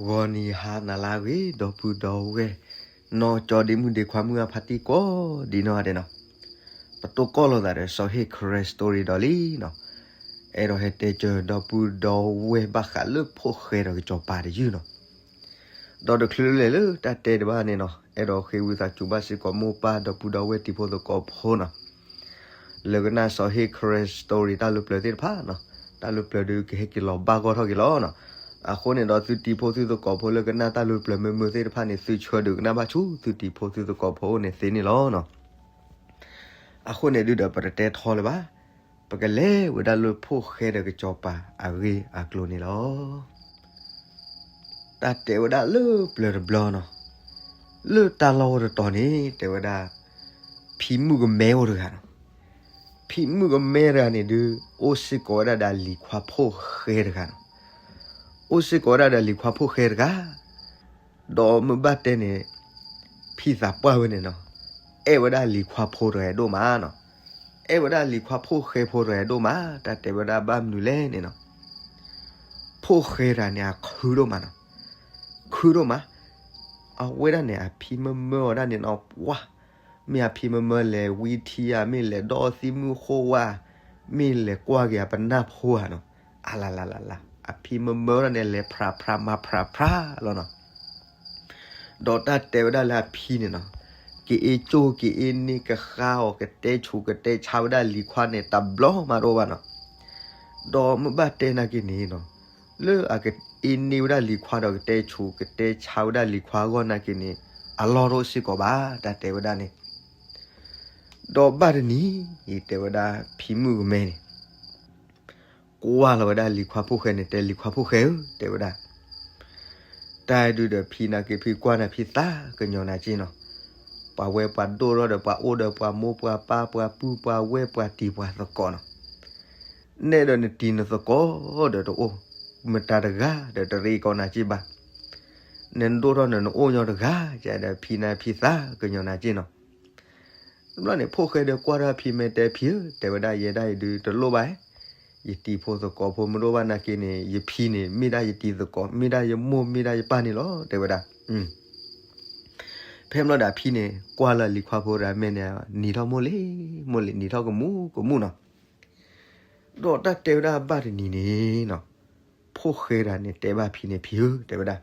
ဂီၤနံၤဟါနၤလၢအဂ့ၤ ဒီပုၢ်ဒီဝဲၢ် နီၢ်ကၠီဒ့မုၣ်ဒ့ခွါမုၣ်အဖါတံၢ်ကိးဒ်နီၢ်ဂၤဒဲးနီၤ, ပတိၢ်ကီၢ်လိာ်သးဒီးစီၤဟ့ၣ် Karen Story ဒီးလံနီၤ, အဲၣ်ဒိးဟဲတဲစၢၤဒီပုၢ်ဒီဝဲၢ်ဘၣ်ဃးလၢဖိၣ်ဃဲဒီးကစီၤပၤတယုၢ်နီၤ. ဒီးတချုးလၢလဲၤလၢတၢ်တဲတဘၣ်န့ၣ်နီၤ, အဲၣ်ဒိးဃ့ဝံသးစူၤဘၣ်စ့ၢ်ကီးမိၢ်ပၢ်ဒီပုၢ်ဒီဝဲၢ်တံၤဖိသကိးဖိနီၤ, လၢကနၣ်စီၤဟ့ၣ် Karen Story တၢ်လိၣ်ပျၢၤသ့ၣ်တဖၣ်နီၤ, တၢ်လိၣ်ပျၢၤဒုးကဟဲက့ၤလီၤဘၣ်ဂီၢ်ထီၣ်က့ၤလီၤနီၤ. အဃိန့ၣ်ဒီးသုတံၤဖိသုသကိးဖိလၢကနၣ်တၢ်လိၣ်ပျၢၤမုာ်မုာ်သ့ၣ်တဖၣ်န့ၣ် သုဆှၢဒုးကနၣ်ဘၣ်ဆူသုတံၤဖိသုသကိးဖိအအိၣ်န့ၣ်သ့န့ၣ်လီၤနီၤ. အဃိန့ၣ်ဒုးဒီးပတတဲထီလၢၤဘၣ်, ပကလဲၤဝဲဒၣ်လၢဖိၣ်ဃဲဒီးကစီၤပၤအဂ့ၢ်အကျိၤန့ၣ်လီၤ. တၢ်တဲဝဲဒၣ်လၢပျၢၤတဘျီနီၤ, လၢတၢ်လီၢ်အိၣ်တတီၤန့ၣ် တဲဝဲဒၣ် ဖံမုၣ်ကမဲအိၣ်တဂၤနီၤ. ဖံမုၣ်ကမဲတဂၤန့ၣ်ဒုး အိၣ်စ့ၢ်ကီးဝဲဒၣ်ဒီးလံၤခွါဖိၣ်ဃဲတဂၤနီၤ. အိၣ်စ့ၢ်ကီးဝဲဒၣ်ဒီးလံၤခွါဖိၣ်ဃဲတဂၤ ဒီးမ့ၢ်ဘၣ်တဲန့ၣ် ဖံသးပှၢ်ဝဲန့ၣ်နီၤ, အဲၣ်ဝဲဒၣ်လံၤခွါဖိတဂၤဒိၣ်မးနီၤ. အဲၣ်ဝဲဒၣ်လံၤခွါဖိၣ်ဃဲဖိတဂၤဒိၣ်မး, တၢ်တဲဝဲဒၣ်ဘၣ်မနုၤလဲၣ်န့ၣ်နီၤ, ဖိၣ်ဃဲတဂၤန့ၣ် အခုၣ်ဒိၣ်မးနီၤ. ခုၣ်ဒိၣ်မး, အဝဲဒၣ်န့ၣ် အဖံမၢမၢအီၤဒၣ်န့ၣ်နီၤ, ပှၤ မ့ၢ်အဖံမၢမၢလဲၤဝံထံဧါ, မ့ၢ်လဲၤဒီးသံမုၢ်ဃိဝါ, မ့ၢ်လဲၤကွၢ်က့ၤအပနၢ်ဖိဧါနီၤ. အလလလလ, အဖံမၢမၢဒၣ်န့ၣ် လဲၤဖြးဖြးမၤဖြးဖြးလီၤနီၤ. ဒီးတၢ်တဲဝဲဒၣ်လၢအဖံန့ၣ်နီၤ, ကအ့ၣ်ကၠိၣ်ကအ့ၣ်န့ၢ်ကဃါအီၤ ကတဲဆူးကတဲဆါဝဲဒၣ်လံၤခွါန့ၣ် တဘျီမးတအိၣ်ဘၣ်နီၤ. ဒီးမ့ၢ်ဘၣ်တဲနာ်က့န့ၣ်နီၤ, လၢအကအ့ၣ်န့ၢ်ဝဲဒၣ်လံၤခွါဒီးကတဲဆူးကတဲဆါဝဲဒၣ်လံၤခွါအဂီၢ်နာ်က့န့ၣ် အလီၢ်တအိၣ်စ့ၢ်ကီးဘၣ်, တၢ်တဲဝဲဒၣ်န့ၣ်. ဒီးဘၣ်တနံၤအံၤ တဲဝဲဒၣ်ဖံမုၣ်ကမဲန့ၣ် ကွၢ်လီၤဝဲဒၣ်လံၤခွါဖိၣ်ဃဲန့ၣ် တဲလံၤခွါဖိၣ်ဃဲဧၢ တဲဝဲဒၣ်, တၢ်ဒုးဒီးဖံနာ်က့ ဖံကွၢ်နၤဖံသးကညီၤနၤက့နီၤ, ပှၤဝဲပှၤဒိၣ်ထီၣ်ဒီးပှၤအိၣ်ဒီးပှၤမိၢ်ပှၤပၢ်ပှၤပုၢ်ပှၤဝဲၢ်ပှၤတံၤပှၤသကိးနီၤ, နဲဒီးနတံၤနသကိးဒီးတအိၣ်, မတၤတဂၤဒီးတရ့ကီးနၤက့ဘၣ်, နဒိၣ်ထီၣ်နနအိၣ်ညီတဂၤ ကဒီးဖံနၤဖံသးကညီၤနၤက့နီၤ. တဘျီန့ၣ် ဖိၣ်ဃဲဒီးကွၢ်ထီၣ်ဖံမဲာ်တဲဖံဧၢ တဲဝဲဒၣ် ယဲဒၣ်အံၤဒုးတလိၣ်ဘၣ်, ယတံၤဖိသကိးဖိမ့ၢ်တအိၣ်ဘၣ်နာ်က့န့ၣ် ယဖံန့ၣ် မ့ၢ်ဒၣ်ယတံၤသကိး မ့ၢ်ဒၣ်ယမိၢ်မ့ၢ်ဒၣ်ယပၢ်န့ၣ်လီၤ တဲဝဲဒၣ်. ဖဲမ့ၢ်လီၤဒီးအဖံန့ၣ် ကွၢ်လၢလံၤခွါဖိတဂၤမဲာ်န့ၣ် နံၤထီၣ်မိၢ်လံ, မိၢ်လံ နံၤထီၣ်ကမူကမူနီၤ. ဒီးတၢ်တဲဝဲဒၣ်ဘၣ်တနံၤန့ၣ်နီၤ, ဖိၣ်ဃဲတဂၤန့ၣ် တဲဘၣ်ဖံန့ၣ် ဖံဧၢ တဲဝဲဒၣ်,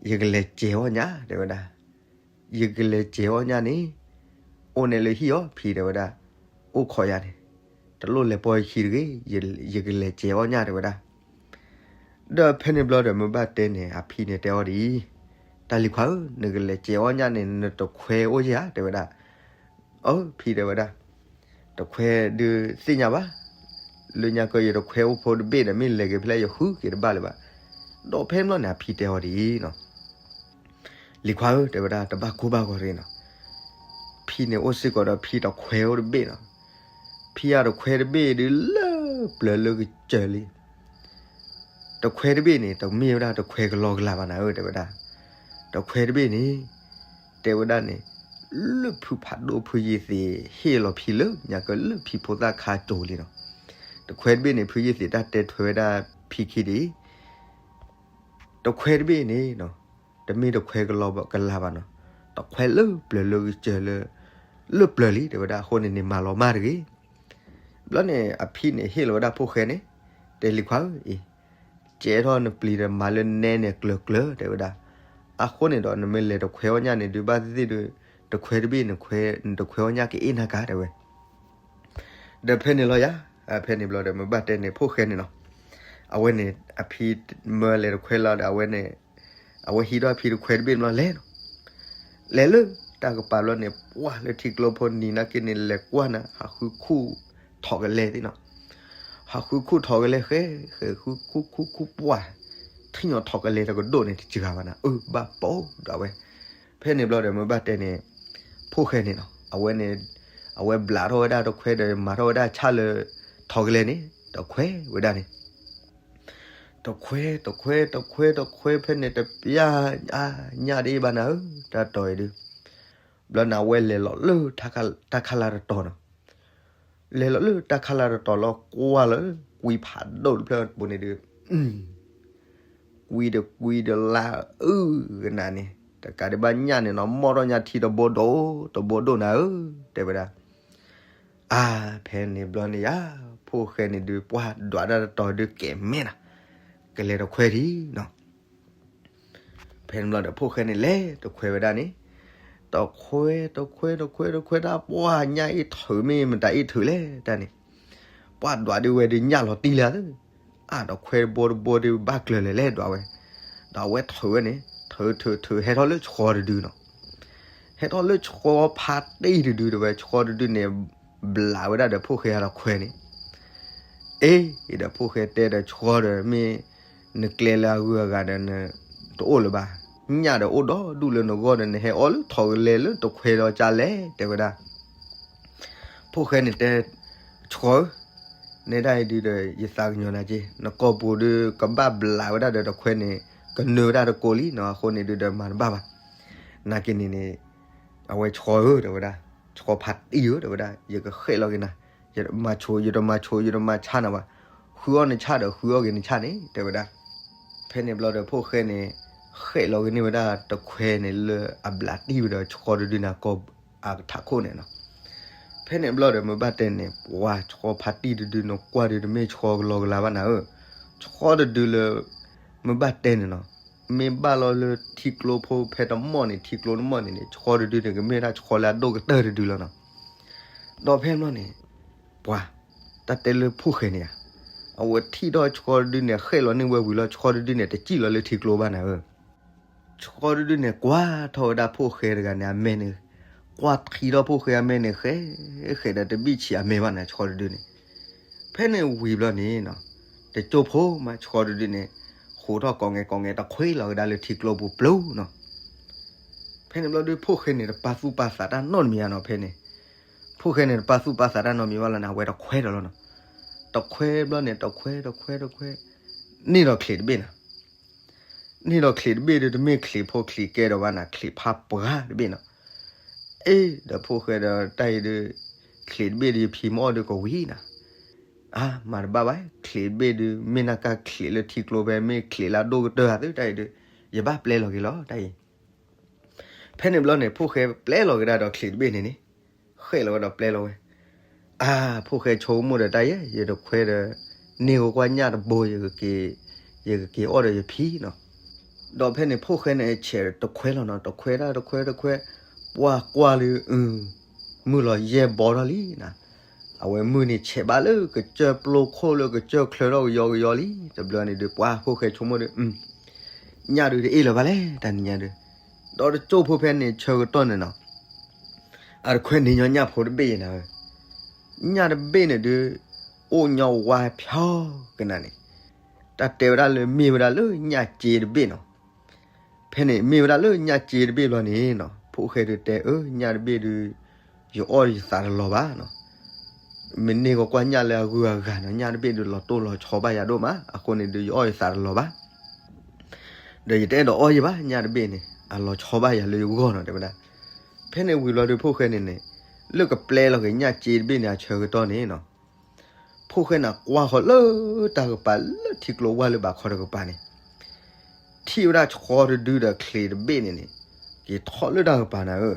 ယကလဲၤစဲးအီၣ်ညၣ် တဲဝဲဒၣ်, ယကလဲၤစဲးအီၣ်ညၣ်န့ၣ်, အိၣ်န့ၣ်လၢဟံၣ်အီၤ ဖံတဲဝဲဒၣ်, အိၣ်ခိးယၤန့ၣ်, တလိၣ်လဲၤပိာ်ယခံတဂ့ၤ, ယကလဲၤစဲးအီၣ်ညၣ် တဲဝဲဒၣ်. ဒီးဖဲန့ၣ်ဘျီဒီးမ့ၢ်ဘၣ်တဲန့ၣ် အဖံန့ၣ်တဲအီၤဒ်အံၤ, တၢ်လံၤခွါဧၢ, နကလဲၤစဲးအီၣ်ညၣ်န့ၣ် နတခွဲအိၣ်ဧါ တဲဝဲဒၣ်. အၢ ဖံတဲဝဲဒၣ်, တခွဲဒုးသ့ၣ်ညါဘၣ်, လၢညါကၢယတခွဲအိၣ်ဖိတဘ့ၣ်ဒီး မ့ၢ်လဲၤက့ၤဖဲလဲၣ် ယဃုက့ၤတဘၣ်လၢၤဘၣ်. ဒီးဖဲမ့ၢ်လီၤန့ၣ် အဖံတဲအီၤဒ်အံၤနီၤ, လံၤခွါဧၢ တဲဝဲဒၣ်, တဘၣ်ကိၢ်ဘၣ်ဂီၤတဂ့ၤနီၤ, ဖံန့ၣ်အိၣ်စ့ၢ်ကီးဒီးဖံတခွဲအိၣ်တဘ့ၣ်နီၤ. ဖံအတခွဲတဘ့ၣ်ဒုးလၢပျၢၤလၢကစၢၤလံ. တခွဲတဘ့ၣ်န့ၣ် တမ့ၢ်ဝဲဒၣ်တခွဲကလီကလီဘၣ်နၤဧၢ တဲဝဲဒၣ်. တခွဲတဘ့ၣ်န့ၣ် တဲဝဲဒၣ်န့ၣ် လၢဖုဖးဒိၣ်ဖုယ့ၢ်သ့ၣ်ဟ့ၣ်လီၤဖံလၢညါကၢလၢဖံဖိသၣ်ခါကၠိၤလံနီၤ. တခွဲတဘ့ၣ်န့ၣ် ဖုယ့ၢ်သ့ၣ်တၢ်တဲထွဲဝဲဒၣ်ဖံခံဒ်အံၤ, တခွဲတဘ့ၣ်န့ၣ် တမ့ၢ်တခွဲကလီကလီဘၣ်နီၤ, တခွဲလၢပျၢၤလၢကစၢၤလၢ လၢပျၢၤလံ တဲဝဲဒၣ်. အဃိန့ၣ်န့ၣ် မၤလီၤမၢ်တဂ့ၤ. ဘျီန့ၣ် အဖံန့ၣ်ဟ့ၣ်လီၤဝဲဒၣ်ဖိၣ်ဃဲန့ၣ်, တဲလံၤခွါဧၢအံၤ, ကဲထီၣ်နပျံၤဒီးမၤလၢနဲန့ၣ်ကျၢၤကျၢၤ တဲဝဲဒၣ်. အဃိန့ၣ်ဒီး နမ့ၢ်လဲၤတခွဲအီၣ်ညၣ်န့ၣ်ဒုး ဘၣ်သ့ၣ်သ့ၣ်ဒီး တခွဲတဘ့ၣ် နခွဲ နတခွဲအီၣ်ညၣ်ကအ့ၣ်နၤကါ တဲဝဲ. ဒီးဖဲန့ၣ်လီၤယၤ, ဖဲန့ၣ်ဘျီဒီး မ့ၢ်ဘၣ်တဲန့ၣ် ဖိၣ်ဃဲန့ၣ်နီၤ, အဝဲန့ၣ် အဖံမၢလဲၤတခွဲလီၤဒီး အဝဲန့ၣ် အဝဲဟံးထီၣ်ဖံတခွဲတဘ့ၣ်ဘျီလဲၤနီၤ. လဲၤလၢတၢ်ကပၤဘျီန့ၣ် ပှၢ်လၢထံကျိဖိနံၤနာ်က့န့ၣ် လဲၤကွၢ်နၤ ဟးဃုခူၣ်ထီၣ်ကလဲသ့ၣ်နီၤ. ဟးဃုခူၣ်ထီၣ်ကလဲ ဃဲ ဃဲ ဃုခူၣ်ခူၣ်ခူၣ်ပှၢ်, ထံၣ်ညီထီၣ်ကလဲတကဒိၣ်န့ၣ် တစှၤဘၣ်နၤ အၢ ဘၣ်ပိာ်ဒီးဝဲ. ဖဲန့ၣ်ဘျီဒီး မ့ၢ်ဘၣ်တဲန့ၣ် ဖိၣ်ဃဲန့ၣ်နီၤ, အဝဲန့ၣ် အဝဲဘျးထီၣ်ဝဲဒၣ်တခွဲဒီး မၤထီၣ်ဝဲဒၣ်ဆၣ်လၢ ထီၣ်ကလဲန့ၣ် တခွဲဝဲဒၣ်န့ၣ် တခွဲ တခွဲ တခွဲ တခွဲ ဖဲန့ၣ်တပျၢ် အါ ညၣ်တအ့ၣ်ဘၣ်နၤဧၢ တၢ်တီၤအံၤဒုး. ဘျီန့ၣ် အဝဲလဲၤလီၤလၢ တၢ်ခါလၢ်တတီၤနီၤ. လဲၤလီၤလၢတၢ်ခါလၢ်တတီၤလီၤ ကွၢ်လၢ ကွံဖးဒိၣ်တဖျၢၣ်ပူၤန့ၣ်ဒုး ကွံတကွံတလါအုကနၣ်န့ၣ် တကးဒံးဘၣ်ညၣ်န့ၣ်နီၤ မီၢ်ထီၣ်ညၣ်ထံတဘိဒိၣ်တဘိဒိၣ်နၤဧၢ တဲဝဲဒၣ်. အါ ဖဲန့ၣ်ဘျီန့ၣ်ယါ ဖိၣ်ဃဲန့ၣ်ဒုး ပှၢ်ဒွးဒၣ်တတီၤဒုးကဲၤမဲနၤ ကလဲၤတခွဲထံနီၤ. ဖဲန့ၣ်ဘျီဒီး ဖိၣ်ဃဲန့ၣ်လဲၤတခွဲဝဲဒၣ်န့ၣ် တခွဲတခွဲတခွဲတခွဲတၢ် ပှၢ်ညၣ်အ့ၣ်ထုးမ့ၢ်မတၤအ့ၣ်ထုးလဲၣ်တၢ်န့ၣ် ပှၢ်ဒွးဒုးဝဲဒုးညၣ်လီၤတံၢ်လၢသၢ အါ တခွဲတဘိတဘိဒုးဘၣ်ကျၢၤလဲၤလဲၤဒွးဝဲ ဒီးအဝဲထုးဝဲန့ၣ် ထုးထုးထုးဟဲထီၣ်လၢဆှီတဒုနီၤ. ဟဲထီၣ်လၢဆှီဖါတံၢ်တဒုတဲဝဲ ဆှီတဒုန့ၣ် ဘျးဝဲဒၣ်ဒီးဖိၣ်ဃဲအတခွဲန့ၣ် အ့ ဒီးဖိၣ်ဃဲတဲဒီးဆှီဒီး မ့ၢ်နကျဲလၢအဂုၤအဂၤဒီးနတအိၣ်လၢၤဘၣ်. ညၣ်ဒီးအိၣ်ဒီဒူၣ်လၢနဂီၢ်ဒီး နဟဲအီၣ်လၢထိးကလဲၤလၢတခွဲဒီးကလဲၣ် တဲဝဲဒၣ်. ဖိၣ်ဃဲန့ၣ်တဲ ဆှီဧၢ, နဲဒၣ်အံၤဒုးဒီး ယသးကညီၤနၤက့ၤ, နကိာ်ပူၤဒုးကဘၣ်ဘျးဝဲဒၣ်ဒီးတခွဲန့ၣ် ကနၢၤဝဲဒၣ်တကိးလံနီၤ, အဃိန့ၣ်ဒုးဒီးမၤတဘၣ်ဘၣ်. နာ်က့ၤန့ၣ်န့ၣ် အဝဲဆှီဧၢ တဲဝဲဒၣ်, ဆှီဖါတံၢ်ဧၢ တဲဝဲဒၣ်, ယကဃဲၣ်လီၤက့ၤနၤ, ယမၤဆိ ယတမၤဆိ ယတမၤဆါနၤဘၣ်, ဃုအီၣ်နဆၣ်ဒီးဃုအီၣ်က့ၤနဆၣ်န့ၣ် တဲဝဲဒၣ်. ဖဲန့ၣ်ဘျီဒီးဖိၣ်ဃဲန့ၣ် ဃဲၣ်လီၤက့ၤန့ၢ်ဝဲဒၣ်တခွဲန့ၣ်လၢအဘျးတံၢ်ဝဲဒီးဆှီတဒုန့ၣ် ကိာ်အကထးခိၣ်န့ၣ်နီၤ. ဖဲန့ၣ်ဘျီဒီးမ့ၢ်ဘၣ်တဲန့ၣ် ပှၤဆှီဖါတံၢ်တဒုန့ၣ် ကွၢ်ဒုးတမ့ၢ်ဆှီကလီကလီဘၣ်နၤဧၢ, ဆှီတဒုလၢ မ့ၢ်ဘၣ်တဲန့ၣ်နီၤ, မ့ၢ်ဘၣ်လီၤလၢထံကျိဖိဖဲတမီၢ်န့ၣ် ထံကျိတမီၢ်န့ၣ်န့ၣ် ဆှီတဒုန့ၣ် ကမ့ၢ်ဝဲဒၣ်ဆှီလၢအဒိၣ်ကတၢၢ်တဒုလီၤနီၤ. ဒီးဖဲန့ၣ်ဘျီန့ၣ် ပှၤ တၢ်တဲလၢဖိၣ်ဃဲန့ၣ်ဧါ, အဝဲထံၣ်ထီၣ်ဆှီတဒုန့ၣ် ဃဲၣ်လီၤန့ၢ်ဝဲဝံၤလီၤ ဆှီတဒုန့ၣ် တစံၣ်လီၤလၢထံကျိဘၣ်နၤဧၢ. ဆှီတဒုန့ၣ် ကွၢ်ထီၣ်ဝဲဒၣ်ဖိၣ်ဃဲတဂၤန့ၣ် အမဲာ်န့ၣ်, ကွၢ်ထံထီၣ်ဖိၣ်ဃဲအမဲာ်န့ၣ် ဃဲးဃဲးဒီးတဘံၣ်ဆံးအမဲာ်ဘၣ်နၤ ဆှီတဒုန့ၣ်. ဖဲန့ၣ်ဝံၤဘျီန့ၣ်နီၤ, တကၠိၢ်ဖိမး ဆှီတဒုန့ၣ် ဟူးထီၣ်ကိးငဲၤကိးငဲၤ တခွဲလီၤကဒါလၢထံကျိပူၤပျိၤနီၤ. ဖဲန့ၣ်ဘျီဒုး ဖိၣ်ဃဲန့ၣ် တပာ်သူၣ်ပာ်သးတၢ်နီတမံၤဧါနီၤ ဖဲန့ၣ်. ဖိၣ်ဃဲန့ၣ် တပာ်သူၣ်ပာ်သးတၢ်နီတမံၤဘၣ်လီၤန့ၣ် အဝဲတခွဲဒီးလီၤနီၤ. တခွဲဘျီန့ၣ် တခွဲ တခွဲ တခွဲ န့ၢ်ဒီးချံးတဘ့ၣ်နီၤ. န့ၢ်ဒီးချံးတဘ့ၣ်ဒုး တမ့ၢ်ချံးဖိချံးကဲဒီးဘၣ်နၤ ချံးဖးပှၢ်တဘ့ၣ်နီၤ. အ့ ဒီးဖိၣ်ဃဲဒီးတၢ်အံၤဒုး ချံးတဘ့ၣ်ဒုး ယဖံမ့ၢ်အီၣ်ဒုးကဝံၤနၤ. အါ မၤတဘၣ်ဘၣ် ချံးတဘ့ၣ်ဒုး မ့ၢ်နၢ်ကၢ်ချံးလၢထံကျိဖဲ မ့ၢ်ချံးလၢအဒိၣ်ကတၢၢ်ဧါသု တၢ်အံၤဒုး ယဘၣ်ပျဲလီၤက့ၤလီၤ တၢ်အံၤ. ဖဲန့ၣ်ဘျီန့ၣ် ဖိၣ်ဃဲပျဲလီၤက့ၤဒၣ်ဒီးချံးတဘ့ၣ်န့ၣ်န့ၣ်, ဃဲၣ်လီၤဝဲဒီးပျဲလီၤဝဲ. အါ ဖိၣ်ဃဲဆိကမိၣ်ဒီးတၢ်ယဲ ယတခွဲဒီး န့ၢ်ကကွၢ်ညၣ်တဘိ ယကက့ၤအီၣ်ဒီးယဖံနီၤ. ဒီးဖဲန့ၣ် ဖိၣ်ဃဲန့ၣ်ဆဲးတခွဲလီၤနီၤ, တခွဲဒၣ်တခွဲတခွဲ, ပှၢ်ကွၢ်လၢ အု မုၢ်လီၤယဲၢ်ဘီထီၣ်လံနၤ. အဝဲမုၢ်န့ၣ်ဆဲးဘၣ်လၢကစၢၢ်ပျိခိၣ်လၢကစၢၢ်ချၢထီၣ်ကယီကယီလံ. တဘျီန့ၣ်ဒုး ပှၢ်ဖိၣ်ဃဲဆိကမိၣ်ဒီး အု ညၣ်ဒုးတအ့ၣ်လၢၤဘၣ်လဲၣ် တၢ်နံၤညါဒုး. ဒီးတကၠိၢ်ဖိဖဲန့ၣ်ဆၢကတီၢ်န့ၣ်နီၤ, အတခွဲန့ၢ်ညီညၣ်ဖိတဘ့ၣ်ယဲနၤဧၢ. ညၣ်တဘ့ၣ်န့ၣ်ဒုး အိၣ်ညီဝါဖျီကနၤန့ၣ်, တၢ်တဲဝဲဒၣ်လၢမ့ၢ်ဝဲဒၣ်လၢညၣ်စ့တဘ့ၣ်နီၤ. ဖဲန့ၣ်မ့ၢ်ဝဲဒၣ်လၢညၣ်စ့တဘ့ၣ်ဘျီန့ၣ်နီၤ, ဖိၣ်ဃဲဒုးတဲ အၢ ညၣ်တဘ့ၣ်ဒုး ယအီၣ်ယသးတလီၤဘၣ်နီၤ. မ့ၢ်န့ၢ်ကကွၢ်ညၣ်လၢအဂုၤအဂၤနီၤ, ညၣ်တဘ့ၣ်ဒုးလီၤတိၢ်လီၤဆီဘၣ်ယၤဒိၣ်မး, အဃိန့ၣ်ဒုး ယအီၣ်ယသးတလီၤဘၣ်. ဒီးယတအဲၣ်ဒိးအီၣ်ယၤဘၣ် ညၣ်တဘ့ၣ်န့ၣ်, အလီၤဆီဘၣ်ယၤလၢယဂီၢ်နီၤ တဲဝဲဒၣ်. ဖဲန့ၣ်ဝံၤဘျီဒုး ဖိၣ်ဃဲန့ၣ်န့ၣ်, လၢကပျဲလီၤက့ၤညၣ်စ့တဘ့ၣ်န့ၣ် အဆၢကတီၢ်န့ၣ်နီၤ, ဖိၣ်ဃဲန့ၣ်ကွၢ်ဃီၤလၢတၢ်ကပၤလၢထံကျိဝၢ်လၢဘးခီတကပၤန့ၣ်, ထံၣ်ဝဲဒၣ်ဆှီတဒုဒီးချံးတဘ့ၣ်န့ၣ်န့ၣ်, က့ၤထီၣ်လၢတၢ်ကပၤနၤဧၢ.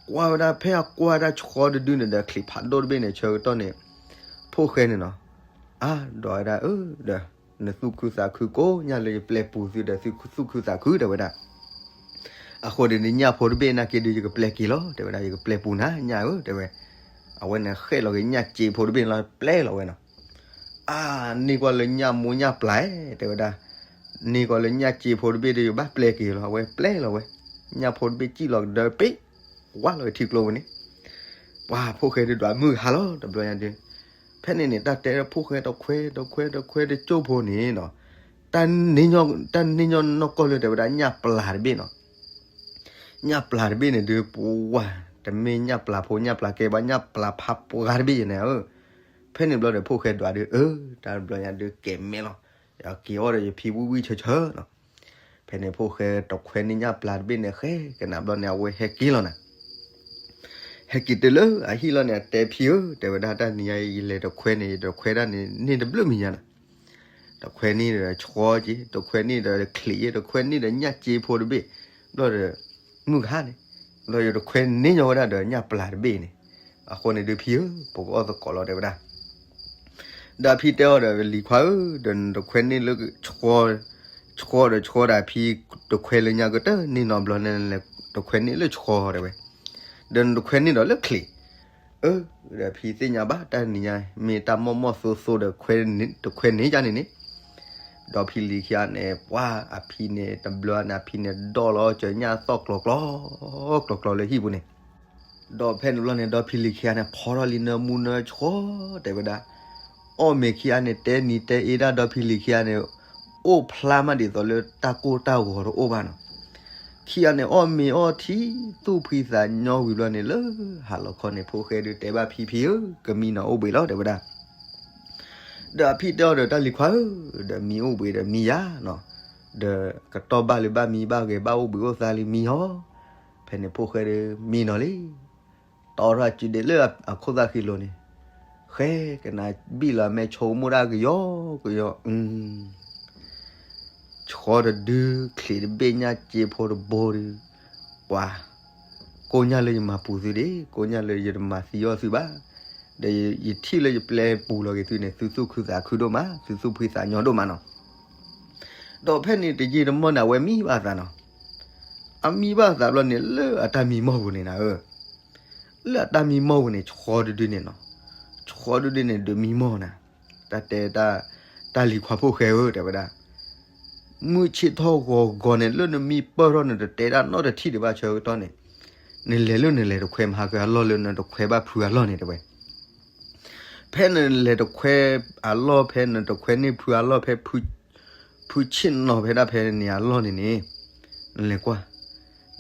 ကွၢ်ဝဲဒၣ်ဖဲအကွၢ်ဝဲဒၣ်ဆှီတဒုန့ၣ်ဒီးချံးဖးဒိၣ်တဘ့ၣ်န့ၣ် ဆၢကတီၢ်န့ၣ်, ဖိၣ်ဃဲန့ၣ်နီၤ, အါ ဒီးဝဲဒၣ်အၢ ဒီး နသူၣ်ခုသးခုကိးညၣ်လၢယပျဲပူၤသုဒီး သုသူၣ်ခုသးခု တဲဝဲဒၣ်. အဃိဒ်န့ၣ် ညၣ်ဖိတဘ့ၣ်နာ်က့ဒုး ယကပျဲက့ၤလီၤ တဲဝဲဒၣ်, ယကပျဲပူၤနၤ ညၣ်ဧၢ တဲဝဲ. အဝဲန့ၣ်ဃဲၣ်လီၤက့ၤညၣ်စ့ဖိတဘ့ၣ်လီၤ ပျဲလီၤဝဲနီၤ. အါ န့ၢ်ကွၢ်လၢညၣ်မိၢ်ညၣ်ပျၢ်ဧဲ တဲဝဲဒၣ်, န့ၢ်ကွၢ်လၢညၣ်စ့ဖိတဘ့ၣ်ဒီး ယဘၣ်ပျဲက့ၤလီၤ အဝဲပျဲလီၤဝဲ. ညၣ်ဖိတဘ့ၣ်စံၣ်လီၤကဒၢပ့ၣ်, ဝါလီၤက့ၤထံကျိဝဲန့ၣ်. ပှၤဖိၣ်ဃဲဒုးဒွးမုၢ်ဟါလီၤ တဘျီညါဒုး. ဖဲန့ၣ်န့ၣ် တၢ်တဲဖိၣ်ဃဲတခွဲတခွဲတခွဲတကၠိၢ်ဖိန့ၣ်နီၤ, တၢ်န့ၢ်ညီနီၢ်ကီၢ်လၢတဲဝဲဒၣ်ညၣ်ပျၢ်တဘ့ၣ်နီၤ. ညၣ်ပျၢ်တဘ့ၣ်န့ၣ်ဒုး ပဝဲ တမ့ၢ်ညၣ်ပျၢ်ဖိညၣ်ပျၢ်ကဲဘၣ် ညၣ်ပျၢ်ဖးပှၢ်တဘ့ၣ်ယဲန့ၣ်ဧၢ. ဖဲန့ၣ်ဘျီဒီး ဖိၣ်ဃဲဒွးဒုး အၢ တၢ်တဘျီညါဒုးကဲၤမဲလီၤ, ယက့ၤအီၣ်ဒီးယဖံဝံၣ်ဝံၣ်ဆၢဆၢနီၤ. ဖဲန့ၣ်ဖိၣ်ဃဲတခွဲန့ၢ်ညၣ်ပျၢ်တဘ့ၣ်န့ၣ် ဃဲကနၣ်ဘျီန့ၣ် အဝဲဟဲက့ၤလီၤနၤ. ဟဲက့ၤတုၤလၢအဟံၣ်လီၤန့ၣ် အတဲဖံဧၢ တဲဝဲဒၣ် တၢ်နံၤညါအံၤ ယလဲၤတခွဲန့ၣ် ယတခွဲဒၣ်န့ၣ် န့ၢ်တဘျုးမံၤညါနၤ. တခွဲန့ၣ်ဒီးဆှီက့ၤ, တခွဲန့ၣ်ဒီးချံးက့ၤ, တခွဲန့ၣ်ဒီးညၣ်စ့ဖိတဘ့ၣ်, ဘျီဒီး မုၢ်ကဟါန့ၣ်, ဘျီယတခွဲန့ၢ်ညီဝဲဒၣ်ဒီးညၣ်ပျၢ်တဘ့ၣ်န့ၣ်, အဃိန့ၣ်ဒုးဖံဧၢ, ပကအီၣ်သကိးလီၤ တဲဝဲဒၣ်. ဒီးအဖံတဲအီၤဒီး လံၤခွါဧၢ, ဒီးနတခွဲန့ၢ်လၢ ဆှီဒီးဆှီဒီး အဖံတခွဲလၢညၣ်ကတၢၢ်န့ၢ်နီတဘျီန့ၣ်, တခွဲန့ၢ်လၢဆှီ တဲဝဲ, ဒီးနတခွဲန့ၢ်ဒီးလၢချံး, အၢ, ဒီးဖံသ့ၣ်ညါဘၣ် တၢ်နံၤညါ မ့ၢ်တၢ်မိၢ်မိၢ်သိသိဒီး တခွဲန့ၢ်ယါန့ၣ်န့ၣ်, ဒီးဖံလံၤခံဂၤန့ၣ် ပှၤအဖံန့ၣ် တဘျီန့ၣ် အဖံန့ၣ်ဒီၣ်လီၤ ကၠၢညၣ်သီၣ်ကျီၤကျီၤ ကျီၤကျီၤလၢဟံၣ်ပူၤန့ၣ်, ဒီးဖဲန့ၣ်ဘျီန့ၣ် ဒီဖံလံၤခံဂၤန့ၣ် ဖီထီၣ်လံနၢမူနၢဆှီ တဲဝဲဒၣ်, အီၣ်မ့ၤခံဂၤန့ၣ် တဲနံၤတဲအ့ဒၣ် ဒီဖံလံၤခံဂၤန့ၣ် အိၣ်ဖျါမးဒ်သိးလၢတၢ်ကိၢ်တၢ်ဂီၤတအိၣ်ဘၣ်နီၤ. ခံဂၤန့ၣ် အီၣ်မ့ၤအီထံ သူၣ်ဖှံသးညီဝံၤဘျီန့ၣ် လၢဟးလီၤခီန့ၣ် ဖိၣ်ဃဲဒုးတဲဘၣ်ဖံဖံဧၢ, ကမံနီၤအိၣ်ဘှံးလီၤ တဲဝဲဒၣ်. ဒီးအဖံတဲအီၤဒီးတၢ်လံၤခွါဧၢ, ဒီးမံအိၣ်ဘှံးဒီးမံယါနီၤ, ဒီးကတီၢ်ဘၣ်လၢၤဘၣ်မံဘၣ်ဂဲၤဘၣ်အိၣ်ဘှံးအိၣ်သါလံမံဟီ, ဖဲန့ၣ်ဖိၣ်ဃဲဒုးမံနီၤလံ တီထီၣ်အစုဒ့းလၢအခိၣ်သၣ်ဃံလိၤန့ၣ်, ဃဲကနၣ်ဘံၣ်လီၤအမဲာ်ဆိကမိၣ်ဒၣ်ကယီကယီ, ဆှီတဒုချံးတဘ့ၣ်ညၣ်စ့ဖိတဘိဒုး, ပှၤ, ကိးညၣ်လၢယမၤပူၤသုဒ့ၣ်, ကိးညၣ်လၢယတမၤသံအီၣ်သုဘၣ်, ဒီးယထံၣ်လၢယပျဲပူၤလီၤက့ၤသုန့ၣ် သုသူၣ်ခုသးခုဒိၣ်မး သုသူၣ်ဖှံသးညီဒိၣ်မးနီၤ. ဒီးဖဲန့ၣ်တယံာ်တမီၢ်န့ၣ် အဝဲမံဘၣ်အသးနီၤ. အမံဘၣ်အသးဘျီန့ၣ် လၢအတၢ်မံမီၢ်ပူၤန့ၣ်နၤဧၢ, လၢအတၢ်မံမီၢ်ပူၤန့ၣ် ဆှီဒုဒုန့ၣ်နီၤ, ဆှီဒုဒုန့ၣ် ဒုးမံမီၢ်နၤ, တၢ်တဲ, တၢ်လံၤခွါဖိၣ်ဃဲဧၢ တဲဝဲဒၣ်, မုၢ်ဆ့ၣ်ထီၣ်ဂီၤဂီၤန့ၣ် လၢနမံပၢၢ်ထီၣ်န့ၣ် တတဲဒၣ်နီတထံၣ်ဒံးဘၣ်ဆၢကတီၢ်န့ၣ်, နလဲၤလၢနလဲၤတခွဲမဟါကအလီၢ်လၢနတခွဲဘၣ်ဖုအလီၢ်န့ၣ် တဲဝဲ ဖဲနလဲၤတခွဲအလီၢ် ဖဲနတခွဲန့ၢ်ဖုအလီၢ် ဖဲ ဖုဆ့ၣ်နီၤဖဲဒၣ်ဖဲန့ၣ်အလီၢ်န့ၣ်န့ၣ်, နလဲၤကွၢ်,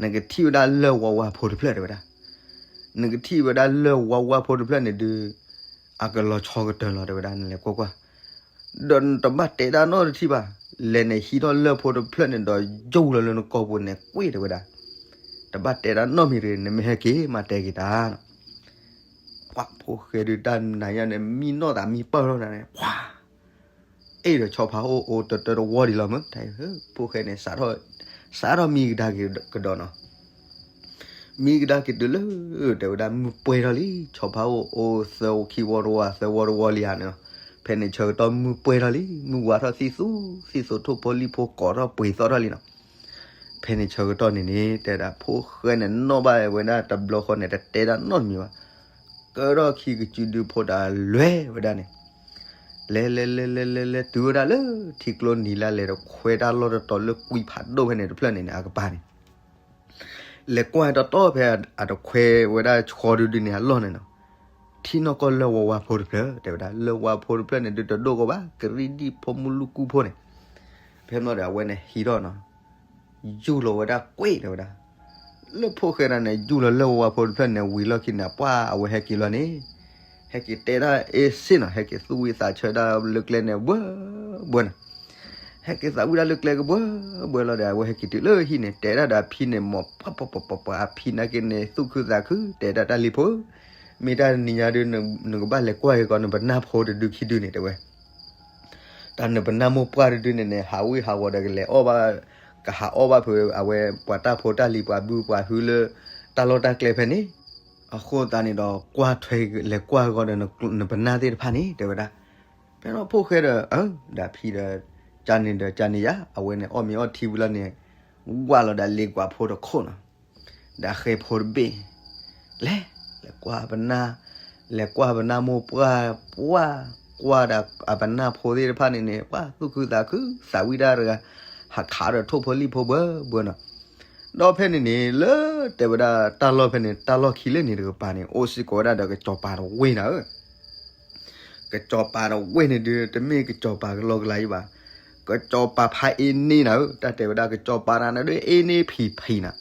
နကထံၣ်ဝဲဒၣ်လၢၢ်ဝါဝါဖိတဖျၢၣ် တဲဝဲဒၣ်, နကထံၣ်ဝဲဒၣ်လၢၢ်ဝါဝါဖိတဖျၢၣ်န့ၣ်ဒုး, အကလီၤဆီကတၢၢ်လီၤ တဲဝဲဒၣ် နလဲၤကွၢ်ကွၢ်, ဒီးနတဘၣ်တဲဒၣ်နီတထံၣ်ဘၣ်, လဲၤန့ၣ်ဟံးထီၣ်လၢၢ်ဖိတဖျၢၣ်န့ၣ်ဒီး ယူၢ်လီၤလၢနကိာ်ပူၤန့ၣ် ကွ့ၢ် တဲဝဲဒၣ်, တဘၣ်တဲဒၣ်နီတမံၤတဂ့ၤ နမ့ၢ်ဟဲက့ၤမးတဲက့ၤတၢ်နီၤ. ပှၤဖိၣ်ဃဲဒုးတၢ်နၤယါန့ၣ် မံနီၢ်သးမံပၢၢ်ထီၣ်နၤန့ၣ် ပှၤ အ့ၣ်ဒီးဆီဖါအိၣ်အိၣ်တတၢတဝီဒံးလီၤမၢ်, ဖိၣ်ဃဲန့ၣ် စးထီၣ်မံကဒါက့ၤကဒီးနီၤ, မံကဒါက့ၤတုၤလၢ တဲဝဲဒၣ်မုၢ်ပှဲၤထီၣ်လံ ဆီဖါအိၣ်အိၣ်သၢဝီခံဝီတဝီ သၢဝီတဝီလံဧါန့ၣ်, ဖဲန့ၣ်ဆၢကတီၢ်မုၢ်ပှဲၤထီၣ်လံ မုၢ်ဝါထီၣ်သံသူ, သံသူထိၣ်ဖိလံၣ်ဖိကိးထီၣ်ပှ့ၤသီထီၣ်လံနီၤ. ဖဲန့ၣ်ဆၢကတီၢ်န့ၣ်န့ၣ် တဲဒၣ်ဖိၣ်ဃဲန့ၣ် နီၣ်ဘၣ်ဝဲဒၣ်တဘျီဃီန့ၣ် တတဲဒၣ်နီတမံၤဘၣ်, ကၢထီၣ်ခံကစုဒုဖိတၢ်လဲၤဝဲဒၣ်န့ၣ်, လဲၤလဲၤလဲၤလဲၤလဲၤလဲၤ တုၤဝဲဒၣ်လၢထံကျိနံၤလၢလဲၤတခွဲတၢ်လီၢ်တတီၤလၢကွံဖးဒိၣ်ဖဲန့ၣ်တဖျၢၣ်န့ၣ်န့ၣ် အကပၤန့ၣ် လဲၤကွၢ်တီတီဖဲအတခွဲဝဲဒၣ်ဆှီဒုဒုန့ၣ်အလီၢ်န့ၣ်နီၤ, ထံၣ်နီၢ်ကီၢ်လၢၢ်ဝါဝါဖိတဖျၢၣ် တဲဝဲဒၣ် လၢၢ်ဝါဖိတဖျၢၣ်န့ၣ် ဒုတဒိၣ်ကီးဘၣ် ကရံၣ်ဒံၣ်ဖိမုၢ်လူၢ်ကူၣ်ဖိန့ၣ်, ဖဲမ့ၢ်ဒီးအဝဲန့ၣ်ဟံးထီၣ်နီၤ, ယူၢ်လီၤဝဲဒၣ်ကွ့ၢ်တဲဝဲဒၣ်, လၢဖိၣ်ဃဲဒၣ်န့ၣ် ယူၢ်လီၤလၢၢ်ဝါဝါဖိတဖျၢၣ်န့ၣ် ဝံၤလီၢ်ခံန့ၣ် ပှၢ်အဝဲဟဲက့ၤလီၤန့ၣ်, ဟဲက့ၤတဲဒၣ်အ့ၣ်စ့ၣ်နီၤ ဟဲက့ၤသူၣ်ဝံသးဆၢဒၣ်လၢကျဲန့ၣ် ဘှၢဘှၢနီၤ ဟဲက့ၤသးဝံၣ်ဒၣ်လၢကျဲကဘှၢဘှၢလီၤဒီး အဝဲဟဲက့ၤတုၤလၢဟံၣ်န့ၣ် တဲဒၣ်ဒီးအဖံန့ၣ် မိၢ်ပှၢ်ပှၢ်ပှၢ်ပှၢ် အဖံနာ်က့န့ၣ် သူၣ်ခုသးခု တဲဒၣ်တၢ်လံၤဖိဧၢ, မ့ၢ်တၢ်တနံၤညါဒုး နကဘၣ်လဲၤကွၢ်က့ၤကီး နပနၢ်ဖိတဒုခံဒုန့ၣ် တဲဝဲ, တၢ်နပနၢ်မိၢ်ပှၢ်တဒုန့ၣ်န့ၣ် ဟးဝ့ၢ်ဟးဝီၤဒီးကလဲၤအီၣ်ဘၣ်, ကဟးအီၣ်ဘၣ်ဖုး အဝဲပှၤတၢ်ဖိတၢ်လံၤ ပှၤဘုပှၤဟုလၢ တၢ်လီၢ်တၢ်ကျဲဖဲန့ၣ်, အဃိသတးန့ၣ်ဒီး ကွၢ်ထွဲလဲၤကွၢ်က့ၤကီးဒီး နပနၢ်သ့ၣ်တဖၣ်န့ၣ် တဲဝဲဒၣ်, ဖဲန့ၣ်ဖိၣ်ဃဲဒီး အၢ ဒီးအဖံဒီး ကန့ၣ်ဒီးကန့ၣ်ယါ အဝဲန့ၣ်အီၣ်မ့ၤအီထံဝံၤလီၤန့ၣ် ဝၢ်လီၤဒီးလ့ကွၢ်ဖိတခိၣ်နီၤ, ဒီးဃဲဖိတဘ့ၣ်, လဲၤ, လဲၤကွၢ်ပနၢ်, လဲၤကွၢ်ပနၢ်မိၢ်ပှၢ်, ပှၢ်, ကွၢ်ဒီးအပနၢ်ဖိသ့ၣ်တဖၣ်န့ၣ်န့ၣ် ပှၢ်သူၣ်ခုသးခု သးဝံၣ်ဒၣ်တဂၤ, ဟးခးဒီးထိၣ်ဖိလံၣ်ဖိဘှၢဘှၢနီၤ, ဒီးဖဲန့ၣ်န့ၣ် လၢတဲဝဲဒၣ်တၢ်လီၢ်ဖဲန့ၣ် တၢ်လီၢ်ခံလၢန့ၣ်တကပၤန့ၣ် အိၣ်စ့ၢ်ကီးဝဲဒၣ်ဒီးကစီၤပၤတဝ့ၢ်နၤဧၢ ကစီၤပၤတဝ့ၢ်န့ၣ်ဒုး တမ့ၢ်ကစီၤပၤကလီကလီယံဘၣ်, ကစီၤပၤဖးအ့န့နၤဧၢ, တၢ်တဲဝဲဒၣ်ကစီၤပၤတဂၤန့ၣ်ဒုး အ့န့ဖံးဖံးနၤ,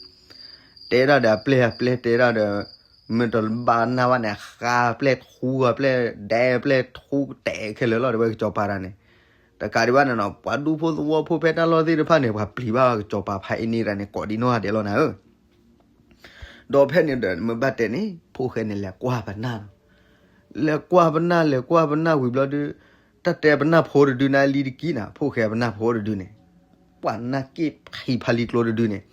တဲဒၣ်ဒီးအပျဲၢ်အပျဲၢ်တဲဒၣ်ဒီး မ့ၢ်တဘၣ်နၢ်ဘၣ်န့ၣ် ဃါပျဲၢ်ထူအပျဲၢ် ဒဲပျဲၢ်ထူတဲာ်ခဲလၢာ်လီၤ တဲဝဲကစီၤပၤတဂၤန့ၣ်, တကးဒံးဘၣ်န့ၣ်နီၤ ပှၤဒူဖိသဝီဖိဖဲတၢ်လီၢ်သ့ၣ်တဖၣ်န့ၣ် ပှၤပျံၤဘၣ်ကစီၤပၤဖးအ့န့တဂၤန့ၣ် ကိးဒံနီၢ်ဂၤဒဲးလီၤနၤဧၢ ဒီးဖဲန့ၣ်ဒီး မ့ၢ်ဘၣ်တဲန့ၣ် ဖိၣ်ဃဲန့ၣ် လဲၤကွၢ်ပနၢ်လီၤ. လဲၤကွၢ်ပနၢ် လဲၤကွၢ်ပနၢ်ဝံၤဘျီဒုး, တၢ်တဲပနၢ်ဖိတဒုန့ၣ်လံတကံနၤ, ဖိၣ်ဃဲပနၢ်ဖိတဒုန့ၣ်, ပှၤနၢ်က့ၣ်ဖံးဖးလံၤကျိတဒုန့ၣ်,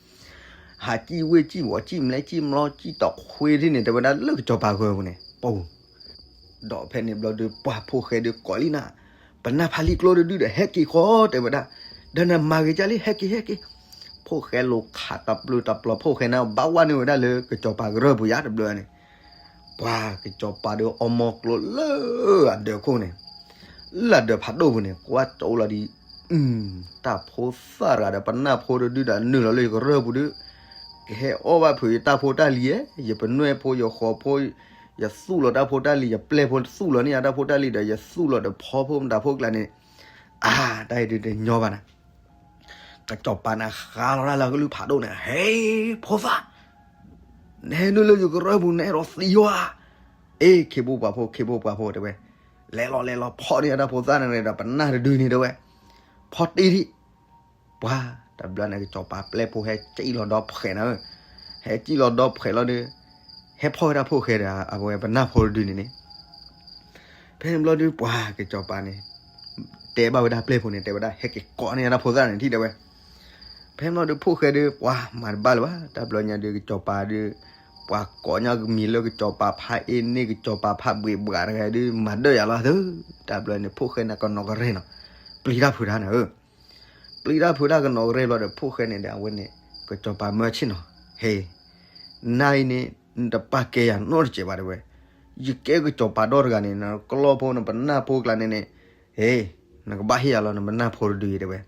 ဟးကံၣ်ဝ့ၢ်ကံၣ်ဝီၤ ကံၣ်မလဲၣ်ကံၣ်မလီ ကံၣ်တီၢ်ခွ့ထံၣ်န့ၣ် တဲဝဲဒၣ်လၢကစီၤပၤဂၢၢ်ပူၤန့ၣ် ပူၤ ဒီးဖဲန့ၣ်ဘျီဒီး ပှၤဖိၣ်ဃဲဒီးကိးလံနၤ, ပနၢ်ဖးလံၤကျိတဒုဒီး ဟဲက့ၤဃီတဲဝဲဒၣ်, ဒီးနမၤဂ့ၤကၢ်လံ ဟဲက့ၤ ဟဲက့ၤ, ဖိၣ်ဃဲလိာ်ခးတပျုာ်တပျီၤ ဖိၣ်ဃဲန့ၣ် ဘၣ်ဝဲန့ၢ်ဝဲဒၣ်လၢကစီၤပၤကရၢၢ်ပူၤယါတဘျီန့ၣ်, ပှၤကစီၤပၤဒီးအီမိၢ်ကျိလၢအဒၢးခိၣ်န့ၣ်, လၢအဒၢးဖးဒိၣ်ပူၤန့ၣ် ကွၢ်ကၠိလီၤဒီး, တၢ်ဖိသၣ်တဂၤဒီးပနၢ်ဖိတဒုဒီးနုာ်လီၤလၢယကရၢၢ်ပူၤဒီး, ကဟဲအီၣ်ဘၣ်ဖုးယတၢ်ဖိတၢ်လံၤဧါ, ယပနွဲၣ်ဖိယဃီၤဖိ, ယသူၣ်လီၤတၢ်ဖိတၢ်လံၤ ယပျဲၢ်ဖိသူၣ်လီၤန့ၢ်ယတၢ်ဖိတၢ်လံၤဒီး ယသူၣ်လီၤဒီးဖီဖိမတၤဖိကျါန့ၣ်, အါ တၢ်အံၤဒုးတညီဘၣ်နၤ ကစီၤပၤန့ၣ်ဃါလီၤတၢ်လၢကလုၢ်ဖးဒိၣ်န့ၣ်, ဟဲဖိသၣ်, နဟဲနုာ်လၢယကရၢၢ်ပူၤ နအဲၣ်ဒိးသံယွၤ, အ့ ခ့ဖိပှၤဖိ ခ့ဖိပှၤဖိတဲဝဲ, လဲၤလီၤလဲၤလီၤဖီၣ်န့ၢ်ယတၢ်ဖိသၣ်န့ၣ်ဒီးပနၢ်တဒုန့ၣ်တဲဝဲ, ဖီၣ်တ့ၢ်ဒံး, ပှၤ တဘျီန့ၣ်ကစီၤပၤပျဲၢ်ဖိဟဲကံၣ်လီၤဒီဖှဲးနၤဧၢ, ဟဲကံၣ်လီၤဒီဖှဲးလီၤဒီး, ဟဲဖီၣ်ဝဲဒၣ်ဖိၣ်ဃဲဒီးအဝဲပနၢ်ဖိတဒုန့ၣ်န့ၣ် ဖဲန့ၣ်ဘျီဒီးပှၤကစီၤပၤန့ၣ်, တဲဘၣ်ဝဲဒၣ်ပျဲၢ်ဖိန့ၣ် တဲဝဲဒၣ် ဟဲက့ၤကိးန့ၢ်ယတၢ်ဖိသၣ်န့ၣ်ထံၣ်တဲဝဲ, ဖဲန့ၣ်ဘျီဒီးဖိၣ်ဃဲဒီး ပှၤမၤတဘၣ်လၢၤဘၣ် တၢ်ဘျီညါဒီးကစီၤပၤဒီး, ပှၤကိးညါကမံၤလၢကစီၤပၤဖးအ့န့ၢ်ကစီၤပၤဖးဘှံးဘှးတဂၤဒီး မၤဒၢၣ်ယၤလီၤသၢ, တၢ်ဘျီန့ၣ်ဖိၣ်ဃဲန့ၣ်ကနီၤကရဲၣ်နီၤ, ပျံၤတၢ်ဖုးတၢ်နၤဧၢ ပျံၤတၢ်ဖုးတၢ်ကနီၤကရဲၣ်ဘျီဒီးဖိၣ်ဃဲန့ၣ်ဒီးအဝဲန့ၣ်, ကစီၤပၤမၢဆ့ၣ်နီၤ, ဟဲ, နၤအံၤန့ၣ်, နတပာ်ကဲယၤနီတစဲးဘၣ်တဲဝဲ, ယကဲကစီၤပၤဒီတဂၤန့ၣ် နကျီၢ်ဖိနပနၢ်ဖိကျါန့ၣ်န့ၣ်, ဟဲ, နကဘၣ်ဟ့ၣ်ယၤလီၤနပနၢ်ဖိတဒုအံၤတဲဝဲ,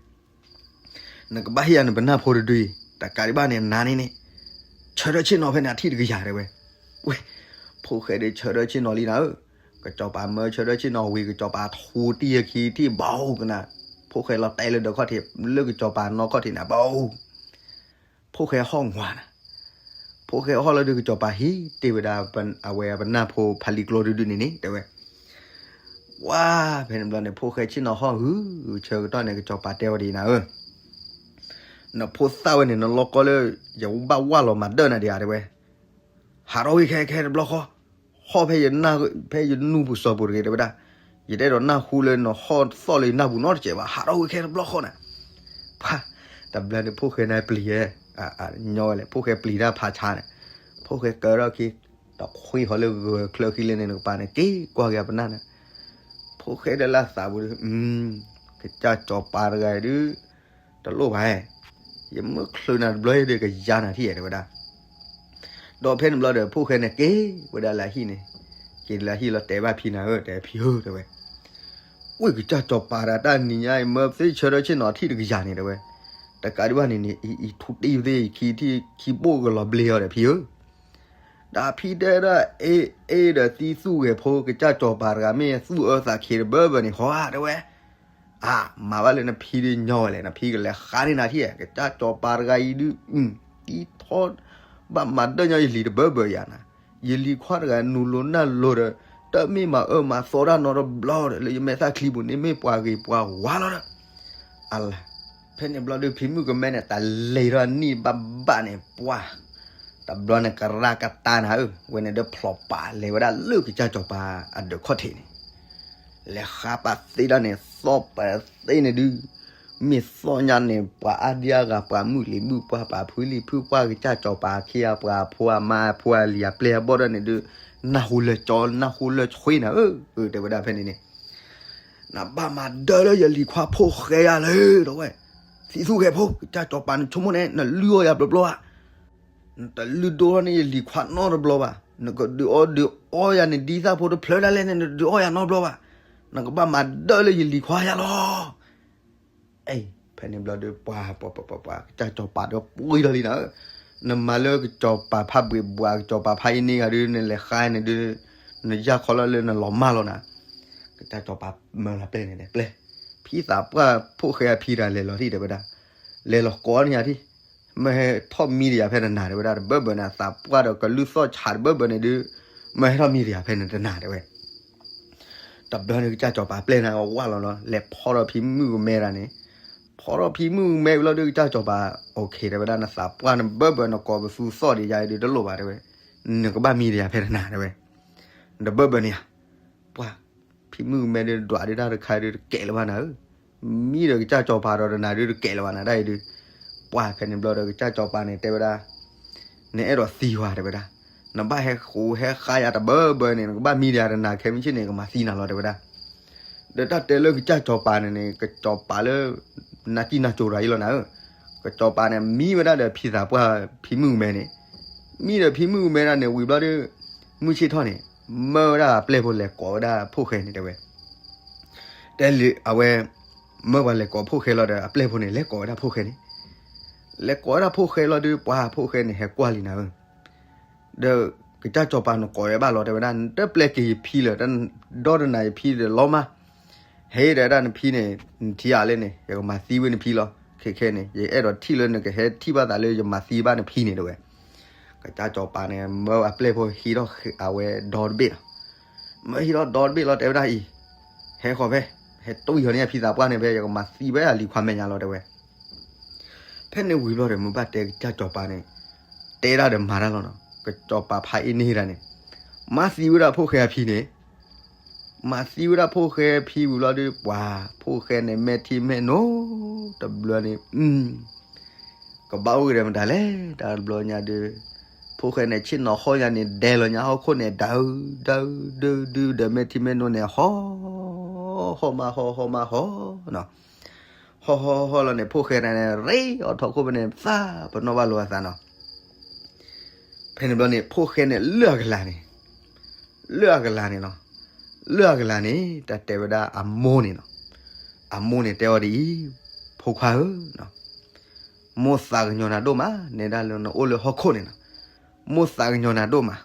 နကဘၣ်ဟ့ၣ်ယၤနပနၢ်ဖိတဒုအံၤ တကးဒံးဘၣ်န့ၣ် နၤန့ၣ်န့ၣ်, ဆၢထၢၣ်ဆ့ၣ်နီၤဖဲန့ၣ်အထံၣ်တကယၤတဲဝဲ, ဝဲ, ဖိၣ်ဃဲဒီးဆၢထၢၣ်ဆ့ၣ်နီၤလံနၤဧၢ ကစီၤပၤမၢဆၢထၢၣ်ဆ့ၣ်နီၤဝံၤ ကစီၤပၤထူတံၢ်အခံထံၣ်ဘၣ်ကနၤ, ဖိၣ်ဃဲလီၤတဲလၢဒီးခီၣ်ထံး လၢကစီၤပၤနီၢ်ခီၣ်ထံးန့ၣ်ဘၣ်, ဖိၣ်ဃဲဟီၣ်ငွါနၤ, ဖိၣ်ဃဲဟီၣ်လီၤဒီးကစီၤပၤဟံးတ့ၢ်ဝဲဒၣ်, အဝဲပနၢ်ဖိဖးလံၤကျိတဒုန့ၣ်န့ၣ်တဲဝဲ, ဝါ, ဖဲန့ၣ်ဘျီန့ၣ် ဖိၣ်ဃဲဆ့ၣ်နီၤဟီၣ်ဟုၣ်ဆၢကတီၢ်န့ၣ် ကစီၤပၤတဲဝဲဒ်နၤဧၢ နဖိသၣ်ဝဲန့ၣ် နလီၢ်ကီလၢ ယဘၣ်ဝၢ်လီၤမၤဒၢၣ်နၤဒံးဧါတဲဝဲ, ဟးထီၣ်ဝံၤခဲခဲတဘျီဃီ, ဟီၣ်ဖဲယနၢ်, ဖဲယနူၢ်ပူၤစီၤပူၤတဂ့ၤတဲဝဲဒၣ်, ယတအဲၣ်ဒိးနၢ်ဟူလၢနဟီၣ်သီၣ်လၢယနၢ်ပူၤနီတစဲးဘၣ် ဟးထီၣ်ဝံၤခဲတဘျီဃီနၤ, ပှၤ, တဘျီန့ၣ်ဖိၣ်ဃဲန့ၣ်ပျံၤဧဲ, ညီဝဲလဲၣ် ဖိၣ်ဃဲပျံၤတၢ်ဖးဆါန့ၣ်, ဖိၣ်ဃဲကၢထီၣ်ခံ, ဒီးခွံဃီလၢဂၢၤချၢဃံလၢန့ၣ်နကပၤန့ၣ် က့ၤကွၢ်က့ၤအပနၢ်န့ၣ်, ဖိၣ်ဃဲဒီးလၢအသးပူၤဒီး, ကစၢ်စီၤပၤတဂၤအံၤဒုး, တလိၣ်ဘၣ်, ယမ့ၢ်ချုးနၤတဘျီဒီးကယၤနၤထံၣ်ဧဲတဲဝဲဒၣ်, ဒီးဖဲန့ၣ်ဘျီဒီး ဖိၣ်ဃဲန့ၣ်က့ၤဝဲဒၣ်လၢဟံၣ်န့ၣ်, က့ၤလၢဟံၣ်လီၤတဲဘၣ်ဖံနၤဧၢ တဲဖံဧၢတဲဝဲ, ဝ့ၢ်ကစၢ်စီၤပၤဒီးတၢ်နံၤညါအံၤ မၢပသ့ၣ်ဆၢထၢၣ်ဆ့ၣ်နီၤထံၣ်တကယၤန့ၣ်တဲဝဲ, တကးဒံးဘၣ်န့ၣ်န့ၣ် အံၤထူတံၢ်ပသ့ၣ်အံၤခံထံၣ်ခံဘိၣ်ကလီၤဘျ့အီၤဒီးဖံဧၢ ဒီးဖံတဲဒၣ် အ့ၣ်အ့ၣ်ဒီးသံသူၣ်ဂဲၤဖိ ကစၢ်စီၤပၤတဂၤမ့ၢ်သူၣ်အၢသးခံတဘၢဘၢန့ၣ် ဟီဧါတဲဝဲ, အါ မၤဘၣ်လၢနဖံဒုးညီဝဲလဲၣ် နဖံကလဲၤဃါန့ၢ်နၤထံၣ်ဧဲ ကစၢ်စီၤပၤတဂၤအံၤဒုး, အံၤထီၣ်, ဘၣ်မၤဒၢၣ်ညီယလံၤတဘၢဘၢယၤနၤ, ယလံၤခွါတဂၤနူၤလိၤနၢ်လိၤဒီး, တမ့ၢ်မၤအၢမၤသီတၢ်နီတဘျီဒီး လၢယမဲာ်သၣ်ချံပူၤန့ၣ်မ့ၢ်ပှၤဂ့ၤပှၤဝါလီၤဒီး, အလၢ ဖဲန့ၣ်ဘျီဒုး ဖံမုၣ်ကမဲန့ၣ် တၢ်လဲၤထီၣ်နံၣ်ဘၣ်ဘၣ်န့ၣ် ပှၤ, တဘျီန့ၣ်ကရၢကတၢနၤဧၢ, ဝဲန့ၣ်ဒီးဖျိးပာ်လဲၤဝဲဒၣ်လၢကစၢ်စီၤပၤအဒၢးခီၣ်ထံးန့ၣ်, လဲၤဃါပာ်သ့ဒၣ်န့ၣ် သီၣ်ပာ်သ့န့ၣ်ဒုး, မ့ၢ်သီၣ်ညါန့ၣ် ပှၤအါဒံအါဂၤ ပှၤမုၣ်လံၤမုၣ်ပှၢ် ပှၤဖုလံၤဖုပှၢ် ကစၢ်စီၤပၤအခ့အပှၤ အဖိအမါအဖိအလံၤအပျဲၢ်အဘီၣ်ဒၣ်န့ၣ်ဒုး, နၢ်ဟူလၢကၠီ နၢ်ဟူလၢဆွ့နၤဧၢ, တဲဝဲဒၣ်ဖဲန့ၣ်န့ၣ် နဘၣ်မၤဒၢလၢယလံၤခွါဖိၣ်ဃဲယၤလၢ တဲဝဲ, သံသူၣ်ဂဲၤဖိ ကစၢ်စီၤပၤနဆိကမိၣ်န့ၣ် နလုၢ်အီၣ်ယၤဘျီဘျီဧါ, နတလုၢ်ဒိၣ်ထီၣ်န့ၢ်ယလံၤခွါနီတဘျီဘၣ်, နကဒုးအီၣ်ဒုးအီယၤန့ၣ် ဒ်သၣ်ဖိတဖျၢၣ်ဒၣ်လဲာ်န့ၣ် နတဒုးအီၣ်ယၤနီတဘျီဘၣ်, နကဘၣ်မၤဒၢလၢယလံၤခွါယၤလီၤ. အ့ ဖဲန့ၣ်ဘျီဒီး ပှၤ ပှၤ ပှၤ ပှၤ ကစၢ်စီၤပၤဒီးပှ့ၤထီၣ်လံနၤဧၢ, နမၤလၢကစီၤပၤဖးဘှံးဘှး ကစီၤပၤဖးအ့န့ၢ်ဂၤဒုး နလဲၤဃါန့ၣ်ဒုး, နယၢ်ခီလီၤလၢနလီၤမၢ်လီၤနၤ, ကစၢ်စီၤပၤမၢလီၤပျဲၢ်န့ၣ်တဲ ပျဲၢ်, ဖံသးပှၢ်ဖိၣ်ဃဲအဖံတၢ်လဲၤလီၤထံၣ်တဲဝဲဒၣ်, လဲၤလီၤကိးန့ၢ်ယၤထံၣ်, မ့ၢ်ဟဲထီၣ်မံဒံးယၤဖဲနနၤတဲဝဲဒၣ် တဘၢဘၢန့ၣ် သးပှၢ်ဒီးကလုၢ်သီၣ်ဆးတဘၢဘၢန့ၣ်ဒုး, မ့ၢ်ဟဲထီၣ်မံဒံးယၤဖဲနတနၤတဲဝဲ တဘျီန့ၣ် ကစၢ်စီၤပၤပျဲၢ်န့ၣ်ဝၢ်လီၤလီၤ လဲၤဖီၣ်ဒီးဖံမုၣ်ကမဲတၢ်န့ၣ်, ဖီၣ်ဒီးဖံမုၣ်ကမဲဝံၤလီၤဒုး ကစၢ်စီၤပၤ, အိၣ်ခ့ တဲဝဲဒၣ် နသးပှၢ်နဘၢဘၢနကိးပသူသီၣ်ဒံးယၤအံၤဒုးတလိၣ်ဘၣ်တဲဝဲ, နကဘၣ်မံဒံးယၤဖဲနနၤတဲဝဲ, နတဘၢဘၢန့ၣ်ဧါ, ပှၤ, ဖ ဖံမုၣ်ကမဲဒုး ဒွးဒုးတၢ်တခါဒုး တကဲးလၢၤဘၣ်နၤဧၢ, မံဒီးကစၢ်စီၤပၤဒီးတနၤဒုး တကဲးလၢၤဘၣ်နၤတၢ်အံၤဒုး, ပှၤဖဲန့ၣ်ဘျီဒီး ကစၢ်စီၤပၤန့ၣ် တဲဝဲဒၣ်, နအဲၣ်ဒိးသံဝဲ တဲဝဲဒၣ်, နဘၣ်ဟဲဃိးဟဲဃါယၤတဘၢဘၢန့ၣ် နကဘၣ်မံဒီးယၤတနၤခဲမုၢ်ဆ့ၣ်န့ၣ် ကမၤသံနၤလီၤ တဲဝဲဒၣ်. ဒီးတၢ်တဲလၢကစၢ်စီၤပၤန့ၣ်န့ၣ် ကစီၤပၤလၢ နၢ်ကံၢ်နၢ်ကၠိတဂၤအံၤလီၤနၤဧၢ, ကစီၤပၤန့ၣ် မံဝဲဒၣ်ဒီးဖံသးပှၢ်ဖံမုၣ်ကမဲန့ၣ်, မံဒီးဖံမုၣ်ကမဲဒၣ်န့ၣ် ဝံၤဘျီဒီး မုၢ်ဆ့ၣ်ထီၣ်န့ၣ် မၢဝဲဒၣ်အပျဲၢ်ဖိလဲၤကိးဝဲဒၣ်ဖိၣ်ဃဲန့ၣ် တဲဝဲ, တဲလံ အဝဲ မၢပှၤလဲၤကိးဖိၣ်ဃဲလီၤဒီး အပျဲၢ်ဖိန့ၣ် လဲၤကိးဝဲဒၣ်ဖိၣ်ဃဲန့ၣ်, လဲၤကိးဝဲဒၣ်ဖိၣ်ဃဲလီၤဒီး ပှၤဖိၣ်ဃဲန့ၣ် ဟဲကွၢ်လံနၤဧၢ, ဒီးကစၢ်စီၤပၤန့ၣ်ကိးဝဲဘၣ်လီၤ တဲဝဲဒၣ် နတပျဲက့ၤယဖံလၢၤ, ဒီတနၤယဖံဒီးလီၤမး, ဟဲဒီးဒၣ်နဖံန့ၣ် နထံၣ်အါလဲၣ်န့ၣ် ယကမၤသံဝဲနဖံလီၤ, ခဲခဲန့ၣ် ယအဲၣ်ဒိးထံၣ်လၢနကဟဲထံၣ်ဘၣ်သးလၢယမၤသံဘၣ်နဖံန့ၣ် တဲဝဲ. ကစၢ်စီၤပၤန့ၣ် မၢအပျဲၢ်ဖိဟံးထီၣ်အဝဲဒီတဘ့ၣ်လီၤ, မၢဟံးထီၣ်ဒီတဘ့ၣ်လီၤ တဲဝဲဒၣ်အံၤ, ဟဲဃီၤဖဲ, ဟဲတွံၢ်ဃီၤန့ၢ်အဖံသးပှၢ်န့ၣ်ဖဲ ယကမၤသံဝဲအလံၤခွါမဲာ်ညါလီၤ တဲဝဲ. ဖဲန့ၣ်ဝံၤဘျီဒီး မ့ၢ်ဘၣ်တဲကစၢ်စီၤပၤန့ၣ် တဲဒၣ်ဒီးမၤတၢ်လီၤနီၤ, ကစီၤပၤဖးအ့န့ၢ်ဒၣ်န့ၣ် မၤသံဝဲဒၣ်ဖိၣ်ဃဲအဖံန့ၣ်, မၤသံဝဲဒၣ်ဖိၣ်ဃဲအဖံဝံၤဘျီဒီး ပှၤဖိၣ်ဃဲန့ၣ် မဲာ်ထံမဲာ်နိ တဘျီန့ၣ် ကဘၣ်အိၣ်က့ၤဒီးမတၤလဲၣ် တၢ်တဘျီညါဒီး ဖိၣ်ဃဲန့ၣ် ဆ့ၣ်နီၤဟီၣ်ညါန့ၣ် ဒဲလီၤညါဟီၣ်ခိၣ်န့ၣ် ဒုဒုဒုဒု ဒီးမဲာ်ထံမဲာ်နိန့ၣ် ဟီၣ် ဟီၣ်မးဟီၣ် ဟီၣ်မးဟီၣ်နီၤ, ဟီၣ်ဟီၣ်ဟီၣ်လီၤန့ၣ် ဖိၣ်ဃဲန့ၣ် ရ့အီၤထီၣ်ခိၣ်ဖဲန့ၣ် သးပနီၣ်ဘၣ်လိာ်အသးနီၤ. ဖဲန့ၣ်ဘျီန့ၣ် ဖိၣ်ဃဲန့ၣ် လၢအကလၤန့ၣ်, လၢအကလၤန့ၣ်နီၤ, လၢအကလၤန့ၣ် တၢ်တဲဝဲဒၣ်အမိၢ်န့ၣ်နီၤ, အမိၢ်န့ၣ်တဲအီၤဒ်အံၤ, ဖိခွါဧၢ, မိၢ်သးကညီၤနၤဒိၣ်မး နဲဒၣ်လၢနအိၣ်လၢဟီၣ်ခိၣ်န့ၣ်နီၤ, မိၢ်သးကညီၤနၤဒိၣ်မး,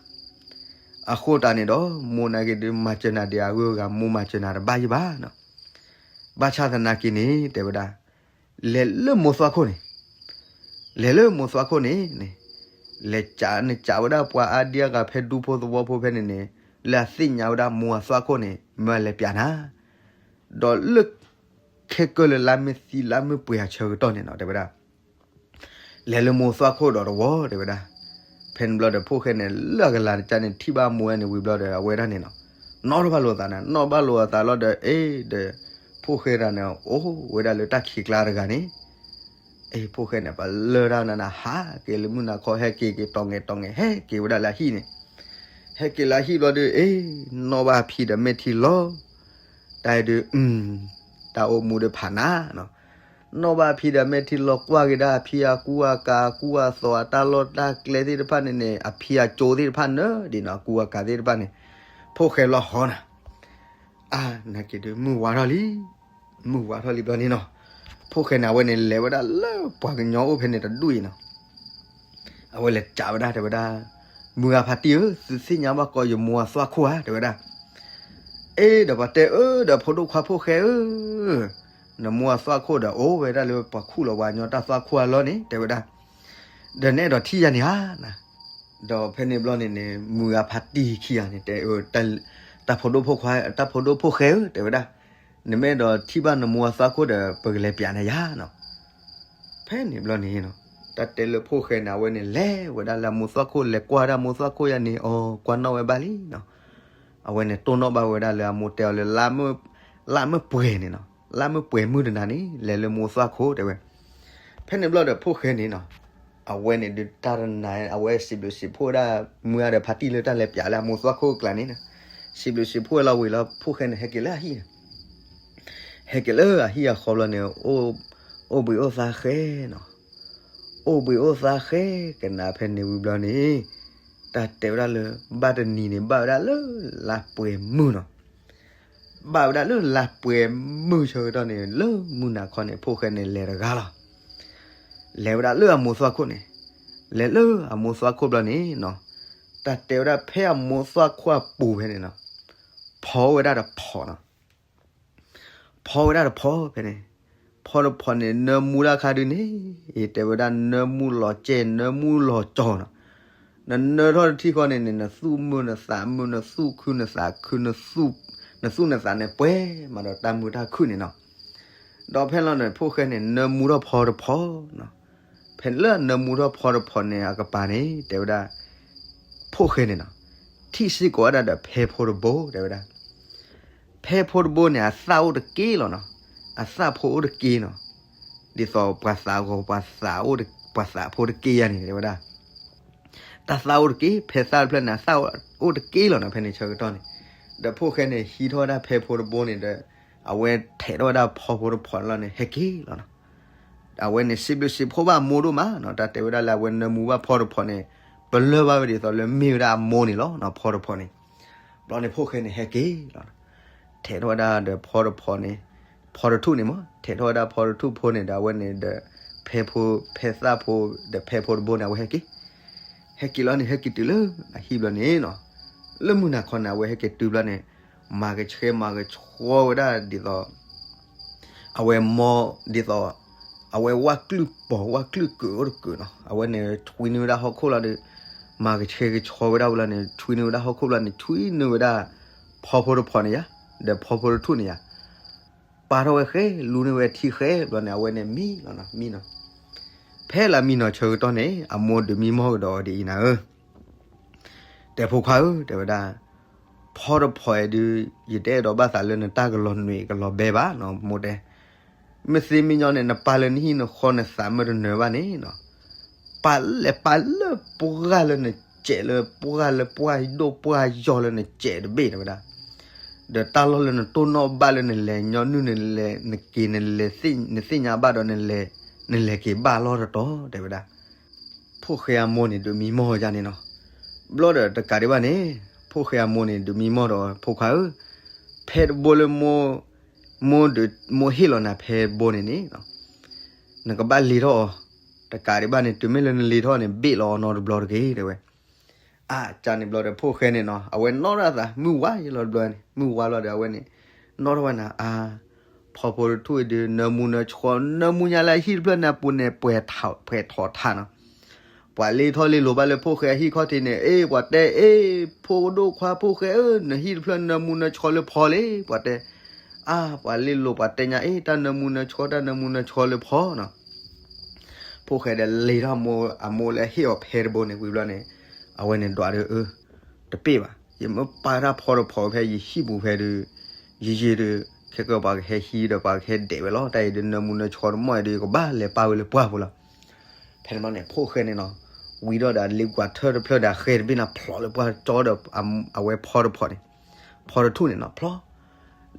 အဃိတၢ်န့ၣ်ဒီး မိၢ်နာ်က့ၤဒုး မၤစၢၤနၤဒံးအဂုၤအဂၤ မိၢ်မၤစၢၤနၤတဘၣ်ယံၤဘၣ်နီၤ, ဘၣ်ဆၣ်သနာ်က့န့ၣ် တဲဝဲဒၣ် လဲၤလၢမိၢ်သွၣ်ခိၣ်န့ၣ်, လဲၤလၢမိၢ်သွၣ်ခိၣ်န့ၣ်န့ၣ်, လဲၤကးနကးဝဲဒၣ်ပှၤအါဒံအါဂၤဖဲဒူဖိသဝီဖိဖဲန့ၣ်န့ၣ်, လၢအသ့ၣ်ညါဝဲဒၣ်မိၢ်အသွၣ်ခိၣ်န့ၣ် မၢအလဲၤပျးနၤ, ဒီးလၢ ခဲကၢၢ်လၢလါမ့ၢ်သံလါမ့ၢ်ပှဲၤအဆၢကတီၢ်န့ၣ်နီၤ တဲဝဲဒၣ် လဲၤလၢမိၢ်သွၣ်ခိၣ်ဒီးတဝီ တဲဝဲဒၣ်. ဖဲန့ၣ်ဘျီဒီး ဖိၣ်ဃဲန့ၣ် လၢအကလၤတကါန့ၣ် ထံၣ်ဘၣ်မိၢ်ဝဲန့ၣ်ဝံၤဘျီဒီး အဝဲဒၣ်န့ၣ်နီၤ, နီၣ်ထီၣ်ဘၣ်လိာ်အသးန့ၣ် နီၣ်ဘၣ်လိာ်အသးလီၤဒီး အ့ဒီး ဖိၣ်ဃဲတၢ်န့ၣ် အိၣ်ဝဲဒၣ်လၢတၢ်ခံးကျါတဂၤန့ၣ်, အ့ ဖိၣ်ဃဲန့ၣ် ပလၢၢ်တၢ်နၤနၤ ဟးက့ၤလၢမုၢ်နၤခီ ဟဲက့ၤက့ၤတီၤငဲၤတီၤငဲၤ ဟဲက့ၤဝဲဒၣ်လၢအဟံၣ်န့ၣ်, ဟဲက့ၤလၢအဟံၣ်ဘျီဒီး အ့ နီၣ်ဘၣ်ဖံဒီးမဲာ်ထံလီၤ တၢ်အံၤဒုး တၢ်အိၣ်မူဒုးဖးနၤနီၤ, နီၣ်ဘၣ်ဖံဒီးမဲာ်ထံလီၤ ကွၢ်က့ၤဒၣ်အဖံအကူအကၤ အကူအသိး အတၢ်လီၢ်တၢ်ကျဲသ့ၣ်တဖၣ်န့ၣ်န့ၣ် အဖံအကၠိသ့ၣ်တဖၣ်နၢၤဒ်နီၤ အကူအကၤသ့ၣ်တဖၣ်န့ၣ်, ဖိၣ်ဃဲလီၤဟီနၤ, အါ နာ်က့ၤဒုး မုၢ်ဝါထီၣ်လံ, မုၢ်ဝါထီၣ်လံဘျီန့ၣ်နီၤ, ဖိၣ်ဃဲန့ၣ် အဝဲန့ၣ် လဲၤဝဲဒၣ်လၢပှၤကညီအိၣ်ဖဲန့ၣ်တဒူၣ်အံၤနီၤ အဝဲလဲၤကးဝဲဒၣ်တဲဝဲဒၣ်, မုၢ်ဂၤဖးတံၢ်ဧၢ, သုသ့ၣ်ညါဘၣ်ကီးယမိၢ်အသွၣ်ခိၣ်ဧါ တဲဝဲဒၣ်. အ့ ဒီးပှၤတဲအၢ ဒီးဖိဒိၣ်ခွါဖိၣ်ဃဲဧၢ, နမိၢ်အသွၣ်ခိၣ်ဒီးအိၣ်ဝဲဒၣ်လၢပှၤခူၣ်လီၤပှၤကညီတၢ်သွၣ်ခိၣ်အလီၢ်န့ၣ် တဲဝဲဒၣ်, ဒီးနအဲၣ်ဒိးထံၣ်ယၤန့ၣ်ဧါနၤ, ဒီးဖဲန့ၣ်ဘျီန့ၣ်န့ၣ် မုၢ်ဂၤဖးတံၢ်ခံဂၤန့ၣ် တဲအၢ တၢ်ဖိဒိၣ်ဖိၣ်ခွါ တၢ်ဖိဒိၣ်ဖိၣ်ဃဲဧၢ တဲဝဲဒၣ်, နမ့ၢ်အဲၣ်ဒိးထံၣ်ဘၣ်နမိၢ်အသွၣ်ခိၣ်ဒီး ပကလဲၤပျးနၤယၤနီၤ. ဖဲန့ၣ်ဘျီန့ၣ်နီၤ, တၢ်တဲလၢဖိၣ်ဃဲန့ၣ် အဝဲန့ၣ်လဲၤဝဲဒၣ်လၢအမိၢ်သွၣ်ခိၣ် လဲၤကွၢ်ဒၣ်မိၢ်သွၣ်ခိၣ်ယၤန့ၣ် အီ ကွၢ်နီၣ်ဝဲဘၣ်လံနီၤ. အဝဲန့ၣ်တိၢ်နီၣ်ဘၣ်ဝဲဒၣ်လၢအမိၢ်တဲအီၤလၢ လါမ့ၢ်ပှဲၤန့ၣ်နီၤ, လါမ့ၢ်ပှဲၤမုၢ်တနၤန့ၣ် လဲၤလၢမိၢ်သွၣ်ခိၣ်တဲဝဲ. ဖဲန့ၣ်ဘျီဒီးဖိၣ်ဃဲန့ၣ်နီၤ, အဝဲန့ၣ်ဒုးတၢ်တနၤ အဝဲစံးဘျုးစံးဖှိၣ်ဝဲဒၣ် မုၢ်ဂၤဒီးဖးတံၢ်လၢတၢ်လဲၤပျးလၢအမိၢ်သွၣ်ခိၣ်အကျါန့ၣ်နီၤ, စံးဘျုးစံးဖှိၣ်ဝဲလီၤဝံၤလီၤ ဖိၣ်ဃဲန့ၣ် ဟဲက့ၤလၢအဟံၣ်န့ၣ် ဟဲက့ၤလၢအဟံၣ်အဃီဘျီန့ၣ် အိၣ်ဘှံးအိၣ်သါဃဲနီၤ, အိၣ်ဘှံးအိၣ်သါဃဲကနၣ်ဖဲန့ၣ်ဝံၤဘျီန့ၣ်, တၢ်တဲဝဲဒၣ်လၢ ဘၣ်တနံၤန့ၣ် ဘၣ်ဝဲဒၣ်လၢလါပှဲၤမုၢ်နီၤ, ဘၣ်ဝဲဒၣ်လၢလါပှဲၤမုၢ်ဆၢကတီၢ်န့ၣ် လၢမုၢ်နၤခီန့ၣ် ဖိၣ်ဃဲန့ၣ်လဲၤတဂၤလီၤ. လဲၤဝဲဒၣ်လၢအမိၢ်သွၣ်ခိၣ်န့ၣ်, လဲၤလၢအမိၢ်သွၣ်ခိၣ်ဘျီန့ၣ်နီၤ, တၢ်တဲဝဲဒၣ်ဖဲအမိၢ်သွၣ်ခိၣ်အပူၤဖဲန့ၣ်နီၤ, ဖီဝဲဒၣ်တဖီနီၤ ဖီဝဲဒၣ်တဖီဖဲန့ၣ်, ဖီတဖီန့ၣ် နၢမူတၢ်ခါဒုးန့ၣ်, ယတဲဝဲဒၣ်နၢမူလီၤကဲ နၢမူလီၤကၠီနီၤ, နနၢထီၣ်တထံၣ်ဃီန့ၣ်န့ၣ် နသူၣ်မုာ်နသးမုာ် နသူၣ်ခုနသးခု နသူၣ်နသးန့ၣ်ပှဲၤမးဒီးတၢ်မုာ်တၢ်ခုၣ်န့ၣ်နီၤ, ဒီးဖဲလီၤန့ၣ် ဖိၣ်ဃဲန့ၣ် နၢမူထီၣ်ဖီတဖီနီၤ, ဖဲလၢနၢမူထီၣ်ဖီတဖီန့ၣ် အကပၤန့ၣ် တဲဝဲဒၣ် ဖိၣ်ဃဲန့ၣ်နီၤ, ထံၣ်စ့ၢ်ကီးဝဲဒၣ်ဒီးဖဲဖိတဘိ တဲဝဲဒၣ်, ဖဲဖိတဘိန့ၣ် အသၣ်အိၣ်တက့ၢ်လီၤနီၤ. အသၣ်ဖိအိၣ်တက့ၢ်နီၤ. ဒ်သိးပှၤသးဂီၤ ပှၤသးအိၣ်တ- ပှၤသးဖိတက့ၢ်ယၤန့ၣ် တဲဝဲဒၣ် တၢ်သၣ်အိၣ်တက့ၢ်, ဖဲသၣ်တဖျၢၣ်န့ၣ် အသၣ်အိၣ်တက့ၢ်လီၤနီၤ. ဖဲန့ၣ်ဆၢကတီၢ်န့ၣ် ဒီးဖိၣ်ဃဲန့ၣ် ဟံးထီၣ်ဝဲဒၣ်ဖဲဖိတဘိန့ၣ်ဒီး အဝဲထဲးထီၣ်ဝဲဒၣ်ဖီဖိတဖီန့ၣ်လီၤန့ၣ် ဟဲက့ၤလီၤနီၤ. အဝဲန့ၣ် စံးဘျုးစံးဖှိၣ်ဘၣ်အမိၢ်ဒိၣ်မးနီၤ. တၢ်တဲဝဲဒၣ်လၢအဝဲနၢမူဘၣ်ဖီတဖီန့ၣ် ပလၢၢ်ဘၣ်ဝဲဒ်သိးလၢမ့ၢ်ဝဲဒၣ်အမိၢ်န့ၣ်လီၤနီၤ, ဖီတဖီန့ၣ်. ဘျီန့ၣ်ဖိၣ်ဃဲန့ၣ်ဟဲက့ၤလီၤ. ထဲးထီၣ်ဝဲဒၣ်ဒီးဖီတဖီန့ၣ်, ဖီတထူၣ်န့ၣ်မး, ထဲးထီၣ်ဝဲဒၣ်ဖီတထူၣ်ဖိန့ၣ်ဒီး အဝဲန့ၣ်ဒီး ဖဲဖိ- ဖဲသၣ်ဖိ ဒီးဖဲဖိတဘိန့ၣ် အဝဲဟဲက့ၤ ဟဲက့ၤလီၤန့ၣ် ဟဲက့ၤတုၤလၢအဟံၣ်ဘျီန့ၣ်နီၤ. လၢမုၢ်နၤခီန့ၣ် အဝဲဟဲက့ၤတုၤဘျီန့ၣ် မၤကဆှဲမၤကဆှီဝဲဒၣ်ဒ်သိး အဝဲမိၢ်ဒ်သိး အဝဲဝၣ်ကျုၢ်ပီၤ ဝၣ်ကျုၢ်ကုာ်အိၣ်တကုာ်နီၤ. အဝဲန့ၣ်ဆွံနုာ်ဝဲဒၣ်ဟီၣ်ခိၣ်လီၤဒီး မၤကဆှဲကဆှီဝဲဒၣ်ဝံၤလီၤန့ၣ် ဆွံနုာ်ဝဲဒၣ်ဟီၣ်ခိၣ်ဘျီန့ၣ် ဆွံနုာ်ဝဲဒၣ် ဖီဖိတဖီန့ၣ်ယါ, ဒီးဖီဖိတထူၣ်န့ၣ်ယါ ပာ်ထီၣ်ဝဲဃဲ လူန့ၢ်ဝဲထံဃဲဘျီန့ၣ် အဝဲန့ၣ်မံလီၤနီၤ, မံနီၤ. ဖဲလၢမံနီၤဆၢကတီၢ်န့ၣ် အမိၢ်ဒုးမံမီၢ်ကဒီးအီၤဒ်အံၤနၤဧၢ, တဲဖိခွါဧၢ တဲဝဲဒၣ်, ဖီတဖီအံၤဒုး ယတအဲၣ်ဒိးဘၣ်သးလၢနတၢ်ကလီၤနွံကလီၤဘဲဘၣ်နီၤ မိၢ်တဲ. မ့ၢ်သ့မ့ၢ်ညီန့ၣ် နပာ်လၢနဟံၣ်နဃီနသးမ့ၢ်တနၢၤဘၣ်န့ၣ်နီၤ, ပာ်လဲၤပာ်လၢပှၢ်လၢနစဲးလၢပှၢ်လၢပှၢ်ဒိၣ်ပှၢ်ယီၤလၢနစဲးတဘ့ၣ်တဲဝဲဒၣ်. ဒီးတၢ်လီၢ်လၢနတိၢ်နီၣ်ဘၣ်လၢနလဲၤညီနုၢ်နလဲၤနက့ၤနလဲၤ နသ့ၣ်ညါဘၣ်ဒီးနလဲၤ နလဲၤက့ၤဘၣ်လီၢ်တတီၤတဲဝဲဒၣ်. ဖိၣ်ဃဲအမိၢ်န့ၣ် ဒုးမံမီၢ်ယါန့ၣ်နီၤ. ဘျီဒီးတကးဒံးဘၣ်န့ၣ် ဖိၣ်ဃဲအမိၢ်န့ၣ် ဒုးမံမီၢ်ဒီး ဖိခွါဧၢ, ဖဲတဘိလၢ မိၢ်ဒုး မိၢ်ဟ့ၣ်လီၤနၤဖဲတဘိန့ၣ်န့ၣ် နကဘၣ်လ့ထီၣ်အီၤ, တကးဒံးဘၣ်န့ၣ် တုၤမ့ၢ်လၢနလ့ထီၣ်န့ၣ် ဘ့ၣ်လီၤအီၤနီတဘျီတဂ့ၤ တဲဝဲ. အါ ကန့ၣ်ဘျီဒီး ဖိၣ်ဃဲန့ၣ်နီၤ အဝဲနီၣ်ထီၣ်အသး မုၢ်ဝါယလီၤတဘျီန့ၣ် မုၢ်ဝါလီၤဒီး အဝဲန့ၣ် နီၣ်ထီၣ်ဝဲနၤ အါ ဖီဖိတထူၣ်အံၤဒုး နၢမူနၢဆှီ နၢမူညါလၢအဟံၣ်တဖျၢၣ်န့ၣ်အပူၤန့ၣ် ပှဲၤထီၣ်ထးနီၤ. ပှၤလ့ထီၣ်လ့လိာ်ဘၣ်လၢဖိၣ်ဃဲအဟံၣ်ခီၣ်ထံးန့ၣ် အ့ ပှၤတဲ အ့ ဖိဒိၣ်ခွါဖိၣ်ဃဲဧၢ နဟံၣ်တဖျၢၣ်နၢမူနၢဆှီလၢဖီလံ ပှၤတဲ. အါ ပှၤလ့လိာ်ပှၤတဲညါ အ့ တၢ်နၢမူနၢဆှီ တၢ်နၢမူနၢဆှီလၢဖီနီၤ. ဖိၣ်ဃဲဒီးလ့ထီၣ်မိၢ် အမိၢ်လၢဟ့ၣ်အီၤဖဲတဘိန့ၣ်ဝံၤဘျီန့ၣ် အဝဲန့ၣ်ဒွးဒီး အၢ တပ့ၢ်ဘၣ်, ယမ့ၢ်ပာ်တၢ်ဖီတဖီဖဲယဟံၣ်ပူၤဖဲဒုး ယယံာ်ဒုး ခဲကပှၤကဟဲဟံးဒီးပှၤကဟဲဒဲးဝဲလီၤ. တၢ်အံၤဒုး နၢမူနၢဆှီတမီၢ်အံၤဒုး ယကဘၣ်လဲၤပာ်ဝဲလၢပှၢ်ပူၤလီၤ. ဖဲန့ၣ်ဘျီန့ၣ် ဖိၣ်ဃဲန့ၣ်နီၤ ဝံၤဒီးဒီးလ့ကွၢ်ထၢၣ်တဖျၢၣ်ဒီးအဃဲတဘ့ၣ်န့ၣ် ဖျိးလၢပှၢ်ကၠီဒီး အဝဲဖီတဖီန့ၣ် ဖီတထူၣ်န့ၣ်နီၤ ဖျိး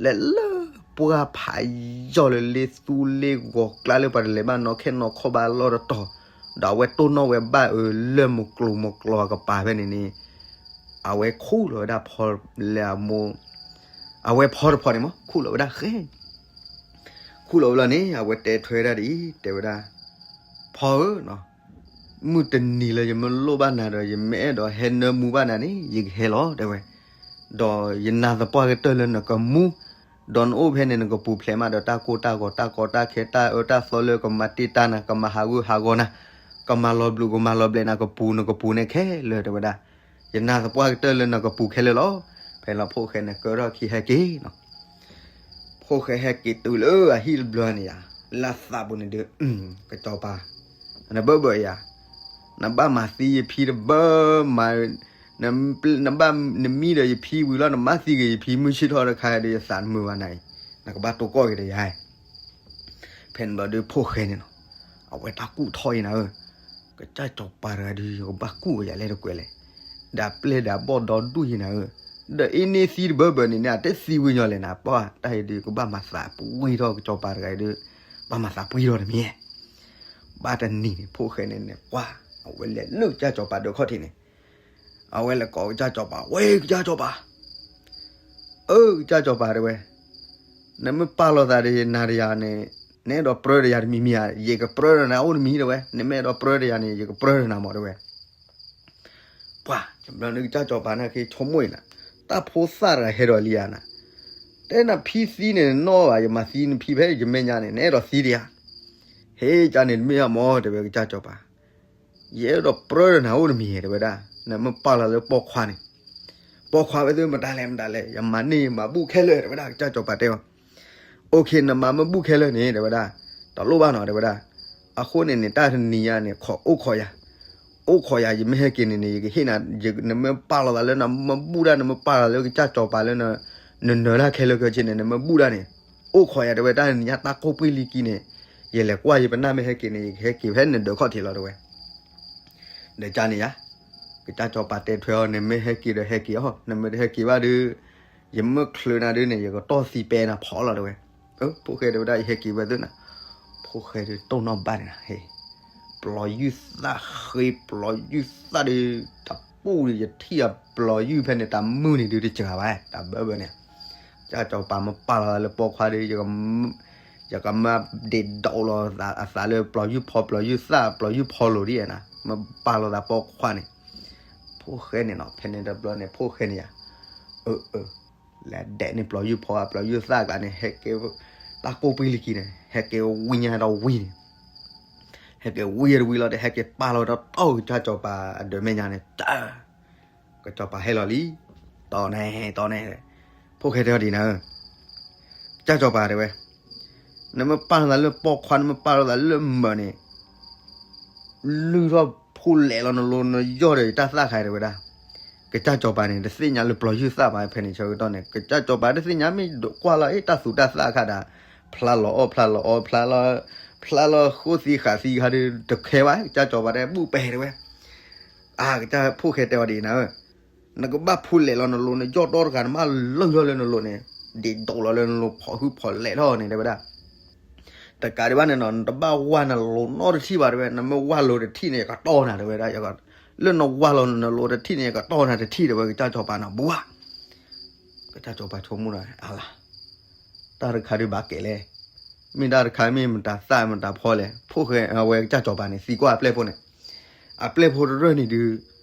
လဲၤလၢပှၢ်ဖးယီၤလၢလ့သူလ့ဂီၤကျါ လၢပှၤတလဲၤဘၣ်နီၢ်ခဲနီၢ်ခီၣ်ဘၣ်လီၢ်တတီၤ, ဒီးအဝဲတိၢ်နီၣ်ဝဲဘၣ်အၢ လၢမုၢ်ကျိၤမုၢ်ကျီအကပၤဖဲန့ၣ်န့ၣ် အဝဲခူၣ်လီၤဝဲဒၣ်ဖီလၢအမိၢ် အဝဲဖီတဖီန့ၣ်မး ခူၣ်လီၤဝဲဒၣ်ဃဲ ခူၣ်လီၤဝဲလီၤန့ၣ် အဝဲတဲထွဲဝဲဒၣ်ဒ်အံၤ တဲဝဲဒၣ်, ဖီဧၢ, မုၢ်တနံၤလၢယမ့ၢ်လိၣ်ဘၣ်နၤဒီး ယမ့ၢ်အဲၣ်ဒိးဟဲနၢမူဘၣ်နၤန့ၣ် ယကဟဲလီၤ တဲဝဲ. ဒီးယနာ်သပှၢ်ကတၢၢ်လၢနကမူ, ဒီးနအိၣ်ဖဲန့ၣ် နကပူၤဖျဲးမးဒီးတၢ်ကိၢ်တၢ်ဂီၤ တၢ်ကီတၢ်ခဲ တၢ်အၢတၢ်သီလၢကမၤတ့ၢ်တၢ်နၤ ကမၤဟးဂူာ်ဟးဂီၤနၤ ကမၤလီၤဘျုးကမၤလီၤဘျဲးနၤ ကပူၤနကပူၤန့ၣ်ခဲလၢာ် တဲဝဲဒၣ်. ယနာ်သပှၢ်ကတၢၢ်လၢနကပူၤခဲလၢာ်လီၤ. ဖဲလီၤဖိၣ်ဃဲန့ၣ်ကၢထီၣ်ခံဟဲက့ၤနီၤ ဖိၣ်ဃဲဟဲက့ၤတုၤလၢအဟံၣ်တဘျီန့ၣ်ယါ, လၢသးပူၤန့ၣ်ဒုး, ကစီၤပၤ, နဘၢဘၢယၤ, နဘၣ်မၤသံယဖံတဘၢ, နဘၣ်နမံဒီးယဖံဝံၤလီၤ နမၤသံက့ၤယဖံ မုၢ်ဆ့ၣ်ထီၣ်တခါဒီး ယသးတမုာ်ဘၣ်နၤအံၤ, နကဘၣ်တိၢ်ကီၢ်က့ၤဒီးယၤ. ဖဲန့ၣ်ဘျီဒုးဖိၣ်ဃဲန့ၣ်နီၤ, အဝဲတၢ်ကူၣ်ထီၣ်အံၤနၤဧၢ, ကစၢ်စီၤပၤတဂၤဒုး ယကဘၣ်ကူၣ်ဝဲယၤလဲၣ်တကွဲးလဲၣ်, ဒီးပျဲၢ်ဒီးဘီၣ်ဒီဒူၣ်အံၤနၤဧၢ, ဒီးအ့န့ၢ်သံတဘၢဘၢန့ၣ်န့ၣ် အတသံဝံၤညီလဲၣ်နၤ, ပှၢ်တၢ်အံၤဒုး ကဘၣ်မၤသးပှံၢ်ထီၣ်ကစီၤပၤတဂၤအံၤဒုး, ဘၣ်မၤသးပှံၢ်ထီၣ်တမံၤ, ဘၣ်တနံၤန့ၣ် ဖိၣ်ဃဲန့ၣ်န့ၣ် ပှၢ်, အဝဲလဲၤလၢကစၢ်စီၤပၤဒၢးခီၣ်ထံးန့ၣ် အဝဲလဲၤကိးကစၢ်စီၤပၤ, ဝဲကစၢ်စီၤပၤ, အၢ ကစၢ်စီၤပၤတဲဝဲ, နမ့ၢ်ပာ်လီၤသးဒီးယနၤဒီးယၤန့ၣ်, နအဲၣ်ဒိးပြၢဒီးယၤတမံၤမံၤဧါ, ယကပြၢဒီးနၤအိၣ်တမံၤတဲဝဲ, နမ့ၢ်အဲၣ်ဒိးပြၢဒီးယၤန့ၣ် ယကပြၢဒီးနၤမးတဲဝဲ. ပှၤ, ကဘျီန့ၣ်ကစၢ်စီၤပၤန့ၣ်က့ၤဆိကမိၣ်အံၤနၤ, တၢ်ဖိသၣ်တဂၤဟဲဒီးလံဧါနၤ, တဲနဖံသံန့ၣ်နီၢ်ဘၣ်, ယမၤသံနဖံဖဲယမဲာ်ညါန့ၣ် နအဲၣ်ဒိးသံဒီးယၤ, ဟ့ၣ်ကန့ၣ်တမ့ၢ်အမၢတဲဝဲကစၢ်စီၤပၤ ယအဲၣ်ဒိးပြၢဒီးနၤအိၣ်တမံၤတဲဝဲဒၣ်, နမ့ၢ်ပာ်လီၤလၢပိာ်ခွါန့ၣ်, ပိာ်ခွါဝဲသ့ၣ်မတၤလဲၣ်မတၤလဲၣ်, ယမၤန့ၢ်မၤဘူၣ်ခဲလၢာ်တဲဝဲဒၣ်, ကစၢ်စီၤပၤတဲအီၤ, အိၣ်ခ့ နမၤမ့ၢ်ဘူၣ်ခဲလၢာ်န့ၣ်တဲဝဲဒၣ်, တလိၣ်ဘၣ်နီၤတဲဝဲဒၣ်, အဃိန့ၣ်န့ၣ် တၢ်တနံၤညါန့ၣ် ခိးအိၣ်ခိးယၤ, အိၣ်ခိးယၤ ယမ့ၢ်ဟဲက့ၤန့ၣ်န့ၣ် ယကဟ့ၣ်နၤ, နမ့ၢ်ပာ်လီၤသးလၢနမ့ၢ်ဘူၣ်ဒၣ် နမ့ၢ်ပာ်လီၤလၢကစၢ်စီၤပၤလၢန နနၢၤတၢ်ခဲလၢာ်ခဲဆ့န့ၣ် နမ့ၢ်ဘူၣ်တၢ်န့ၣ်, အိၣ်ခိးယၤတဲဝဲ တၢ်နံၤညါတၢ်ကိၢ်ပှံၢ်လံၤကံန့ၣ်, ယလဲၤကွၢ်ယပနၢ်မ့ၢ်ဟဲက့ၤန့ၣ် ယကဟဲက့ၤဖဲနဒၢးခီၣ်ထံးလီၤတဲဝဲ. ဒီးကန့ၣ်ယါ, ကစၢ်စီၤပၤတဲထွဲအီၤ နမ့ၢ်ဟဲက့ၤဒီးဟဲက့ၤအီၤ, နမ့ၢ်တဟဲက့ၤဘၣ်ဒီး ယမ့ၢ်ချုးနၤဒုးန့ၣ် ယကတီၢ်သံပဲနၤဖီလီၤတဲဝဲ. ဖိၣ်ဃဲတဲဝဲဒၣ် ယဟဲက့ၤဝဲသ့ၣ်နၤ. ဖိၣ်ဃဲဒုးတိၢ်နီၣ်ဘၣ်န့ၣ်နၤ, ပျီၤယုၢ်သၣ်ဃ့ ပျီၤယုၢ်သၣ်ဒီး တပူၣ်ဒီး ယထံၣ်အပျီၤယုၢ်ဖဲန့ၣ် တၢ်မုၢ်န့ၣ်ဒုးတစှၤဘၣ် တၢ်ဘၢဘၢန့ၣ်. ကစၢ်စီၤပၤမ့ၢ်ပာ်လီၤသးလၢပိာ်ခွါဒီး ယကမၤဒ့ဒိးလီၤအသးလၢပျီၤယုၢ်ဖီ ပျီၤယုၢ်သၣ် ပျီၤယုၢ်ဖီလိၤဒ်နၤ, မ့ၢ်ပာ်လီၤသးပိာ်ခွါန့ၣ်. ဖိၣ်ဃဲန့ၣ်နီၤ ဖဲန့ၣ်တဘျီန့ၣ် ဖိၣ်ဃဲန့ၣ်ယါ, အၢ အၢ လဲၤဒဲးန့ၢ်ပျီၤယုၢ်ဖီ ပျီၤယုၢ်သၣ်ကျါန့ၣ် ဟဲက့ၤ တၢ်ကိၢ်ပှံၢ်လံၤကံန့ၣ် ဟဲက့ၤဝံညါဒီးဝံၤန့ၣ်, ဟဲက့ၤဝံၤတဝံၤလီၤဒီး ဟဲက့ၤပာ်လီၤဒီးတီၢ်ကစၢ်စီၤပၤအဒၢးမဲာ်ညါန့ၣ် တၢ် ကစၢ်စီၤပၤဟဲလီၤလံ, တီၢ်န့ၣ် တီၢ်န့ၣ်, ဖိၣ်ဃဲတဲအီၤဒ်နၤဧၢ, ကစၢ်စီၤပၤတဲဝဲ, နမ့ၢ်ပာ်လီၤသးလၢပိာ်ခွါ နမ့ၢ်ပာ်လီၤသးလၢမၢာ်န့ၣ် လုၢ်ထီၣ်ဖိလဲးလီၤနလိၤ နယီၢ်ဒီးယတၢ်သၣ်ခါတဲဝဲဒၣ်. ကစၢ်စီၤပၤန့ၣ် တသ့ၣ်ညါလၢပျီၤယုၢ်သၣ်ဘၣ်ဖဲန့ၣ်ဆၢကတီၢ်န့ၣ် ကစၢ်စီၤပၤတသ့ၣ်ညါ မ့ၢ်ကွၢ်လီၤအ့ၣ် တၢ်သူတၢ်သၣ်အခါဒၣ် ဖျါလီၤအီၣ် ဖျါလီၤအီ ဖျါလီၤ ဖျါလီၤဃိသံဃာ်သံခါဒီး တခဲဘၣ် ကစၢ်စီၤပၤတဲ ဘူၣ်ပဲာ်တဲဝဲ. အၢ ကစၢ်ဖိၣ်ဃဲတဲအီၤဒ်နၤဧၢ, နကဘၣ်ဖိလဲးလီၤနလိၤ နယီၢ်ဒီတဂၤ နမၤလၢထီၣ်လၢနလိၤန့ၣ် ဒ့ဒိးလီၤလၢနလိၤ ဖီၣ်ဟုၣ်ဖီၣ်လဲးထီၣ်န့ၣ်တဲဝဲဒၣ်. တကးဒံးဘၣ်န့ၣ်နီၤ နတဘၣ်ဝၢ်နလိၤနီတထံၣ်ဘၣ်တဲဝဲ, နမ့ၢ်ဝၢ်လိၤတထံၣ်န့ၣ် ယကတီၢ်နၤတဲဝဲဒၣ်, လၢနဝၢ်လီၤနလိၤတထံၣ်န့ၣ် ယကတီၢ်နၤတထံၣ်တဲဝဲ ကစၢ်စီၤပၤန့ၣ် ဘှၢ် ကစၢ်စီၤပၤဆိကမိၣ်ဒီး အလၤ, တၢ်တခါဒုးဘၣ်ကဲလဲၣ်, မ့ၢ်တၢ်တခါမ့ၢ်မတၤသၣ်မတၤဖီလဲၣ်, ဖိၣ်ဃဲအဝဲကစၢ်စီၤပၤန့ၣ် သံကွၢ်အပျဲၢ်ဖိန့ၣ်, အပျဲၢ်ဖိတရၢၢ်န့ၣ်ဒုး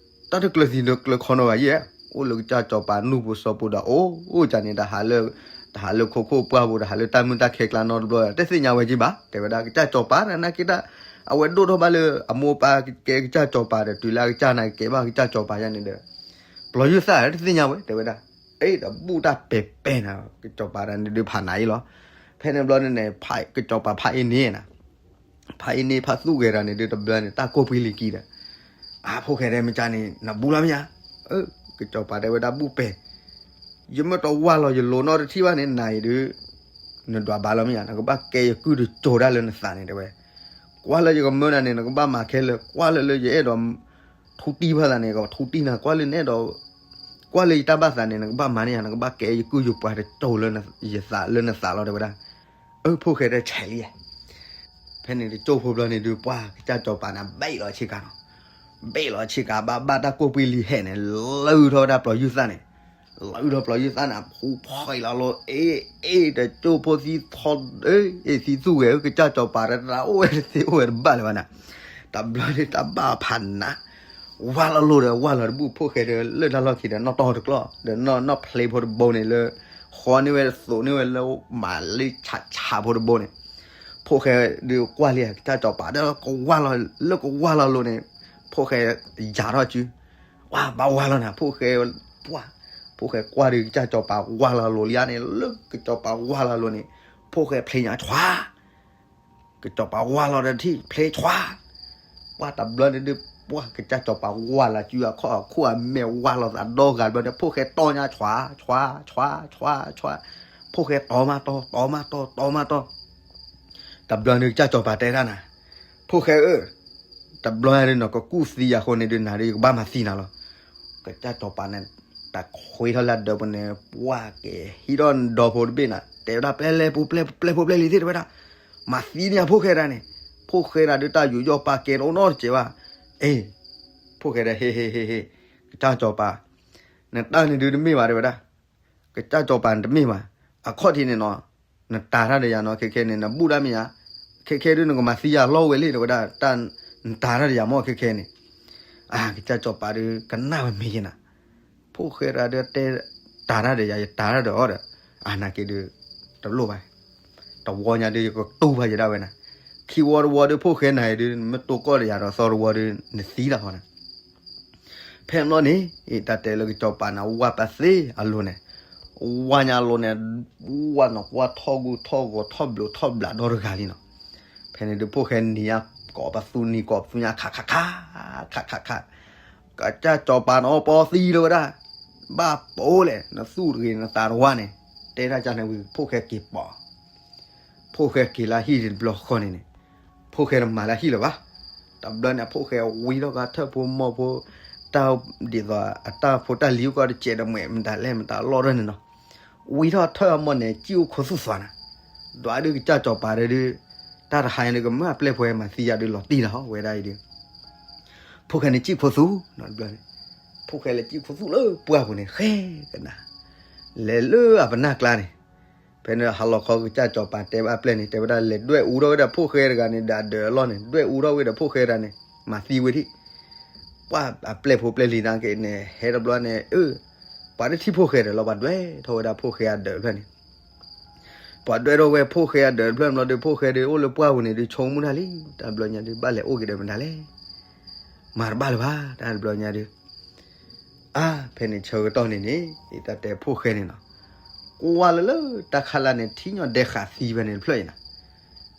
တၢ်တကျၢၤသံတကျၢၤခီနီဘၣ်ယဲၢ်, အိၣ်လၢကစၢ်စီၤပၤနူၢ်ပူၤစီၤပူၤဒီး အိၣ်ကန့ၣ် တဟးလၢခိခိၣ်ပှၢ်ပူၤ တဟးလၢတၢ်မုၢ်တၢ်ခဲကျါနီတဘျီ တသ့ၣ်ညါဝဲက့ၤဘၣ် တဲဝဲဒၣ် ကစၢ်စီၤပၤန့ၣ် နာ်က့တၢ် အဝဲဒိၣ်ထီၣ်ဘၣ်လၢအမိၢ်အပၢ်ကဲကစၢ်စီၤပၤဒီး တုၤလၢအကစၢ်နာ်က့ကဲဘၣ်ကစၢ်စီၤပၤယါန့ၣ်ဒီး ပျီၤယုၢ်သၣ်တသ့ၣ်ညါဝဲ တဲဝဲဒၣ်, အ့ ဒီးဘူၣ်တၢ်ပဲာ်ပဲာ်နၤ ကစၢ်စီၤပၤန့ၣ်ဒုးဖးနးအံၤလီၤ. ဖဲန့ၣ်ဘျီန့ၣ်န့ၣ် ကစၢ်စီၤပၤဖးအ့န့ၣ်နၤ, ဖးအ့န့ၣ်ဖးသူၣ်ဂဲၤတၢ်န့ၣ်ဒုးတဘျီန့ၣ် တၢ်ကိၢ်ပှံၢ်လံၤကံဒီး, အၢ ဖိၣ်ဃဲတဲ မ့ၢ်ကန့ၣ် နဘူၣ်လီၤမ့ၢ်ဧါ, အၢ ကစၢ်စီၤပၤတဲဝဲဒၣ် ဘူၣ်ပဲာ် ယမ့ၢ်တဝၢ်လီၤယလိၤနီတထံၣ်ဘၣ်န့ၣ် နၤအံၤဒုး နဒွးဘၣ်လီၤမ့ၢ်ဧါ, နကဘၣ်ကဲယကုၢ်တစိၤဒၣ်လၢနသးန့ၣ်တဲဝဲ, ကွၢ်လၢယကမၢနၤန့ၣ် နကဘၣ်မၤခဲလၢာ်, ကွၢ်လၢလၢယအဲၣ်ဒိး ထူတံၢ်ဘၣ်သးန့ၣ် ကထူတံၢ်နၤ, ကွၢ်လၢနအဲၣ်ဒိး ကွၢ်လၢယတၢ်ဘၣ်သးန့ၣ် နကဘၣ်မၤန့ၢ်ယၤ, နကဘၣ်ကဲယကုၢ်ယပှၤတစိၤလၢယသးလၢနသးလီၤတဲဝဲဒၣ်. အၢ ဖိၣ်ဃဲတဲဆဲးလံဧါ. ဖဲန့ၣ်တကၠိၢ်ဖိဘျီန့ၣ်ဒုး ပှၢ်ကစၢ်စီၤပၤန့ၣ် ဘ့ၣ်လီၤဆ့ကၤနီၤ, ဘ့ၣ်လီၤဆ့ကၤ ဘၣ်ဘၣ်တၢ်ကိၢ်ပှံၢ်လံၤဟဲန့ၣ် လၢထီၣ်ဝဲဒၣ်ပျီၤယုၢ်သၣ်န့ၣ်, လၢထီၣ်ပျီၤယုၢ်သၣ်န့ၣ် ဖူဖီၣ်လီၤလိၤ အ့ အ့ တကၠိၢ်ဖိသံထီ အ့ သံသူၣ်ဂဲၤ ကစၢ်စီၤပၤတၢ်အိၣ်ဝဲတသ့အိၣ်ဝဲတဘၣ်လၢၤဘၣ်နၤ, တဘျီန့ၣ်တၢ်ဘၣ်ဖးနး ဝၢ်လီၤလိၤဒီး ဝၢ်လီၤတဘူၣ် ဖိၣ်ဃဲဒီး လၢတၢ်လီၢ်ခံဒီး နီၣ်တီၢ်တကျီၢ် ဒီးနီၣ်နီၣ်ဖျ့ဖိတဘိန့ၣ်လၢ ဃီန့ၢ်ဝဲသိးန့ၢ်ဝဲလၢ မၤလ့ဆးဆးဖိတဘိန့ၣ်, ဖိၣ်ဃဲဒီးကွၢ်လံ ကစၢ်စီၤပၤဒီးကဝၢ်လီၤ လၢကဝၢ်လီၤလိၤန့ၣ် ဖိၣ်ဃဲယၤထီၣ်စု ဝၢ်ဘၣ်ဝၢ်လီၤနၤ ဖိၣ်ဃဲ ပှၢ် ဖိၣ်ဃဲကွၢ်ဒီး ကစၢ်စီၤပၤဝၢ်လီၤလိၤလံန့ၣ် လၢကစၢ်စီၤပၤဝၢ်လီၤလိၤန့ၣ် ဖိၣ်ဃဲဖျ့ညါဆွါ ကစၢ်စီၤပၤဝၢ်လီၤဒီးတထံၣ် ဖျ့ဆွါ, ပှၢ်တဘျီန့ၣ်ဒုး ပှၢ် ကစၢ်စီၤပၤဝၢ်လီၤစုအခီၣ်အခိၣ်အမဲာ်ဝၢ်လီၤသးဒီဂၤတဘျီန့ၣ် ဖိၣ်ဃဲတီညါဆွါ ဆွါ ဆွါ ဆွါ ဆွါ, ဖိၣ်ဃဲတီမးတီ တီမးတီ တီမးတီ, တဘျီန့ၣ်ကစၢ်စီၤပၤတဲဒၣ်နၤ, ဖိၣ်ဃဲဧၢ, တဘျီညါဒုးနီၢ်ကကူၣ်သံယၤဃိန့ၣ်ဒုး နၤဒုးယကဘၣ်မၤသံနၤလီၤ. ကစၢ်စီၤပၤန့ၣ် တၢ်ခွ့ထီၣ်လၢအဒၢးပူၤန့ၣ် ပှၢ်က့ၤဟံးထီၣ်ဒီဖိတဘ့ၣ်နၤ တဲဝဲဒၣ် ပျဲလဲၣ်ပူၤ ပျဲပျဲဖိပျဲလံၤသ့ၣ်တဲဝဲဒၣ်, မၤသံန့ၢ်ဖိၣ်ဃဲဒၣ်န့ၣ်, ဖိၣ်ဃဲဒၣ်ဒုးတၢ်ယူးယီၣ်ပာ်ကဲတအိၣ်နီတစဲးဘၣ်, အ့ ဖိၣ်ဃဲဒၣ် ဟ့ၣ်ဟ့ၣ်ဟ့ၣ်ဟ့ၣ်, ကစၢ်စီၤပၤ နတၢ်န့ၣ်ဒုးတမ့ၢ်ဘၣ်တဲဝဲဒၣ်, ကစၢ်စီၤပၤန့ၣ်တမ့ၢ်ဘၣ်, အခီၣ်ထံးန့ၣ်နီၢ်, နတၤတၢ်ဒီးယၤနီၢ် ခဲခဲန့ၣ် နဘူၣ်တၢ်မ့ၢ်ဧါ, ခဲခဲဒုးနကမၤသံယၤလီၤဝဲလံ တဲဝဲဒၣ်, တၢ်နတၤတၢ်ဒီးယၤမ့ၢ်ခဲခဲန့ၣ်, အၢ ကစၢ်စီၤပၤဒုးကနၣ်ဝဲမ့ၢ်ယဲနၤ, ဖိၣ်ဃဲဒၣ်ဒုးတဲ, တၤတၢ်ဒီးယၤ ယတၤတၢ်ဒီးအီၤဒီး, အၢ နာ်က့ဒုး, တလိၣ်ဘၣ်, တဝီညါဒုးယကတူၢ်ဘၣ်ယဲဒၣ်ဝဲနၤ, ခံဝီတဝီဒုးဖိၣ်ဃဲနၤအံၤဒုး နမ့ၢ်တိၢ်ကီၢ်ဒီးယၤဒီးသီတဝီဒုး နသံလီၤဃီနၤ ဖဲန့ၣ်ဘျီန့ၣ် တၢ်တဲလၢကစီၤပၤန့ၣ် ဝၢ်ပသ့အလိၤန့ၣ်, ဝၢ်ညါအလိၤန့ၣ်, ဝၢ်နီၢ်ကွၢ်ထီၣ်ဂူာ်ထီၣ်ဂီၤထီၣ်ဘျုးထီၣ်ဘျးဒီတဂၤလံနီၢ်, ဖဲန့ၣ်ဒုးဖိၣ်ဃဲနံၤညါကိးပသူနံၤကိးပသူညါခးခးခး, ခးခးခး, ကစၢ်စီၤပၤန့ၣ်အီပီသံလီၤဝဲဒၣ်, ဘၣ်ပိာ်လဲၣ် နသူၣ်တဂ့ၤနသးတဝါန့ၣ် တဲတၢ်ကန့ၣ်ဝံၤ ဖိၣ်ဃဲက့ၤပိာ် ဖိၣ်ဃဲက့ၤလၢဟံၣ်တဘျီဃီန့ၣ်န့ၣ် ဖိၣ်ဃဲတမၤလၢဟံၣ်လၢၤဘၣ်. တဘျီန့ၣ် ဖိၣ်ဃဲဝံထီၣ်က့ၤထၢၣ်ဖိမီၢ်ဖိ တၢ်ဒ်သိးအတၢ်ဖိတၢ်လံၤအိၣ်ကီးတစဲးတမှဲာ် မတၤလဲၣ်မတၤလီၢ်ထီၣ်န့ၣ်နီၤ. ဝံထီၣ်ထၢၣ်အမီၢ်န့ၣ် စံၣ်အိၣ်ခိးသူၣ်သွါနၤ, ဒွးဒုးကစၢ်စီၤပၤဒီးဒုး တၢ်တဟါန့ၣ်ကမၢ်အပျဲၢ်ဖိဝဲမၤသံယၤဒုးလီၤတံၢ်လီၤဟီၣ်ဝဲဒၣ်အံၤဒုး ဖိၣ်ဃဲန့ၣ်စံၣ်ခိးသူၣ်နီၤတဘျီန့ၣ်, ဖိၣ်ဃဲလဲၤစံၣ်ခိးသူၣ်လၢပှၢ်ပူၤန့ၣ် ဃဲကနၤ လဲၤလၢအပနၢ်ကျါန့ၣ်, ဖဲန့ၣ်ဟးလီၤခီကစၢ်စီၤပၤတဲဘၣ်အပျဲၢ်န့ၣ် တဲဝဲဒၣ်လဲၤဒွဲၣ်အူထီၣ်ဝဲဒၣ်ဖိၣ်ဃဲတဂၤန့ၣ် ဒီးအဒၢးအလီၢ်န့ၣ် ဒွဲၣ်အူထီၣ်ဝဲဒီးဖိၣ်ဃဲတဂၤန့ၣ် မၤသံဝဲဒၣ် ပှၤအပျဲၢ်ဖိပျဲၢ်လံၤသနာ်က့န့ၣ် ဟဲတဘျီန့ၣ် အၢ ပှၤတထံၣ်ဖိၣ်ဃဲဒီးလီၤ ပှၤဒွဲၣ်ထီၣ်ဝဲဒၣ်ဖိၣ်ဃဲအဒၢးတဖျၢၣ်န့ၣ်, ပှၤဒွဲၣ်ထီၣ်ဝဲဖိၣ်ဃဲအဒၢးတဖျၢၣ်ဘျီဒီး ဖိၣ်ဃဲဒီးအိၣ်လၢပှၢ်ပူၤန့ၣ်ဒီး ဆိကမိၣ်တၢ်လံ တၢ်တဘျီညါဒီး ဘၣ်လဲၤအိၣ်က့ၤဒီးမတၤလဲၣ်, မၤတဘၣ်လၢၤဘၣ် တၢ်တဘျီညါဒီး အါ ဖဲန့ၣ်ဆၢကတီၢ်န့ၣ်န့ၣ် တၢ်တဲဖိၣ်ဃဲန့ၣ်နီၤ, ကွၢ်လၢလၢတၢ်ခါလၢ်န့ၣ် ထံၣ်ညီဒဲဃာ်သံဖဲန့ၣ်တဖျၢၣ်အံၤနီၤ,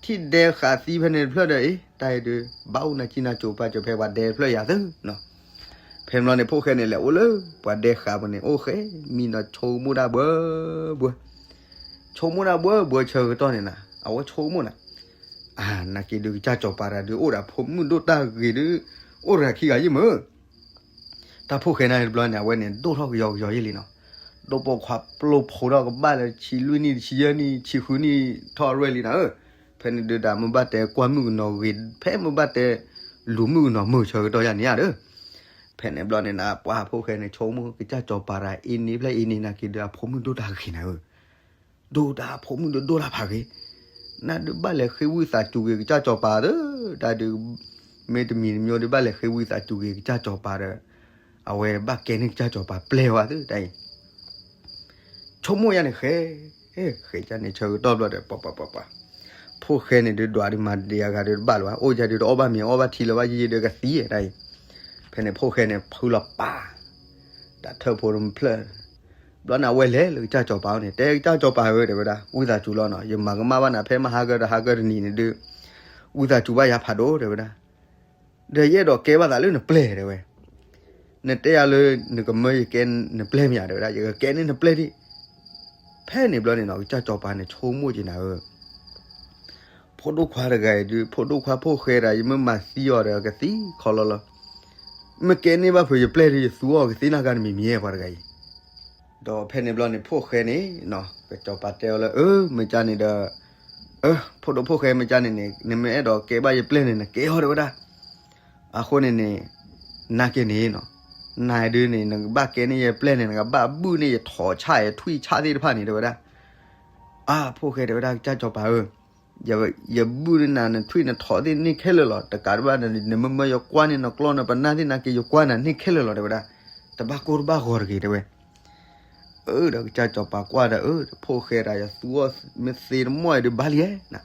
ထံၣ်ဒဲဃာ်သံဖဲန့ၣ်တဖျၢၣ်ဒီး အ့ တၢ်အံၤဒုး ဘၣ်အိၣ်နၢ်ကံၣ်နၢ်ကိၤပာ်စၢၤဖဲပှၤဒဲတဖျၢၣ်ယၤသုနီၤ, ဖဲန့ၣ်ဘျီန့ၣ် ဖိၣ်ဃဲန့ၣ်လဲၤအိၣ်လၢပှၤဒဲဃာ်ပူၤန့ၣ် အိၣ်ဃဲမံနီၤ ဆိကမိၣ်တၢ်ဘှီဘှီ ဆိကမိၣ်တၢ်ဘှီဘှီဆၢကတီၢ်န့ၣ်နီၤ အဝဲဆိကမိၣ်နီၤ, အါ နာ်က့ဒုးကစၢ်စီၤပၤတဂၤဒုး အိၣ်ဒီးဖိမုၣ်ဒိၣ်တၢ်ဂ့ၤဒုး အိၣ်တဂၤခံဂၤယံၣ်မုၢ် တၢ်ဖိၣ်ဃဲန့ၣ်တဘျီန့ၣ် အဝဲန့ၣ် ဒိၣ်ထီၣ်ကယီကယီယံၣ်လံနီၤ, ဒိၣ်ပိာ်ခွါပျိဖိထီၣ်ကဘၣ်လၢဆံလွံၢ်နံၣ် တဆံယဲၢ်နံၣ် ဆံဃုနံၣ်ထီၣ်အရွဲၣ်လံနီၤဧၢ, ဖဲန့ၣ်ဒုးဒီးမ့ၢ်ဘၣ်တဲကွၢ်မုၣ်ကနီၤဂ့ၤ ဖဲမ့ၢ်ဘၣ်တဲ လူၤမုၣ်ကနီၤမုာ်ဆၢကတီၢ်ယၤန့ၣ်ဧါဒီး ဖဲန့ၣ်ဘျီန့ၣ်နၤ ပှၤဖိၣ်ဃဲန့ၣ် ဆိကမိၣ်ကစၢ်စီၤပၤတဂၤအံၤန့ၣ် ဖျဲၣ်အံၤန့ၣ် နာ်က့ဒုးအဖိမုၣ်ဒိၣ်တၢ်ဂ့ၤနၤဧၢ, ဒိၣ်တၢ်ဖိမုၣ်ဒိၣ်ဒိၣ်တၢ်ဖးဂ့ၤ, နဒုးဘၣ်လဲၤဃ့ဝံသးစူၤက့ၤကစၢ်စီၤပၤသု, တၢ်ဒုး မ့တမံၤတမံၤဒုးဘၣ်လဲၤဃ့ဝံသးစူၤက့ၤကစၢ်စီၤပၤဒီး အဝဲဘၣ်ကဲန့ၢ်ကစၢ်စီၤပၤပျဲၢ်ဝဲသုတၢ်အံၤ ဆိကမိၣ်ယါန့ၣ်ဃဲ, ဃဲကန့ၣ်ဆၢကတီၢ်ဘျီဒီး ပှၤပှၤပှၤပှၤ, ဖိၣ်ဃဲန့ၣ်ဒုးဒွးဒုးမၤဒံးအဂၤဒုးတဘၣ်လၢၤဘၣ် အိၣ်ယါဒုးတအီၣ်ဘၣ်မ့ၤအီၣ်ဘၣ်ထံလၢၤဘၣ်ယံာ်ယံာ်ဒုးကသံတၢ်အံၤ, ဖဲန့ၣ်ဖိၣ်ဃဲန့ၣ် ဖုလီၤပာ် တၢ်ထၢၣ်ဖိတဖျၢၣ်, ဘျီန့ၣ်အဝဲလဲၤလၢကစၢ်စီၤပၤအအိၣ်န့ၣ် တဲကစၢ်စီၤပၤဧၢ တဲဝဲဒၣ် ဝံသးစူၤလီၤနီၤ ယမၤကမၣ်ဘၣ်နၤဖဲမဟါကတဟါကတနံၤန့ၣ်ဒုး ဝံသးစူၤဘၣ်ယၤဖးဒိၣ် တဲဝဲဒၣ် ဒီးယအဲၣ်ဒိးကဲဘၣ်သးလၢနပျဲၢ် တဲဝဲ, နတဲယၤလၢ နကမၢယကဲနပျဲၢ်မ့ၢ်ဧါ တဲဝဲဒၣ် ယကကဲန့ၢ်နပျဲၢ်ဒံး, ဖဲန့ၣ်ဘျီန့ၣ်နီၤ ကစၢ်စီၤပၤန့ၣ်ဆိကမိၣ်က့ၤနၤဧၢ, ဖိဒိၣ်ခွါတဂၤအံၤဒုး ဖိဒိၣ်ခွါဖိၣ်ဃဲဒၣ် ယမ့ၢ်မၤသံအီၤဒီးကသံခီလီၤလီၤ, မ့ၢ်ကဲန့ၢ်ဘၣ်ဖုးယပျဲၢ်ဒုး ယသူအီၤကသံနာ်က့တမံၤမံၤ ပှၤတဂၤအံၤ ဒီးဖဲန့ၣ်ဘျီန့ၣ် ဖိၣ်ဃဲန့ၣ် ကစီၤပၤတဲအီၤလၢ အၢ မ့ၢ်ကၢ်န့ၣ်ဒီး အၢ ဖိဒိၣ်ဖိၣ်ဃဲမ့ၢ်ကၢ်န့ၣ်န့ၣ် နမ့ၢ်အဲၣ်ဒိးကဲဘၣ်ယပျဲၢ်န့ၣ် နကဲအီၤ တဲဝဲဒၣ်, အဃိန့ၣ်န့ၣ် နာ်က့န့ၣ်နီၤ နဒုးန့ၣ် နကဘၣ်ကဲန့ၢ်ယပျဲၢ်န့ၣ် နကဘၣ်ဘုၣ်န့ၢ်ယထိးဆၣ်ယထွံၣ်ဆၣ်သ့ၣ်တဖၣ်န့ၣ် တဲဝဲဒၣ်, အၢ ဖိၣ်ဃဲတဲဝဲဒၣ် ကစၢ်စီၤပၤဧၢ ယဘုၣ်န့ၢ်နၤ နထွံၣ်နထိးသ့ၣ်န့ၢ်ခဲလၢာ်လီၤ, တကးဒံးဘၣ် နမ့ၢ်မၢယကွၢ်န့ၢ်နကျီၢ်နပနၢ်သ့ၣ်နာ်က့ ယကွၢ်နၤန့ၢ်ခဲလၢာ်လီၤ တဲဝဲဒၣ်, တဘၣ်ကိၢ်တဘၣ်ဂီၤတဂ့ၤ တဲဝဲ, အၢ ဒီးကစၢ်စီၤပၤကွၢ်ဒီး အၢ ဖိၣ်ဃဲဒၣ် ယသူအီၤမ့ၢ်သ့တမီၢ်အံၤဒုးဘၣ်လံဧါ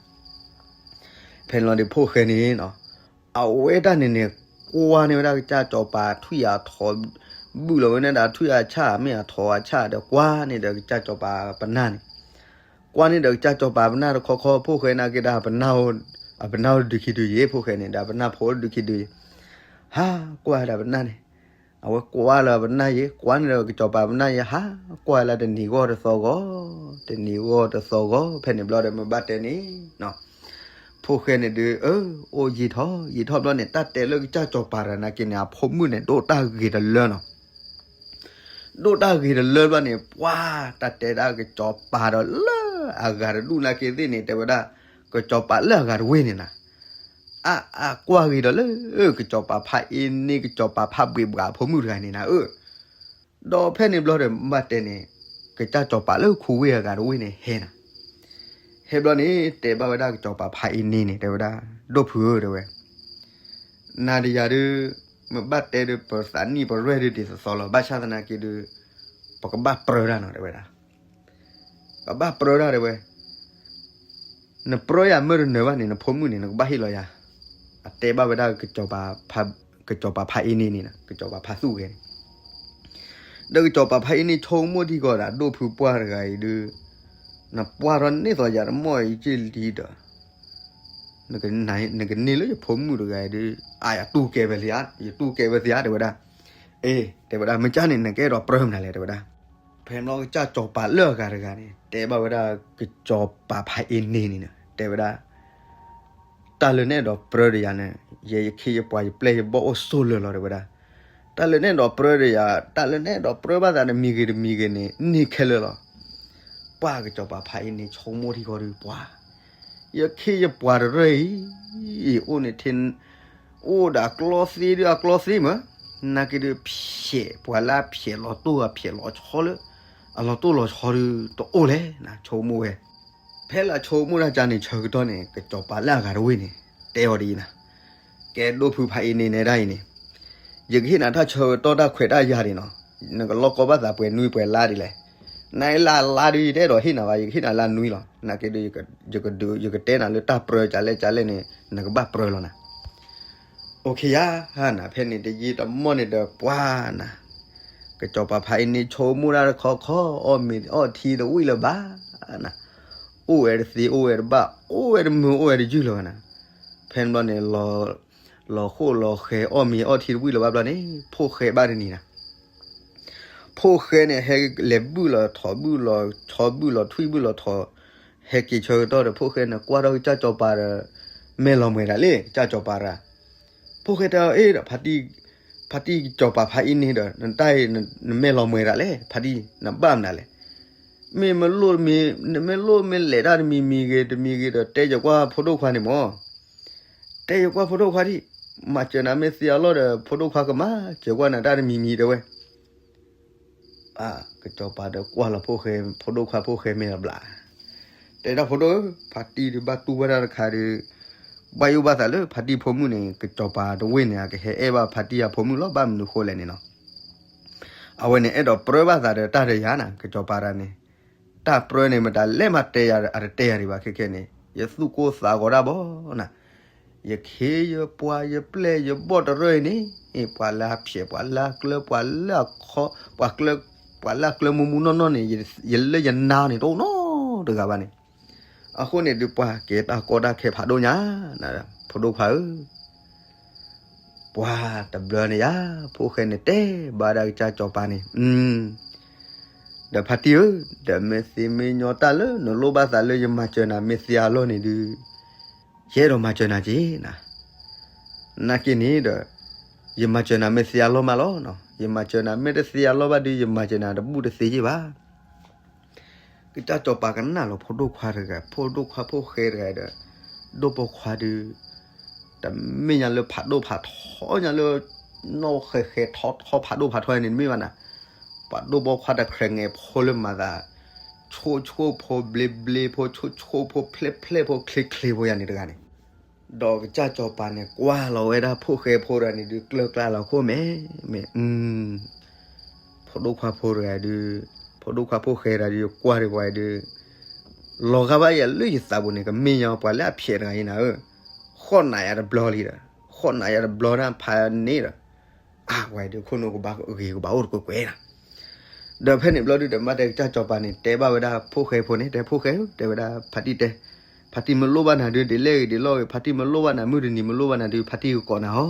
ဖဲန့ၣ်လီၤဒီးဖိၣ်ဃဲန့ၣ်နီၤ အဝဲဒၣ်န့ၣ်န့ၣ် ကွၢ်န့ၢ်ဝဲဒၣ်ကစၢ်စီၤပၤထွံၣ်အထိး ဘုၣ်လီၤဝဲန့ၣ်ဒီးထွံၣ်အဆၣ် မ့ၢ်အထိးအဆၣ်ဒီး ကွၢ်န့ၢ်ဒီးကစၢ်စီၤပၤပနၢ်န့ၣ်, ကွၢ်န့ၢ်ဒီးကစၢ်စီၤပၤပနၢ်တခီခီ ဖိၣ်ဃဲနာ်က့ဒီး အပနၢ်အိၣ်ဒုးခံဒုးယံၤ ဖိၣ်ဃဲန့ၣ်ဒီး အပနၢ်ဖိအိၣ်ဒုးခံဒုးယံၤ, ဟးကွၢ်ဒၣ်ပနၢ်န့ၣ်, အဝဲကွၢ်လၢပနၢ်ယံၤ ကွၢ်န့ၢ်ဒီးကစီၤပၤပနၢ်ယံၤ ဟးကွၢ်လၢတနံၤဂီၢ်တသီဂီၢ်, တနံၤဂီၢ်တသီဂီၢ် ဖဲန့ၣ်ဘျီဒီးမ့ၢ်ဘၣ်တဲန့ၣ် ဖိၣ်ဃဲန့ၣ်ဒုး အၢ အိၣ်ယံာ်ထီၣ်ယံာ်ထီၣ်ဘျီန့ၣ် တၢ်တဲလၢကစၢ်စီၤပၤတဂၤနာ်က့န့ၣ် အဖိမုၣ်န့ၣ် ဒိၣ်တၢ်ဂ့ၤတလၢနီၤ, ဒိၣ်တၢ်ဂ့ၤတလၢဘျီန့ၣ် ပှၤတၢ်တဲဒၣ်ကစီၤပၤဒီးလၢအဂၤတဒူၣ်နာ်က့သ့ၣ်န့ၣ် တဲဝဲဒၣ် ကစီၤပၤလၢအဂၤတဝ့ၢ်န့ၣ်နၤ အါ အါကွၢ်ဂ့ၤဒီးလၢ ကစီၤပၤဖးအ့န့ၢ် ကစီၤပၤဖးဘှ့းဘှးအဖိမုၣ်တဂၤန့ၣ်နၤဧၢ, ဒီးဖဲန့ၣ်ဘျီဒီး ဘၣ်တဲန့ၣ် ကစၢ်စီၤပၤလၢခူဝ့ၢ်အဂၤတဝ့ၢ်န့ၣ်ဟဲနၤ, ဟဲဘျီန့ၣ် တဲဘၣ်ဝဲဒၣ်ကစီၤပၤဖးအ့န့ၢ်န့ၣ် တဲဝဲဒၣ် ဒိၣ်ဖုဧၢ တဲဝဲ နၤဒီးယၤဒုး မ့ၢ်ဘၣ်တဲဒုး ပသးနံၣ်ပရဲၣ်ဒုးဒ်သိးသိးလီၤ ဘၣ်ဆၣ်သနာ်က့ဒုး ပကဘၣ်ပြၢဒၣ်နီၤ တဲဝဲဒၣ် ပဘၣ်ပြၢဒၣ်တဲဝဲ, နပြၢယၤမ့ၢ်တနၢၤဘၣ်န့ၣ် နဖိမုၣ်န့ၣ် နကဘၣ်ဟ့ၣ်လီၤယၤ, အတဲဘၣ်ဝဲဒၣ် ကစီၤပၤဖးအ့န့ၢ်န့ၣ် ကစီၤပၤဖးသူၣ်ဂဲၤန့ၣ်, ဒီးကစီၤပၤဖးအ့န့ၢ်ဆိကမိၣ်ထံကီၢ်ဒီး ဒိၣ်ဖုပှၢ်တဂၤအံၤဒုး နပှၢ်ထီၣ်န့ၢ်သိးယၤတမီၢ်အံၤက့ၢ်လံဒီး နကန့ၢ်လၢယဖိမုၣ်တဂၤအံၤဒုး အါ ယတူၢ်ကဲဝဲလံဧါ ယတူၢ်ကဲဝဲသ့ဧါ တဲဝဲဒၣ်, အ့ တဲဝဲဒၣ် မ့ၢ်ကၢ်န့ၣ် နကအဲၣ်ဒိးပြၢမနုၤလဲၣ် တဲဝဲဒၣ် ဖဲန့ၣ်ဘျီကစၢ်စီၤပၤလၢအဂၤတဂၤန့ၣ် တဲဘၣ်ဝဲဒၣ်ကစီၤပၤဖးအ့န့န့ၣ် တဲဝဲဒၣ်, တၢ်လၢနအဲၣ်ဒိးပြၢဒီးယၤန့ၣ် ယဲယခ့ယပှၤ ယပျဲၢ်ယဘီၣ်အိၣ်ဆိးလၢာ်လီၤ တဲဝဲဒၣ်. တၢ်လၢနအဲၣ်ဒိးပြၢဒီးယၤ တၢ်လၢနအဲၣ်ဒိးပြၢဘၣ်သးတမံၤဂ့ၤတမံၤဂ့ၤန့ၣ် န့ၢ်ခဲလၢာ်လီၤ. ပှၢ်ကစီၤပၤဖးအ့န့ဆိကမိၣ်ထံဃီဒီး ပှၢ် ယခ့ယပှၤတရၢၢ်အံၤ အိၣ်န့ၣ်ထဲ အိၣ်ဒီးအကျီသ့ဒီးအကျီသ့မး, နာ်က့ဒုးဖျဲး ပှၤလၢအဖျဲးလီၤတိၢ်အဖျဲးလီၤဆီလၢ အလီၤတိၢ်လီၤဆီဒီးတအိၣ်လဲၣ်နၤ ဆိကမိၣ်ဝဲ. ဖဲလၢအဆိကမိၣ်တၢ်ကါန့ၣ် ဆၢကတီၢ်န့ၣ် ကစီၤပၤလၢအဂၤတဝ့ၢ်န့ၣ် တဲအီၤဒ်အံၤနၤ, ကဲဒိၣ်ဖုဖးအ့န့နဲဒၣ်အံၤန့ၣ်, ယကဟ့ၣ်နၤတၢ်ဆၢကတီၢ်တၢ်ခွဲးတၢ်ယာ်ဒံးနီၤ, နကလီၢ်ကီဘၣ်သးပှဲၤနွံပှဲၤလါဒ်လဲၣ်. နအံၤလၢအလါဒုး ယတအဲၣ်ဒိးဟ့ၣ်နၤဘၣ် ယကဟ့ၣ်နၤလၢအနွံလီၤ. နာ်က့ဒုး ယကဒုး ယကတဲနၤလၢတၢ်ပြၢကလဲၣ်ကလဲၣ်န့ၣ် နကဘၣ်ပြၢလီၤနၤ. အိၣ်ခ့ယါနၤ ဖဲန့ၣ်တယံာ်တမီၢ်န့ၣ်ဒီးပှၢ်နၤ, ကစီၤပၤဖးအ့န့ဆိကမိၣ်တၢ်တခီခီ အီၣ်မ့ၤအီၣ်ထံတဝံၣ်လၢၤဘၣ်နၤ, အိၣ်ဝဲတသ့အိၣ်ဝဲတဘၣ် အိၣ်ဝဲတမုာ်အိၣ်ဝဲတယုၢ်လၢၤဘၣ်နၤ. ဖဲန့ၣ်ဘျီန့ၣ် လီၤဃိၣ်လီၤဃဲၤ အီၣ်မ့ၤအီၣ်ထံတဝံၣ်လၢၤဘၣ်ဘျီန့ၣ် ဖိၣ်ဃဲဘၣ်တနံၤနၤ ဖိၣ်ဃဲန့ၣ် ဟဲလဲၤဘုၣ်လီၤထီၣ်ဘုၣ်လီၤဆီဘုၣ်လီၤထွံၣ်ဘုၣ်လီၤထီၣ်, ဟဲက့ၤဆၢကတီၢ်ဒီး ဖိၣ်ဃဲန့ၣ်ကွၢ်ထီၣ်ကစၢ်စီၤပၤဒီး မဲာ်လီၤမှဲၤတၢ်လၢကစၢ်စီၤပၤတဂၤ, ဖိၣ်ဃဲတဲအီၤ အ့ဒီး ဖါတံၢ်ကစီၤပၤဖးအ့န့ဒီး နတၢ်အံၤ နမဲာ်လီၤမှဲၤတၢ်လဲၣ် ဖါတံၢ် နဘၣ်မနုၤလဲၣ်. မ့ၢ်မလိၣ်မ့ၢ် နမ့ၢ်လိၣ်မ့ၢ်လဲၤတၢ်တမံၤမံၤဂ့ၤတမံၤဂ့ၤဒီး တဲယကွၢ်ဖိဒိၣ်ခွါန့ၣ်မၢ် တဲယကွၢ်ဖိဒိၣ်ခွါဒံး, မၤစၢၤနၤမ့ၢ်သ့အလီၢ်ဒီး ဖိဒိၣ်ခွါကမၤစၢၤကွၢ်နၤတၢ်တမံၤမံၤတဲဝဲ. ကစီၤပၤဒီးကွၢ်လီၤဖိၣ်ဃဲ ဖိဒိၣ်ခွါဖိၣ်ဃဲမဲာ်လီၤဘျး, တဲဒၣ်ဖိဒိၣ်ဧၢ, ဖါတံၢ်ဒုးဘၣ်တူၢ်ဘၣ်တၢ်တခါဒီး ဘၣ်ယိၣ်ဘၣ်သးလၢဖါတံၢ်ဖိမုၣ်န့ၣ် ကစီၤပၤတဝ့ၢ်န့ၣ် အကဟဲအဲၣ်ဘၣ်ဖါတံၢ်အဖိမုၣ်လီၤ ဘၣ်မနုၤဃိလဲၣ်န့ၣ်နီၤ. အဝဲန့ၣ်အဲၣ်ဒိးပြၢဘၣ်သးဒီးတၢ်တယၤနၤ ကစီၤပၤတဂၤန့ၣ်, တၢ်ပြၢန့ၣ် မတၤလဲၣ်မၤတဲယၤအတတဲယၤဒံးဘၣ်ခဲခဲန့ၣ် ယသူၣ်ကိၢ်သးဂီၤဒၣ်ဘီနၤ, ယခ့ယပှၤယပျဲၢ်ယဘီၣ်တရၢၢ်အံၤန့ၣ် ပှၤလၢအဖျဲး ပှၤလၢအကျၢ ပှၤလၢအခီ ပှၤကျၢ ပှၤလၢအကျၢမူမူနီၢ်နီၢ်န့ၣ် ယလၢယနာန့ၣ်တအိၣ်နီတဂၤဘၣ်န့ၣ်, အဃိန့ၣ်ဒုး ပှၤကဲတၢ်ကီတၢ်ခဲဖးဒိၣ်ညါ, ဖိဒိၣ်ခွါဧၢ, ပှၤတဘျီန့ၣ်ယါ, ဖိၣ်ဃဲန့ၣ်တဲဘၣ်ဒၣ်ကစၢ်စီၤပၤန့ၣ်, ဒီးဖါတံၢ်ဧၢ, ဒီးမ့ၢ်သ့မ့ၢ်ညီတၢ်လၢနလိၣ်ဘၣ်သးလၢယမၤစၢၤနၤမ့ၢ်သ့အလီၢ်န့ၣ်ဒုး, ယအဲၣ်ဒိးမၤစၢၤနၤက့နၤ, နာ်က့န့ၣ်ဒီး, ယမၤစၢၤနၤမ့ၢ်သ့အလီၢ်မးလီၤ, ယမၤစၢၤနၤမ့ၢ်တသ့အလီၢ်ဘၣ်ဒုး ယမၤစၢၤနၤတဘူၣ်တသ့က့ဘၣ် ကစၢ်စီၤပၤကနၣ်လီၤဖိဒိၣ်ခွါတဂၤ ဖိဒိၣ်ခွါဖိၣ်ဃဲတဂၤဒီး, ဒိၣ်ပိာ်ခွါဒုး, တမ့ၢ်ညါလၢဖးဒိၣ်ဖးထီညါလၢ, နီၣ်ဃဲၤဃဲၤထီထီဖးဒိၣ်ဖးထီန့ၣ်တမ့ၢ်ဘၣ်နၤ, ပှၤဒိၣ်ပိာ်ခွါတခြဲးငဲၤဖိလၢမၤသး, ဆိၣ်ဆိၣ်ဖိဘျ့ဘျ့ဖိ ဆိၣ်ဆိၣ်ဖိဖျဲးဖျဲးဖိချ့ချ့ဖိယၤန့ၣ်တဂၤန့ၣ် ဒီးကစၢ်စီၤပၤန့ၣ် ကွၢ်လီၤဝဲဒၣ်ဖိၣ်ဃဲဖိတဂၤန့ၣ်ဒုး ကျၢၤကျါလီၤခိၣ်မဲာ်မဲာ်, ဖိဒိၣ်ခွါဖိတဂၤဒုး, ဖိဒိၣ်ခွါဖိၣ်ဃဲတဂၤဒုး ကွၢ်ဒံးပှၤဒုး, လီၤဂာ်ဘၣ်ယၤလၢယသးပူၤန့ၣ် ကမ့ၢ်ညီပှၤလၢအဖျဲးတဂၤအံၤနၤဧၢ, ဃီၣ်နးယၤတဘျီလံဒီး, ဃီၣ်နးယၤတဘျီဒၣ်ဖးန့ၣ်ဒီး, အါ ပှၤဒုးခိၣ်နူာ်ကဘၣ်ဂ့ၤကဘၣ်အိၣ်တကွဲးကွဲးနၤ ဒီးဖဲန့ၣ်ဘျီဒုး ဒီးမ့ၢ်တဲကစၢ်စီၤပၤန့ၣ် တဲဘၣ်ဝဲဒၣ်ဖိၣ်ဃဲဖိန့ၣ် တဲဖိၣ်ဃဲဧၢ တဲဝဲဒၣ်ဖါတံၢ်တဲ, ဖါတံၢ်မ့ၢ်လိၣ်ဘၣ်နၤဒုး ဒ်လဲၣ်ဂ့ၤဒ်လဲၣ်ဂ့ၤ ဖါတံၢ်မ့ၢ်လိၣ်ဘၣ်နၤ မုၢ်တနံၤမ့ၢ်လိၣ်ဘၣ်နၤဒုး ဖါတံၢ်ကကိးနၤဟီ,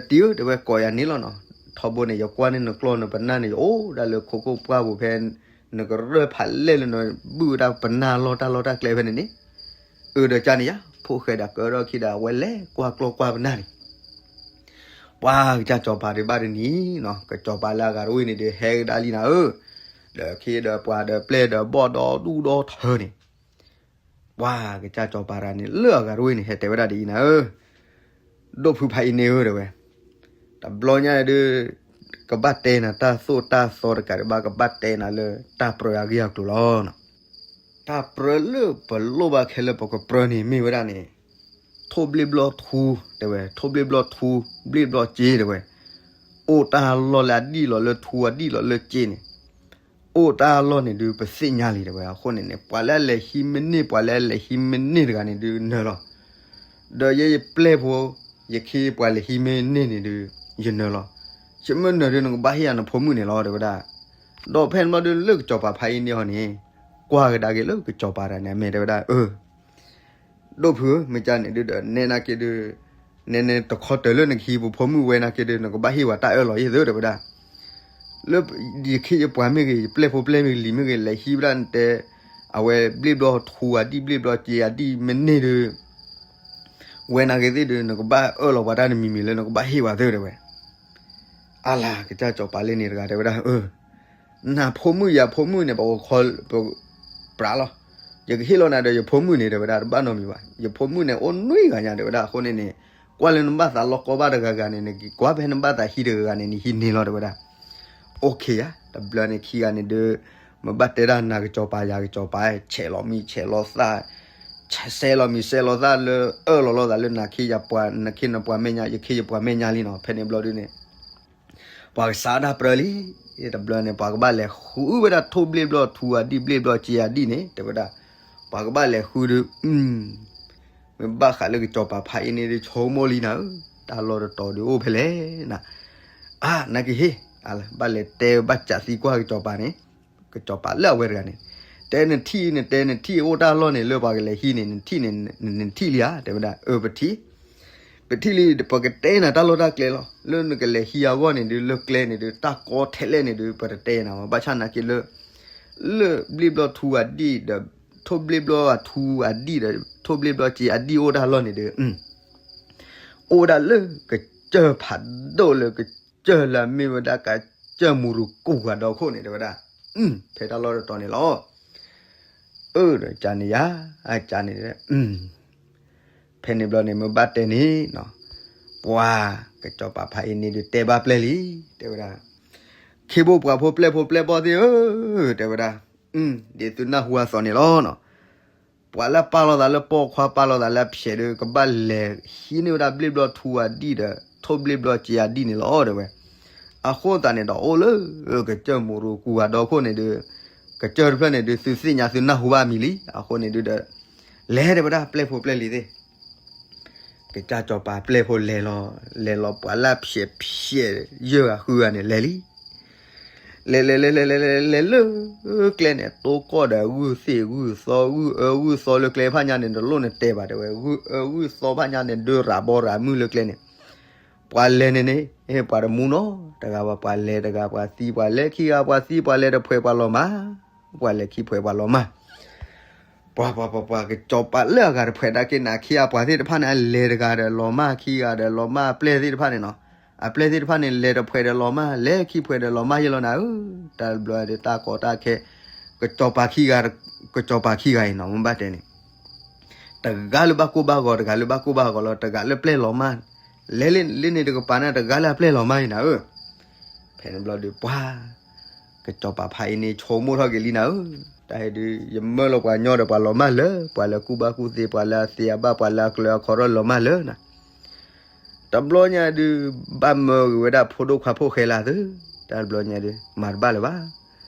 ဒီးတံၢ်ဧၢ တဲဝဲကိးယၤန့ၣ်လီၤနီၤ, ထီဘိန့ၣ် ယကွၢ်န့ၢ်နကျီၢ်နပနၢ်န့ၣ် ယအိၣ်ဒၣ်လၢခိခိၣ်ပှၢ်ပူၤဖဲ, နကရၢၢ်ဖးလဲၢ်လၢနဘုၣ်ဝဲဒၣ်ပနၢ်လီၢ်တၢ်လီၢ်တၢ်ကျဲဖဲန့ၣ်န့ၣ် အၢ ဒီးကန့ၣ်ယါ ဖိၣ်ဃဲဒီးကၢထီၣ်ခံဒီး အဝဲလဲၤကွၢ်ကျီၢ်ကွၢ်ပနၢ်န့ၣ်, ပှၤကစၢ်စီၤပၤဒုးဘၣ်တနံၤနီၤ ကစီၤပၤလၢအဂၤတဝ့ၢ်န့ၣ်ဒုး ဟဲကဒါလံနၤဧၢ, ဒီးခ့ဒီးပှၤဒီးပျဲၢ်ဒီးဘီၣ်ဒီဒူၣ်ဒီထၢန့ၣ်, ပှၤကစၢ်စီၤပၤတဂၤန့ၣ် လၢအဂၤတဝ့ၢ်န့ၣ် ဟဲတဲဝဲဒၣ်ဒ်အံၤနၤဧၢ, ဒိၣ်ဖုဖးအံၤန့ၣ်ဧၢ တဲဝဲ, တဘျီညါဒုး ကဘၣ်တဲနၤတၢ်သိၣ်တၢ်သီတကးဒံးဘၣ် ကဘၣ်တဲနၤလၢတၢ်ပြၢအဂ့ၢ်အကျိၤလီၤ. တၢ်ပြၢလၢပလိၣ်ဘၣ်ခဲလၢပကပြၢန့ၣ် မ့ၢ်ဝဲဒၣ်န့ၣ်, ထိၣ်ဘျ့ဘျီထူ, တဲဝဲ, ထိၣ်ဘျ့ဘျီထူ, ဘျ့ဘျီစ့ တဲဝဲ, အိၣ်တၢ်လီၢ်လၢအဒံၣ်လီၤလၢထူ အဒံၣ်လီၤလၢစ့န့ၣ်, အိၣ်တၢ်လီၢ်န့ၣ်ဒုး ပသ့ၣ်ညါလံ တဲဝဲ. အဃိန့ၣ်န့ၣ် ပှၤလၢအလဲၤဟံးမ့ၢ်န့ၢ် ပှၤလၢအလဲၤဟံးမ့ၢ်န့ၢ်တဂၤန့ၣ်ဒုးနၢၤလီၤ. ဒီးယဲယပျဲၢ်ဖိ, ယခ့ပှၤလဲၤဟံးမ့ၢ်န့ၢ်န့ၣ်ဒုး ယနၢၤလီၤ. ယမ့ၢ်နၢၤဒုး နကဘၣ်ဟ့ၣ်ယၤနဖိမုၣ်န့ၣ်လီၤ တဲဝဲဒၣ်. ဒီးဖဲန့ၣ်ဘျီဒုး လၢကစီၤပၤဖးအံၤန့ၢ်အီၤန့ၣ်, ကွၢ်ကဒါက့ၤလၢကစီၤပၤတဂၤန့ၣ် အမဲာ်တဲဝဲဒၣ်, အၢ ဒိၣ်ဖုဧၢ, မ့ၢ်ကန့ၣ်ဒုးဒီး နဲနာ်က့ဒုး, နဲနဲတခီတၢၤလၢနကဟံးပဖိမုၣ်ဝဲနာ်က့ဒုး နကဘၣ်ဟ့ၣ်ဝဲတၢ်အၢၣ်လီၤယဲၢ်သၢ တဲဝဲဒၣ်. လၢယခ့ယပှၤမ့ၢ်ဂ့ၤ, ယပျဲၢ်ဖိပျဲၢ်မ့ၢ်ဂ့ၤ, လံၤမ့ၢ်ဂ့ၤ, လဲၤဟံးဝဲဒၣ်နတဲ, အဝဲဘျ့ၣ်ဘျီၣ်ထူအဒံၣ် ဘျ့ၣ်ဘျီၣ်စ့အဒံၣ်မ့ၢ်န့ၢ်ဒီး ဝဲနာ်က့ၤသ့ၣ်ဒီး နကဘၣ်အၢၣ်လီၤပှၤတၢ်တမံၤမံၤလၢနကဘၣ်ဟ့ၣ်ပှၤသ့ တဲဝဲ. အါလၢ် ကစၢ်စီၤပၤလၢန့ၣ်တဂၤ တဲဝဲဒၣ်, နဖိမုၣ်ယဖိမုၣ်န့ၣ် ပကခီ, ပ, ပြးလီၤ. ယကဟ့ၣ်လီၤနၤဒီးယဖိမုၣ်န့ၣ် တဲဝဲဒၣ်, တဘၣ်နီတမံၤဘၣ်. ယဖိမုၣ်န့ၣ် အိၣ်နွံဂၤညါ တဲဝဲဒၣ်. အဃိန့ၣ်န့ၣ် ကွၢ်လၢနဘၣ်သးလီၤကီဘၣ်တဂၤဂၤန့ၣ် နက့ၤကွၢ်ဖဲနဘၣ်သးဟံးတဂၤဂၤန့ၣ် နဟံးန့ၢ်လီၤ တဲဝဲဒၣ်. အိၣ်ခ့ယါ, တဘျီန့ၣ်ခံဂၤန့ၣ်ဒီး မ့ၢ်ဘၣ်တဲဒၣ်နၤကစီၤပၤယၤကစီၤပၤ ဆဲးလီၤမံၤဆဲးလီၤသၣ်, ဆဲးလီၤမံၤဆဲးလီၤသၣ်လၢအၢၣ်လီၤလိာ်သးလၢ နခ့ယပှၤ, နခ့နပှၤမဲာ်ညါ, ယခ့ယပှၤမဲာ်ညါလံနီၤ. ဖဲန့ၣ်ဘျီဒုန့ၣ် ပှၤကစးဒၣ်ပြၢလံ. တဘျီန့ၣ် ပှၤကဘၣ်လဲၤဃုဝဲဒၣ်ထိၣ်ဘျ့ၣ်ဘျီၣ်ထူအဒံၣ် ဘျ့ၣ်ဘျီၣ်စ့အဒံၣ်န့ၣ် တဲဝဲဒၣ်. ပှၤကဘၣ်လဲၤဃုဒီး မ့ၢ်ဘၣ်ဃးလၢကစီၤပၤဖးအံၤန့ၣ်ဒီး ဆိကမိၣ်လံနၤဧၢ, တၢ်လီၢ်တတီၤဒီးအိၣ်ဖဲလဲၣ်နၤ. အါ နကဟ့ၣ်, ဘၣ်လဲၤတဲဘၣ်စးသံကွၢ်ကစီၤပၤန့ၣ်, ကစီၤပၤလၢအဝဲတဂၤန့ၣ်, တဲနထံၣ်, နတဲနထံၣ်အိၣ်တၢ်လီၢ်န့ၣ် လၢပှၤကလဲၤဟံးန့ၣ် နထံၣ်န့ၣ်, နထံၣ်လံဧါ တဲဝဲဒၣ်. အၢ ပထံၣ်, ပထံၣ်လံ, ပကတဲနၤတၢ်လီၢ်တၢ်ကျဲလီၤ. လၢနကလဲၤဟံးအဂီၢ်န့ၣ်ဒီး လၢကျဲန့ၣ်ဒီး တၢ်ကီထဲလဲၣ်န့ၣ်ဒီး ပတတဲနၤဘၣ်. ဘၣ်ဆၣ်နာ်က့ၤလၢ လၢဘျ့ၣ်ဘျီၣ်ထူအဒံၣ်ဒီး ထိၣ်ဘျ့ၣ်ဘျီၣ်အထူအဒံၣ်ဒီး ထိၣ်ဘျ့ၣ်ဘျီၣ်စ့အဒံၣ်အိၣ်တၢ်လီၢ်န့ၣ်ဒီး အိၣ်ဝဲဒၣ်လၢကစၢၢ်ဖးဒိၣ်လၢကစၢၢ်လၢအမ့ၢ်ဝဲဒၣ် ကစၢၢ်မူရူကူၣ်ဂၤဒီခိၣ်န့ၣ် တဲဝဲဒၣ်. ဖဲတၢ်လီၢ်တတီၤန့ၣ်လီၤ. အၢ ဒီးကန့ၣ်ယါ, အကန့ၣ်, ဖဲန့ၣ်ဘျီန့ၣ် မ့ၢ်ဘၣ်တဲန့ၣ်နီၤ, ပှၤကစီၤပၤဖးအံၤန့ၣ်ဒီးတဲဘၣ်ပျဲၢ်လံ, တဲဝဲဒၣ်. ခ့ဘိပှၤဖိပျဲၢ်ဖိပျဲၢ်ဘီၣ်သ့ၣ်ဧၢ, တဲဝဲဒၣ်. ဒ်သုနၢ်ဟူအသိးန့ၣ်လီၤနီၤ. ပှၤလၢအပာ်လီၤသးလၢပိာ်ခွါ ပာ်လီၤသးလၢအဖျဲးဒီး ကဘၣ်လဲၤဟံးန့ၢ်ဝဲဒၣ်ဘျ့ၣ်ဘျီၣ်ထူအဒံၣ်ဒီး ထိၣ်ဘျ့ၣ်ဘျီၣ်စ့အဒံၣ်န့ၣ်လီၤ တဲဝဲ. အဃိသတးန့ၣ်ဒီး အိၣ်လၢကစၢၢ်မူရူကူၣ်ဂၤဒီခိၣ်န့ၣ်ဒီး ကစၢၢ်တဖျၢၣ်န့ၣ်ဒီး သုသ့ၣ်ညါသုနၢ်ဟူဘၣ်အမံၤလံ. အဃိန့ၣ်ဒုဒီး လဲၤတဲဝဲဒၣ်ပျဲၢ်ဖိပျဲၢ်လံၤသ့ၣ် ကစၢ်စီၤပၤပျဲၢ်ဖိလဲၤလီၤ, လဲၤလီၤပှၤလၢအဖျဲးဖျဲးယဲၢ်ဂၤဃုဂၤန့ၣ်လဲၤလံ. လဲၤလဲၤလဲၤလဲၤလဲၤလဲၤလဲၤလၢကျဲန့ၣ် တိကိၢ်ဒီးဂုၢ်သ့ၣ်ဂုၢ်သီ ဂုၢ်အၢဂုၢ်သီလၢကျဲဖၣ်ညါန့ၣ် တလိၣ်နတဲဘၣ်တဲဝဲ, ဂုၢ်အၢဂုၢ်သီဖၣ်ညါန့ၣ် ဒုရၤဘီရၤမုၢ်လၢကျဲန့ၣ် ပှၤလဲၤန့ၣ်န့ၣ် ပှၤတမူနီတဂၤဘၣ်, ပှၤလဲၤတဂၤ ပှၤသံ, ပှၤလဲၤခံဂၤ ပှၤသံ, ပှၤလဲၤတဖှဲး ပှၤလီၤမၢ်, ပှၤလဲၤခံဖှဲး ပှၤလီၤမၢ်. ပှၤပှၤပှၤပှၤ ကစီၤပၤလၢအဂၤတဖှဲးဒၣ်က့ၤ နၤခံဂၤပှၤသ့ၣ်တဖၣ်န့ၣ် အလဲၤတဂၤဒီးလီၤမၢ်, ခံဂၤဒီးလီၤမၢ်, အပျဲၢ်သ့ၣ်တဖၣ်န့ၣ်နီၤ, အပျဲၢ်သ့ၣ်တဖၣ်န့ၣ် လဲၤတဖှဲးဒီးလီၤမၢ်, လဲၤခံဖှဲးဒီးလီၤမၢ်ယဲလီၤနၤဧၢ. တၢ်ဘျီဒီးတၢ်ကီတၢ်ခဲ ကစီၤပၤခံဂၤ, ကစီၤပၤခံဂၤအံၤနီၤ မ့ၢ်ဘၣ်တဲန့ၣ် တဂၤလၢဘၣ်ကိၢ်ဘၣ်ဂီၤ တဂၤလၢဘၣ်ကိၢ်ဘၣ်ဂီၤလီၤ, တဂၤလၢပျဲၢ်လီၤမၢ်, လဲၤလၢန့ၣ်တကပၤန့ၣ် တဂၤလၢအပျဲၢ်လီၤမၢ်အံၤနၤဧၢ. ဖဲန့ၣ်ဘျီဒီး ပှၤ ကစီၤပၤဖးအံၤန့ၣ် ဆိကမိၣ်ထီၣ်က့ၤလံနၤဧၢ, တၢ်အံၤဒုး ယမၢလီၤပှၤညီဒီးပှၤလီၤမၢ်လၢ ပှၤလၢကူၣ်ဘၣ်ကူၣ်သ့ ပှၤလၢအသ့အဘၣ် ပှၤလၢအကျၢၤအခီထီၣ်လီၤမၢ်လၢနၤ တဘျီညါဒုး ဘၣ်မၢက့ၤဝဲဒၣ်ဖိဒိၣ်ခွါဖိၣ်ဃဲလၢသု, တၢ်တဘျီညါဒုး မၤတဘၣ်လၢၤဘၣ်.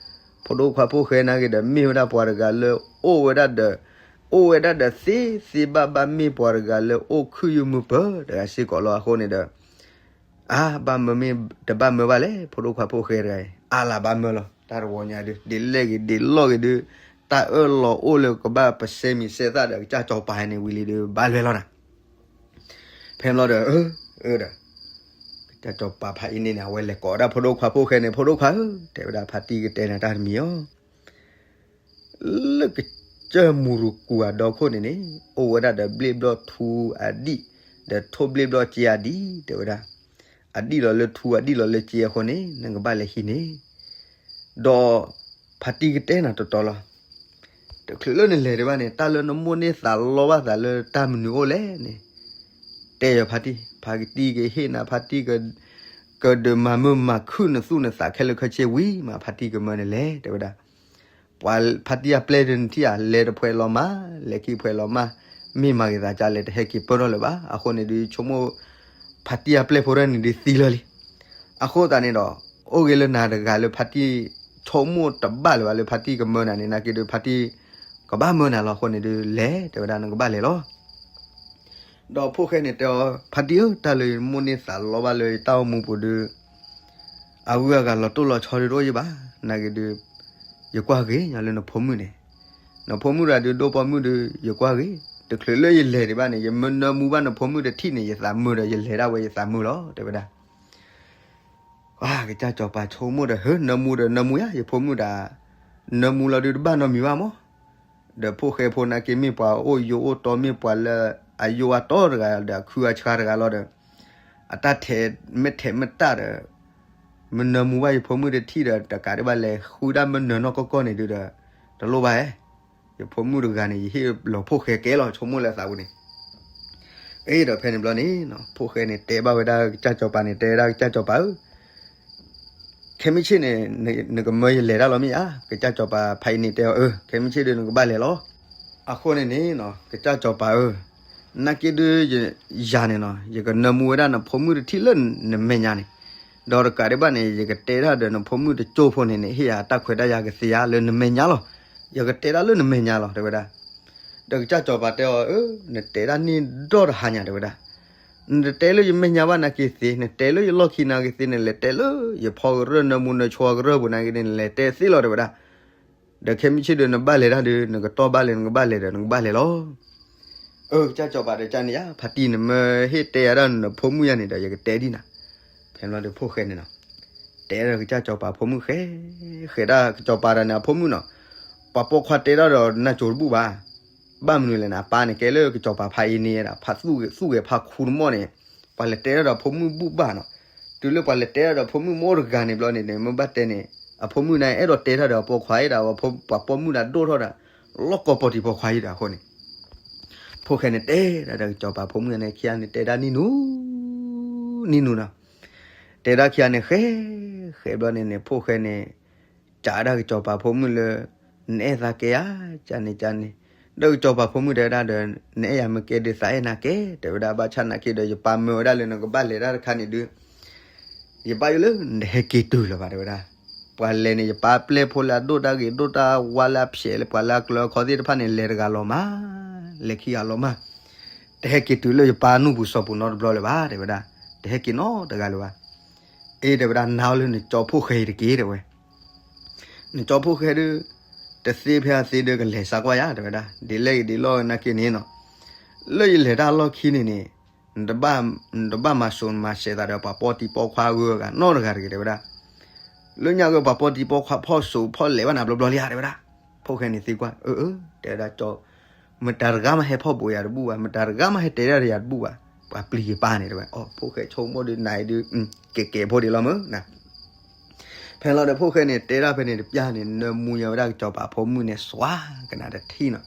ဖိဒိၣ်ခွါဖိၣ်ဃဲနာ်က့ၤဒီး မ့ၢ်ဝဲဒၣ်ပှၤတဂၤလၢအိၣ်ဝဲဒၣ်ဒီး, အိၣ်ဝဲဒၣ်ဒီးသ့သ့ဘၣ်ဘၣ် မ့ၢ်ပှၤတဂၤလၢအိၣ်ခုၣ်ယုၢ်မုၢ်ပၢၤတဂၤစ့ၢ်ကီးလီၤ. အဃိန့ၣ်ဒီး အါ ဘၣ်မၢမ့ၢ်တဘၣ်မၢဘၣ်လဲၣ် ဖိဒိၣ်ခွါဖိၣ်ဃဲတဂၤအံၤ အါလၢ်ဘၣ်မၢလီၤ. တၢ်တဝီညါဒုး ဒ်လဲၣ်ဂ့ၤဒ်လဲၣ်ဂ့ၤဒုး တၢ်အၢၣ်လီၤအိၣ်လၢကဘၣ်ပစဲမံၤစဲသၣ်ဒီး ကစၢ်စီၤပၤန့ၣ်ဝံၤလံဒီး ဘၣ်လွဲလီၤနၤ ဖဲန့ၣ်ဘျီဒီး အၢ အၢဒီး ကစၢ်စီၤပၤဖးအံၤန့ၣ်န့ၣ် အဝဲလဲၤကိးဝဲဒၣ်ဖိဒိၣ်ခွါဖိၣ်ဃဲန့ၣ် ဖိဒိၣ်ခွါဧၢ တဲဝဲဒၣ် ဖါတံၢ်ကတဲနၤတၢ်တမံၤအီၤ လၢကစၢၢ်မူရူကူၣ်အဒီခိၣ်န့ၣ်န့ၣ် အိၣ်ဝဲဒၣ်ဒီးဘျ့ၣ်ဘျီၣ်ထူအဒံၣ် ဒီးထိၣ်ဘျ့ၣ်ဘျီၣ်စ့အဒံၣ် တဲဝဲဒၣ် အဒံၣ်လီၤလၢထူအဒံၣ်လီၤလၢစ့အဃိန့ၣ် နကဘၣ်လဲၤဟံးန့ၣ် ဒီးဖါတံၢ်ကတဲနၤတီတီလီၤ. တချုးလၢနလဲၤဒံးဘၣ်န့ၣ် တၢ်လၢနမိၣ်န့ၢ်သးလီဘၣ်သးလၢတၢ်မနုၤအိၣ်လဲၣ်န့ၣ် တဲယၤဖါတံၢ်, ဖါတံၢ်ကဟ့ၣ်နၤ ဖါတံၢ် ကဒုးမၤမုာ်မၤခုၣ်နသူၣ်နသးခဲလၢာ်ခဲဆ့ဝံၤမး ဖါတံၢ်ကမၢနလဲၤ တဲဝဲဒၣ်. ပှၤဖါတံၢ်အပျဲၢ်ဒုးနထံၣ်ဧါ လဲၤတဖှဲးလီၤမၢ် လဲၤခံဖှဲးလီၤမၢ် မ့ၢ်မၤဂ့ၤသးကလဲၣ် တဟဲက့ၤပၢၢ်ထီၣ်လၢၤဘၣ်. အဃိန့ၣ်ဒုး ဆိကမိၣ် ဖါတံၢ်အပျဲၢ်ဖိတၢ်န့ၣ်ဒုးသံလၢာ်လံ. အဃိသတးန့ၣ်ဒီး အိၣ်ဂ့ၤလၢနၤတဂၤလၢဖါတံၢ် ဆိကမိၣ်တဘၣ်လၢၤဘၣ်လၢဖါတံၢ်ကမၢနၤန့ၣ် နာ်က့ဒုး ဖါတံၢ်ကဘၣ်မၢနၤလီၤ. အဃိန့ၣ်ဒုး လဲၤ တဲဝဲဒၣ် နကဘၣ်လဲၤလီၤ. ဒီးဖိၣ်ဃဲန့ၣ်တဲအီၤ ဖါတံၢ်ဧၢ တၢ်လၢယမိၣ်န့ၢ်သးလီဘၣ်လၢယတၢ်အိၣ်မူပူၤဒုး အဂုၤအဂၤလီၤတိၢ်လီၤဆီဒုးတအိၣ်ယံၤဘၣ်. နာ်က့ဒုး ယကွၢ်ဂ့ၤညီလၢနဖိမုၣ်န့ၣ် နဖိမုၣ်တဂၤဒုးဒိၣ်ပိာ်မုၣ်ဒုး ယကွၢ်ဂ့ၤ တချုးလၢယလဲၤဒံးဘၣ်န့ၣ် ယမၢနၢမူဘၣ်နဖိမုၣ်တထံၣ်န့ၣ် ယသးမုာ်ဒီး ယလဲၤဒၣ်ဝဲယသးမုာ်လီၤ တဲဝဲဒၣ်. ကစၢ်စီၤပၤဆိကမိၣ်ဒီး ဟၢ နၢမူဒီးနၢမူယါ ယဖိမုၣ်ဒၣ်, နၢမူလီၤဒုးတဘၣ်နီတမံၤဘၣ်မး, ဒီးဖိၣ်ဃဲဖိနာ်က့မ့ၢ်ပှၤအိၣ်ယိာ်အိၣ်တီ မ့ၢ်ပှၤလၢအယိာ်အတီတဂၤဒီး အခုအဆှါတဂၤလီၤဒီး အတၢ်ထဲးမ့ၢ်ထဲးမ့ၢ်တၢ်ဒီး မနၢမူဘၣ်ယဖိမုၣ်တထံၣ်ဒီး တကးဒံးဘၣ်လဲၤဃုဒၣ်မနၢၤနီၢ်ကီၢ်ကီၢ်န့ၣ်ဒုးဒီး တလိၣ်ဘၣ်ဧါ, ယဖိမုၣ်တဂၤန့ၣ် ယဟ့ၣ်လီၤဖိၣ်ဃဲကဲလီၤ ဆိကမိၣ်လၢသးပူၤန့ၣ်. အ့ဒီးဖဲန့ၣ်ဘျီန့ၣ် ဖိၣ်ဃဲန့ၣ်တဲဘၣ်ဝဲဒၣ်ကစၢ်စီၤပၤန့ၣ် တဲဝဲဒၣ်ကစၢ်စီၤပၤဧၢ, ခဲမုၢ်ဆ့ၣ်န့ၣ် နကမၢယလဲၤတၢ်လီၤမ့ၢ်ဧါ, ကစၢ်စီၤပၤဖးအံၤန့ၣ်တဲအီၤ အၢ ခဲမုၢ်ဆ့ၣ်ဒုးနကဘၣ်လဲၤလီၤ. အဃိန့ၣ်န့ၣ် ကစၢ်စီၤပၤဧၢ, နာ်က့ဒုးယၤန့ၣ်နီၤ ယကနၢမူဝဲဒၣ်နဖိမုၣ်တထံၣ်လၢနမဲာ်ညါန့ၣ်, ဒီးတကးဒံးဘၣ်န့ၣ် ယကတဲတၢ်ဒီးနဖိမုၣ်တကၠိဖိန့ၣ်န့ၣ် ဟ့ၣ်ယၤတၢ်ခွဲးတၢ်ယာ်ကသ့ဧါလၢနမဲာ်ညါလီၤ. ယကတဲတၢ်လၢနမဲာ်ညါလီၤ တဲဝဲဒၣ်. ဒီးကစၢ်စီၤပၤတဲအီၤ အၢ နတဲဒၣ်န့ၣ်ဒီတဟါညါ တဲဝဲဒၣ်. နတတဲလၢယမဲာ်ညါဘၣ်နာ်က့သ့, နတဲလၢယလီၢ်ခံနာ်က့သ့, နလဲၤတဲလၢယဖီကရၢၢ် နၢမူနၢဆိကရၢၢ်ပူၤနာ်က့န့ၣ် နလဲၤတဲသ့လီၤ တဲဝဲဒၣ်. ဒီးခဲမုၢ်ဆ့ၣ်ဒုးနဘၣ်လဲၤတၢ်ဒုး နကတီၢ်ဘၣ်လဲၤ နကဘၣ်လဲၤဒီး နကဘၣ်လဲၤလီၤ. အၢ ကစၢ်စီၤပၤဒီးကန့ၣ်ယါ ဖါတံၢ်နမၢဟ့ၣ်တဲယၤဒၣ်နဖိမုၣ်ယါန့ၣ်ဒီး ယကတဲဒ်နၤ. ဖဲန့ၣ်ဘျီဒီးဖိၣ်ဃဲန့ၣ်နီၤ တဲဒီးကစၢ်စီၤပၤဖိမုၣ်ဃဲ, ဃဲဒၣ်ကစီၤပၤတဂၤန့ၣ်အဖိမုၣ်နီၤ, ပှၤပိာ်ခွါတဲတၢ်ဒီးနၢ်စိၤတဘူၣ်ဘၣ်. ဘၣ်မနုၤလဲၣ်န့ၣ် အပၢ်န့ၣ်ကဲလၢကစီၤပၤဖးအံၤန့ၣ်ဒၣ် ဖးသူၣ်ဂဲၤဖးခူတမီၢ်န့ၣ်, ပှၤလဲၤတဲတၢ်ဒီးဖိမုၣ်ဘူၣ်ဘၣ်နီၤ. တုၤလၢပှၤလဲၤတဲတၢ်ဒီးဖိမုၣ်မိၢ်တဂၤန့ၣ်ဘျီန့ၣ်န့ၣ် မ့ၢ်ဘၣ်တဲန့ၣ် အဖိမုၣ်န့ၣ် အဲၣ်ဒိးတဲတၢ်ဒီးအပိာ်ခွါအံၤဒၣ် ပှၤပိာ်မုၣ်ဒၣ်ဒိၣ်ထီၣ်ဒၣ် လီၢ်ကီၢ်ပီၢ်တံၢ်ပိာ်ခွါအံၤဒၣ်အဃိန့ၣ် ဖိၣ်ဃဲန့ၣ်တဲဒၣ်ကစီၤပၤဖိမုၣ်န့ၣ် ခံဂၤန့ၣ်တဲဒၣ်နံၣ်နူၤ, နံၣ်နူၤနီၤ, တဲဒၣ်ခံဂၤန့ၣ်ဃဲ, ဃဲဘျီန့ၣ်န့ၣ် ဖိၣ်ဃဲန့ၣ် စံးဒၣ်ကစီၤပၤဖိမုၣ်လၢ နအဲၣ်သးကဲဧါ, ကန့ၣ်ကန့ၣ်, ဒီးကစီၤပၤဖိမုၣ်တဲဝဲဒၣ်ဒီး နအဲၣ်ယၤမ့ၢ်ကဲဒုးသးအဲၣ်နၤကဲ, တဲဝဲဒၣ်ဘၣ်ဆၣ်နာ်က့ဒီး ယပၢ်မၢဝဲဒၣ်လၢနကဘၣ်လဲၤတၢ်တခါန့ၣ်ဒုး ယဘၣ်ယိၣ်လၢနတဟဲက့ၤတုၤလၢၤဘၣ် တဲဝဲဒၣ်. ပှၤလဲၤန့ၣ် ယပၢ်ပျဲၢ်ဖိလၢအဒိၣ်တၢ်ဂ့ၤဒိၣ်တၢ်ဝါလၢအဖျဲးလၢပှၤလၢအကျၢၤအခီသ့ၣ်တဖၣ်န့ၣ် လဲၤတဂၤလီၤမး, လဲၤခံဂၤလီၤမး, တဟဲက့ၤတုၤလၢယပၢ်နူၢ်ပူၤစီၤပူၤနီတဘျီလၢၤဘၣ် တဲဝဲဒၣ်, တဟဲက့ၤနီတဂၤလၢၤဘၣ်. အ့ တဲဝဲဒၣ် နာ်အီၤလၢနကၠီဖိၣ်ဃဲအံၤတက့ၢ် တဲဝဲ နကၠီဖိၣ်ဃဲဒုး တသ့ဖဲအသ့ဒုးကလဲၤစးကွၢ်ယၤ တဲဝဲဒၣ်, ဒ်လဲၣ်ဂ့ၤဒ်လဲၣ်ဂ့ၤနာ်က့န့ၣ်နီၤ, လၢယလဲၤတၢ်လီၢ်ခံန့ၣ်န့ၣ် နတဘၣ်မၤစိၤမၤစဲးသးဒီး ပှၤပိာ်တံၢ်ပိာ်ခွါဂုၤဂၤနီတဂၤတဂ့ၤ တဲဝဲဒၣ်. လၢညါဂ့ၤ ပှၤပိာ်တံၢ်ပိာ်ခွါဖီၣ်စိၤဖီၣ်လဲၤဘၣ်နၤဘျီဘျီလံဧါ တဲဝဲဒၣ်. ဖိၣ်ဃဲန့ၣ်သံကွၢ် အၢ အၢ တဲဝဲဒၣ် ကၠီ မတၤတဂၤမးဟဲဖီၣ်ဘိးယၤတဘူၣ်ဘၣ်, မတၤတဂၤမးဟဲတဲဒၣ်ဒီးယၤတဘူၣ်ဘၣ်, ပှၤပျံၤယပၢ်န့ၣ် တဲဝဲ. အီ ဖိၣ်ဃဲဆိကမိၣ်ဒုးနၤအံၤဒုး ကဲကဲဖိဒံးလီၤမၢ်နၤ. ဖဲန့ၣ်လီၤဒီး ဖိၣ်ဃဲန့ၣ် တဲဒၣ်ဖဲန့ၣ်တပျၢ်န့ၣ် နၢမူညါဝဲဒၣ်ကစီၤပၤဖိမုၣ်န့ၣ် စွါကနၣ်တထံၣ်နီၤ.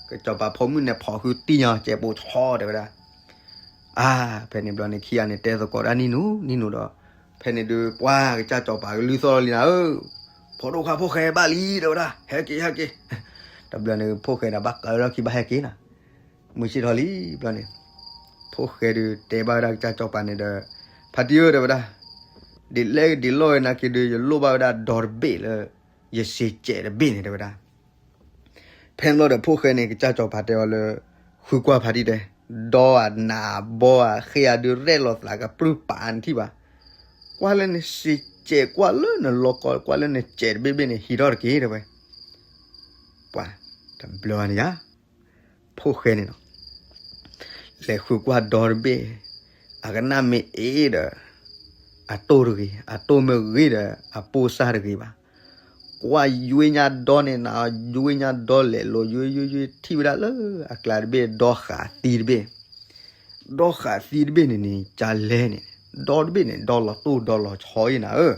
ကစီၤပၤဖိမုၣ်န့ၣ် ဖီၣ်ဃုတံၢ်ညါ ကဲးပိာ်ဆီ တဲဝဲဒၣ်. အါ ဖဲန့ၣ်ဘျီန့ၣ် ခံဂၤန့ၣ် တဲသကိးဒၣ်နံၣ်နူၤ နံၣ်နူၤဒီး ဖဲန့ၣ်ဒုး ပှၤကစၢ်စီၤပၤကလုၢ်သီၣ်လီၤလံနၤဧၢ, ဖိဒိၣ်ခွါဖိၣ်ဃဲဘၣ်လံ တဲဝဲဒၣ်, ဟဲက့ၤ ဟဲက့ၤ. တဘျီန့ၣ် ဖိၣ်ဃဲန့ၣ် ဘၣ်ကၢထီၣ်ခံဘၣ်ဟဲက့ၤနၤ. မုၢ်ဆ့ၣ်ထီၣ်လံဘျီန့ၣ် ဖိၣ်ဃဲဒုး တဲဘၣ်ဝဲဒၣ်ကစၢ်စီၤပၤန့ၣ်ဒီး ဖါတံၢ်ဧၢ တဲဝဲဒၣ်, ဒ်လဲၣ်ဒ်လဲၣ်ဂ့ၤနာ်က့ဒုး ယလိၣ်ဘၣ်ဝဲဒၣ်ဒီတဘ့ၣ်လၢ ယစံးကဲးတဘ့ၣ်န့ၣ် တဲဝဲဒၣ်. ဖဲန့ၣ်ဘျီဒီး ဖိၣ်ဃဲန့ၣ် ကစၢ်စီၤပၤတဲအီၤလၢ ဃုကွၢ်ဖါတံၢ်တဲ, ဒီဧါ နးဧါ ဘီဧါ ဃ့ဧါ ဒုးရဲၣ်လီၤသးကပြုၢ်ပာ်နထံၣ်ဘၣ်. ကွၢ်လၢနစံးကဲး ကွၢ်လၢနလီၤကီ ကွၢ်လၢနစဲးတဘ့ၣ်ဘ့ၣ်န့ၣ် ဟံးထီၣ်တက့ၢ် တဲဝဲ. ပှၤတဘျီန့ၣ်ယါ ဖိၣ်ဃဲန့ၣ်နီၤ လဲၤဃုကွၢ်ဒီတဘ့ၣ်, အကနၣ်မ့ၢ်အ့ဒီး အတိၢ်တဂ့ၤ, အတိၢ်မ့ၢ်ဂ့ၤဒီး အပိၢ်စၢ်တဂ့ၤဘၣ်. ကွၢ်ယွ့ညါဒီန့ၣ်နၤ, ယွ့ညါဒီလဲၤလိၤ ယွ့ယွ့ယွ့ ထံၣ်ဝဲဒၣ်လၢအကျါတဘ့ၣ် ဒီဃးသံတဘ့ၣ်. ဒီဃးသံတဘ့ၣ်န့ၣ်န့ၣ် ကလဲၣ်န့ၣ် ဒီတဘ့ၣ်န့ၣ် ဒီလီၤတိၢ်ဒီလီၤဆီအံၤနၤဧၢ.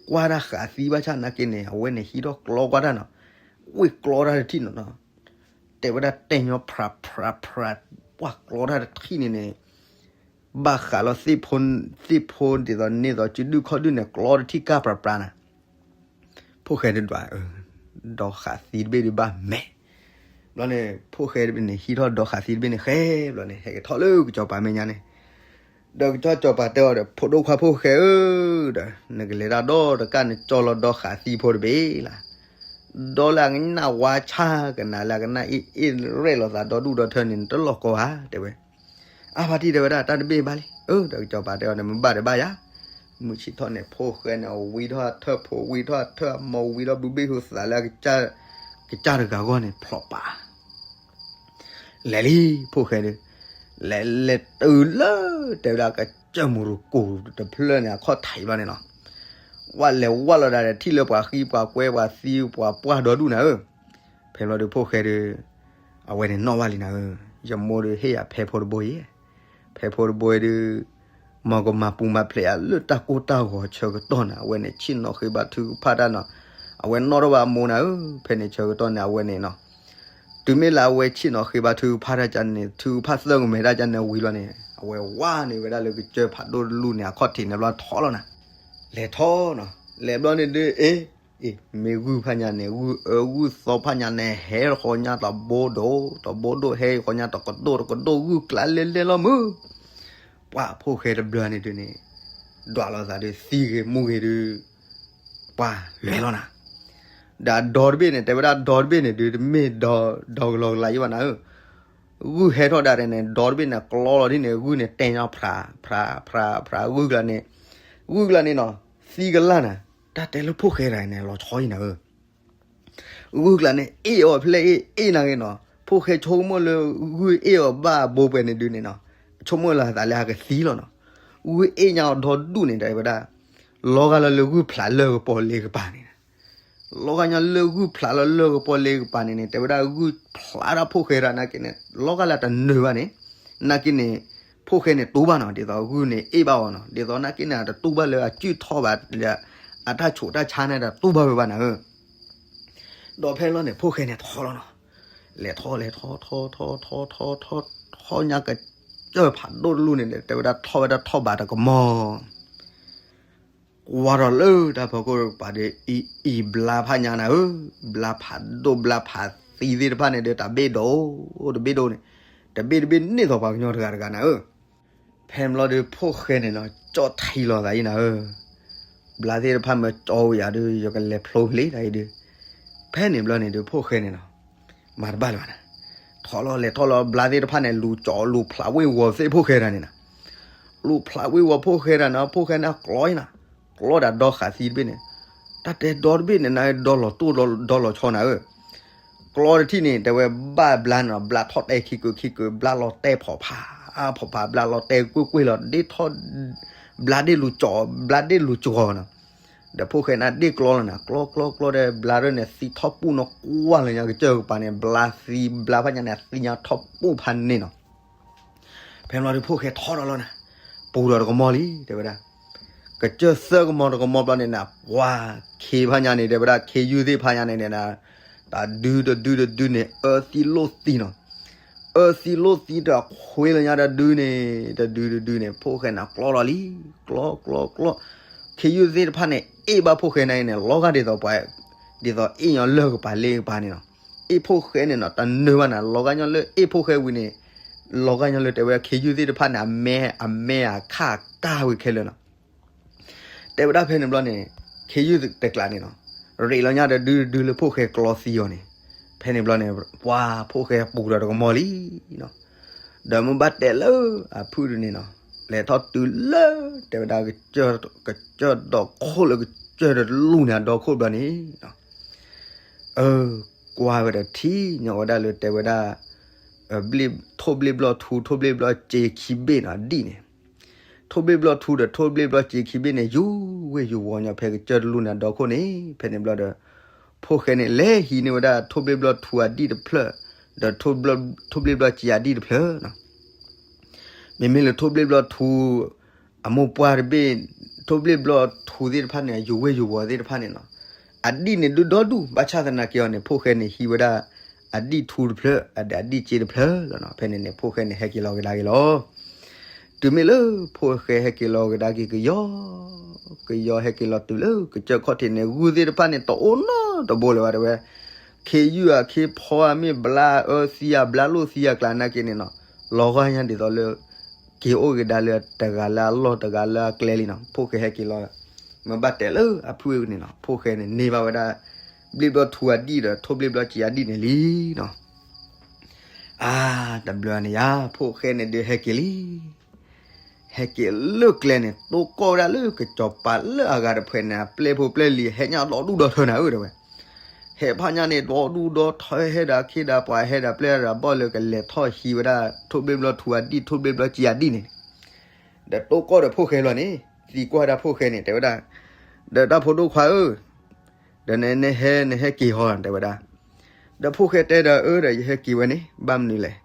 ကွၢ်တၢ်ဃးသံဘၣ်ဆၣ်နာ်က့န့ၣ် အဝဲန့ၣ်ဟံးထီၣ်ကျီကွၢ်တၢ်နီၤ, ဝ့ၢ်ကျီတၢ်တထံၣ်နီၤနီၤ တဲဝဲဒၣ်တဲညီဖြးဖြးဖြး, ပှၤကျီတၢ်တထံၣ်န့ၣ်န့ၣ် ဘၣ်ဃးလီၤသ့ၣ်ဖိ, သ့ၣ်ဖိဒ်သိးန့ၢ်သိးစုဒုၣ်ခီၣ်ဒုၣ်န့ၣ် ကျီတထံၣ်ကၢ်ဖြးဖြးနၤ. ဖိၣ်ဃဲဒုးဒွး, ဒီဃးသံတဘ့ၣ်ဒုးဘၣ်မဲာ်. ဘျီန့ၣ် ဖိၣ်ဃဲတဘ့ၣ်န့ၣ် ဟံးထီၣ်ဒီဃးသံတဘ့ၣ်န့ၣ်ဃဲ, ဘျီန့ၣ် ဟဲက့ၤထီၣ်လၢကစီၤပၤမဲာ်ညါန့ၣ် ဒီးကစၢ်စီၤပၤတဲအီၤဒီး ဖိဒိၣ်ခွါဖိၣ်ဃဲဧၢ, ဒီးနကလဲၤတၢ်ဒီတကၢ် နကၠီလီၤဒီဃးသံဖိတဘ့ၣ်လၢ်. ဒီလၢအကနၣ်ဝါဆါကနၣ်လၢအကနၣ်အ့ၣ်အ့ၣ်ရဲၣ်လီၤသးဒီဒူၣ်ဒီထၢန့ၣ် နတလီၢ်ကီဧါ တဲဝဲ. အါဖါတံၢ်တဲဝဲဒၣ် တၢ်တဘ့ၣ်ဘၣ်လံ. အၢ ဒီးကစီၤပၤတဲအီၤန့ၣ် မ့ၢ်ဘၣ်ဒီးဘၣ်ယၤ. မုၢ်ဆ့ၣ်ထီၣ်န့ၣ် ဖိၣ်ဃဲန့ၣ် အဝံထီၣ်အထၢၣ်ဖိ ဝံထီၣ်အထၢၣ်အမိၢ် ဝံထီၣ်ဘုဘ့ၣ်ဟူသးလၢ ကစၢ်တဂၤဂီၢ်န့ၣ် ဖျိးပာ် လဲၤလံ ဖိၣ်ဃဲဒုး, လဲၤလဲၤတုၤလၢ တဲဝဲဒၣ်ကစၢၢ်မူရူၤကိၢ်တဖျၢၣ်န့ၣ် အခီၣ်ထံးဘျီန့ၣ်လီၤ. ဝၣ်လဲၤဝၣ်လီၤဒၣ်ဒီး ထံၣ်လၢပှၤဃံပှၤကွဲပှၤသံပှၤပှၢ်ဒီဒူၣ်နၤဧၢ. ဖဲဘျီဒီးဖိၣ်ဃဲဒီး အဝဲန့ၣ်နီၣ်ဘၣ်လံနၤဧၢ, ယမိၢ်ဒီးဟ့ၣ်ယၤဖဲဖိတဘိအံၤ, ဖဲဖိတဘိအံၤဒီး မ်ကမၤပူၤမၤဖျဲးယၤလၢတၢ်ကိၢ်တၢ်ဂီၤဆၢကတီၢ်န့ၣ် အဝဲန့ၣ်ဆ့ၣ်နီၤဃ့ဘါထုကဖၣ်တၢ်နီၤ, အဝဲနီၣ်ထီၣ်ဘၣ်အမိၢ်နၤဧၢ. ဖဲန့ၣ်ဆၢကတီၢ်န့ၣ် အဝဲန့ၣ်နီၤ တုၤမ့ၢ်လၢအဝဲဆ့ၣ်နီၤဃ့ဘါထုကဖၣ်တၢ်ကန့ၣ် ထုကဖၣ်သၢကမဲာ်တၢ်ကန့ၣ်ဝံၤလီၤန့ၣ် အဝဲဝါန့ၣ်ဝဲဒၣ်လၢကစၢၢ်ဖးဒိၣ်တလူၢ်န့ၣ် အခီၣ်ထံးန့ၣ်ဘျီထီၣ်လီၤနၤ, လဲၤထီၣ်နီၤ, လဲၤဘျီန့ၣ်ဒုး အ့ အ့ မ့ၢ်ဂုၢ်ဖးညါန့ၣ် ဂုၢ်အၢဂုၢ်သီဖးညါန့ၣ် ဟဲဃီညါတဘိဒိၣ် တဘိဒိၣ် ဟဲဃီညါတကဒိၣ်တကဒိၣ် ဂုၢ်ကျါလဲၤလဲၤလီၤမုၢ် ပှၤဖိၣ်ဃဲတဘျီန့ၣ်ဒုးန့ၣ် ဒွးလိာ်သးဒီးသံဂ့ၤမူဂ့ၤဒုး ပှၤလဲၤလီၤနၤ, ဒီးအဒီတဘ့ၣ်န့ၣ် တဲဝဲဒၣ်ဒီတဘ့ၣ်န့ၣ်ဒုး တမ့ၢ်ဒီလီၤကလးယံဘၣ်နၤဧၢ, ဂုၢ်ဟဲထီၣ်ဒၣ်န့ၣ် ဒီတဘ့ၣ်န့ၣ် ကျီလီၤဒ်န့ၣ် ဂုၢ်န့ၣ်တဲညါဖြး ဖြး ဖြး ဖြး ဂုၢ်ကျါန့ၣ် ဂုၢ်ကျါန့ၣ်နီၤ သံကလၢ်နၤ, တၢ်တဲလၢဖိၣ်ဃဲတဂၤန့ၣ် လီၤဆီအံၤနၤဧၢ ဂုၢ်ကျါန့ၣ် အ့ၣ်အီၤဖဲလဲၣ်အ့ၣ် အ့ၣ်နၤဂ့ၤနီၤ, ဖိၣ်ဃဲဆိကမိၣ်လၢ ဂုၢ်အ့ၣ်အီၤဘၣ်အဘိပှဲၤန့ၣ်ဒုးန့ၣ်နီၤ, ဆိကမိၣ်လီၤသးလၢအကသံလီၤနီၤ, ဂုၢ်အ့ၣ်ညါအီၤဒီဒူၣ်န့ၣ် တဲဝဲဒၣ် လီၤဂာ်လီၤလၢဂုၢ်ဖျးလၢကပီၤလ့ကပၤန့ၣ် လီၤဂာ်ညါလၢဂုၢ်ဖျးလီၤလၢကပီၤလ့ကပၤန့ၣ်န့ၣ် တဲဝဲဒၣ်ဂုၢ်ဖျးတၢ်ဖိၣ်ဃဲတဂၤနာ်က့န့ၣ် လီၤဂာ်လၢတနၢၤဘၣ်န့ၣ်, နာ်က့န့ၣ် ဖိၣ်ဃဲန့ၣ်တူၢ်ဘၣ်နီၤ, ဒ်သိးဂုၢ်န့ၣ်အ့ၣ်ဘၣ်အီၤနီၤ, ဒ်သိးနာ်က့န့ၣ် အတတူၢ်ဘၣ်လၢအစုၣ်ထီၣ်ဘၣ် အတၢ်ဆိးတၢ်ဆါန့ၣ် တတူၢ်ဘၣ်ဝဲဘၣ်နၤဧၢ ဒီးဖဲလီၤန့ၣ် ဖိၣ်ဃဲန့ၣ်ထီၣ်လီၤနီၤ, လဲၤထီၣ်လဲၤထီၣ်ထီၣ်ထီၣ်ထီၣ်ထီၣ်ထီၣ်ထီၣ်ထီၣ်ထီၣ်ညါ ကစၢၢ်ဖးဒိၣ်တလူၢ်န့ၣ် တဲဝဲဒၣ်ထီၣ်ဝဲဒၣ်ထီၣ်ဘးတကမီၤ ကွၢ်ထီၣ်လၢတၢ်ဖီခိၣ်တကပၤဒီး အံၤအံၤဘျါဖးညါနၤဧၢ, ဘျါဖးဒိၣ်ဘျါဖးသံသ့ၣ်တဖၣ်န့ၣ်ဒီး တၢ်ဘ့ၣ်ဒိၣ် တဘ့ၣ်ဒိၣ်န့ၣ် တဘ့ၣ်တဘ့ၣ်န့ၢ်သိးပှၤကညီတဂၤတဂၤနၤဧၢ. ဖဲမ့ၢ်လီၤဒီးဖိၣ်ဃဲန့ၣ်နီၤ ကၠီၣ်ထံလီၤသးအံၤနၤဧၢ, ဘျါသ့ၣ်တဖၣ်မ့ၢ်ကၠီဝဲယၤဒီး ယကလဲၤဖျိဖျ့တၢ်အံၤဒီး, ဖဲန့ၣ်ဘျီန့ၣ်ဒီးဖိၣ်ဃဲန့ၣ်နီၤ မၤတဘၣ်လၢၤဘၣ်နၤ, ထီၣ်လီၤလဲၤထီၣ်လီၤ ဘျါသ့ၣ်တဖၣ်န့ၣ် လူၤကၠီလူၤဖျးဝ့ၢ်ဝီၤသ့ၣ်ဖိၣ်ဃဲတဂၤန့ၣ်နၤ, လူၤဖျးဝ့ၢ်ဝီၤဖိၣ်ဃဲတဂၤန့ၣ် ဖိၣ်ဃဲန့ၣ်ကျီနၤ, ကျီဒၣ်ဒီဃးသံတဘ့ၣ်န့ၣ်, တၢ်တဲဒီတဘ့ၣ်န့ၣ် နဒီလီၤတိၢ်ဒီလီၤဆီနၤဧၢ ကျီတထံၣ်န့ၣ် တဲဝဲဘၣ်ဘျါန့ၣ်နီၤ ဘျါထီၣ်တဲခံကုာ်ခံကုာ် ဘျါလီၤတဲဖီၣ်ဖး ဖီၣ်ဖး ဘျါလီၤတဲကွ့ၢ်ကွ့ၢ်လီၤ ဒ့ထီၣ် ဘျါဒ့လူၤကၠီ ဘျါဒ့လူၤကၠီနီၤ, ဒီးဖိၣ်ဃဲန့ၣ်ဒ့ကျီလီၤနၤ ကျီကျီကျီဒီး ဘျါရၢၢ်န့ၣ် သံထီၣ်ပူၣ်နီၤ ကွၢ်လၢညါကစၢၢ်ကပၤန့ၣ် ဘျါသံ ဘျါဖးညါန့ၣ် သံညါထီၣ်ပူၣ်ဖးန့ၣ်နီၤ ဖဲမ့ၢ်လီၤဒီးဖိၣ်ဃဲထီၣ်ဒီးလီၤနၤ, ပူၤဒီးတကမီၤလံ တဲဝဲဒၣ်, ကစၢၢ်သၢကမီၤတကမီၤဘျီန့ၣ်နၤ ပှၤခ့ဖးညါန့ၣ် တဲဝဲဒၣ် ခ့ယုၢ်သ့ၣ်ဖးညါန့ၣ်နၤ, တၢ်ဒုတဒုတဒုန့ၣ် အၢသံလိၣ်သံနီၤ, အၢသံလိၣ်သံတခွ့လၢညါတဒုန့ၣ် တဒုတဒုန့ၣ် ဖိၣ်ဃဲန့ၣ်ကျီလီၤလံ, ကျီကျီကျီ, ခ့ယုၢ်သ့ၣ်တဖၣ်န့ၣ် အ့ၣ်ဘၣ်ဖိၣ်ဃဲန့ၣ်န့ၣ် လီၤဂာ်ဒ်သိးပှၤ ဒ်သိးအ့ၣ်ညီလၢကပၤလ့ကပၤန့ၣ်နီၤ, အ့ၣ်ဖိၣ်ဃဲန့ၣ်နီၤ တနၢၤဘၣ်နၤ လီၤဂာ်ညီလၢအ့ၣ်ဖိၣ်ဃဲဝံၤန့ၣ်, လီၤဂာ်ညီလၢတဲဝဲခ့ယုၢ်သ့ၣ်တဖၣ်န့ၣ် အမဲ အမဲအခၣ်ကၢ်ဝံၤခဲလၢာ်နီၤ တဲဝဲဒၣ်ဖဲန့ၣ်ဘျီန့ၣ်, ခ့ယုၢ်တကျးန့ၣ်နီၤ, ရ့းလီၤညါတဒုတဒုလၢဖိၣ်ဃဲကျီသံအီၤန့ၣ်, ဖဲန့ၣ်ဘျီန့ၣ် ပှၤဖိၣ်ဃဲပူၤဒီးတကမီၤလံနီၤ, ဒီးမ့ၢ်ဘၣ်တဲလၢအဖုၣ်ဒုန့ၣ်နီၤ, လဲၤထီၣ်တုၤလၢ တဲဝဲဒၣ် ကစၢၢ်ဒီးခိၣ်လၢကစၢၢ်တလူၢ်န့ၣ် အဒီခိၣ်ဘျီန့ၣ်နီၤ အၢ ကွၢ်ဝဲဒီးထံၣ်ညီဝဲဒၣ်လၢတဲဝဲဒၣ် ထိၣ်ဘျ့ၣ်ဘျီၣ်ထူ ထိၣ်ဘျ့ၣ်ဘျီၣ်စ့ခံဘ့ၣ်နီၤ အဒံၣ်န့ၣ်, ထိၣ်ဘျ့ၣ်ဘျီၣ်ထူဒီးထိၣ်ဘျ့ၣ်ဘျီၣ်စ့ခံဘ့ၣ်န့ၣ် ယူၤဝ့ၢ်ယူၤဝီၤညီဖဲကစၢၢ်တလူၢ်န့ၣ် အဒီခိၣ်န့ၣ် ဖဲန့ၣ်ဘျီဒီး ဖိၣ်ဃဲန့ၣ် လဲၤဟံးန့ၢ်ဝဲဒၣ်ထိၣ်ဘျ့ၣ်ဘျီၣ်ထူအဒံၣ်တဖျၢၣ် ဒီးထိၣ်ဘျ့ၣ်ဘျီၣ်စ့အဒံၣ်တဖျၢၣ်နီၤ မ့မ့ၢ်လၢထိၣ်ဘျ့ၣ်ဘျီၣ်ထူ အမိၢ်ပှၢ်တဘ့ၣ် ထိၣ်ဘျ့ၣ်ဘျီၣ်ထူသ့ၣ်တဖၣ်န့ၣ် ယူၤဝ့ၢ်ယူၤဝီၤသ့ၣ်တဖၣ်န့ၣ်နီၤ အဒံၣ်န့ၣ်ဒုးဒီဒူၣ် ဘၣ်ဆၣ်သနာ်က့အီၤန့ၣ် ဖိၣ်ဃဲန့ၣ်ဟံးဝဲဒၣ် အဒံၣ်ထူတဖျၢၣ် အဒံၣ်စ့တဖျၢၣ်လီၤနီၤ ဖဲန့ၣ်န့ၣ် ဖိၣ်ဃဲန့ၣ် ဟဲက့ၤလီၤကဒါက့ၤလီၤ တုၤမ့ၢ်လၢဖိၣ်ဃဲဟဲက့ၤလီၤကဒါက့ၤကယီ ကယီဟဲက့ၤလီၤတုၤလၢကစၢၢ်ခီၣ်ထံးန့ၣ် ဂုၢ်သ့ၣ်တဖၣ်န့ၣ် တအိၣ်နီတဘိလၢၤဘၣ်တဲဝဲ ခ့ယုၢ်အခ့ဖီအမ့ၢ်ဘျါအၢသံအဘျါလိၣ်သံအကျါနာ်က့န့ၣ်နီၤ လီၤဂာ်ညါဒ်သိးလၢ က့ၤအိၣ်က့ၤဒါလၢတဂၤလၢအလီၢ်တဂၤလၢအကျဲလံနီၤ ဖိၣ်ဃဲဟဲက့ၤလီၤ မ့ၢ်ဘၣ်တဲလၢအဖုၣ်န့ၣ်နီၤ ဖိၣ်ဃဲန့ၣ်န့ၢ်ဘၣ်ဝဲဒၣ် ဘျ့ၣ်ဘျီၣ်ထူအဒံၣ်ဒီး ထိၣ်ဘျ့ၣ်ဘျီၣ်စ့အဒံၣ်န့ၣ်လံနီၤ အါ တဘျီန့ၣ်ယါ ဖိၣ်ဃဲန့ၣ်ဒုးဟဲက့ၤလံ ဟဲက့ၤလၢကျဲန့ၣ် တိၢ်ကီၢ်ဝဲဒၣ်လၢကစီၤပၤလၢအဂၤတဖုန့ၣ် အပျဲၢ်ဖိပျဲၢ်လံၤ ဟဲညါဒီဒူၣ်ဒီထၢနၤဧၢ တဲဝဲ ဟဲဖးညါန့ၣ် ဒီဒူၣ်ဒီထၢဟဲဒၣ်ခ့ဒၣ်ပှၤဟဲဒၣ်ပျဲၢ်ဒၣ်ဘီၣ်လၢကလဲၤထီၣ်ဟံးဝဲဒၣ် ထိၣ်ဘျ့ၣ်ဘျီၣ်ထူအဒံၣ် ထိၣ်ဘျ့ၣ်ဘျီၣ်စ့အဒံၣ်န့ၣ် ဒီးတိၢ်ကီၢ်ဒီးဖိၣ်ဃဲလီၤန့ၣ် သံကွၢ်ဒၣ်ဖိၣ်ဃဲန့ၣ် တဲဝဲဒၣ် ဒီးတၢ်ဖိဒိၣ်ခွါဧၢ, ဒီးနဟဲ နဟဲက့ၤဟီ တဲဝဲဒၣ်. ဒီးဖိၣ်ဃဲတဲဒီး အၢ ဒီးယဟဲက့ၤဝဲန့ၣ် ဘၣ်မနုၤလဲၣ်.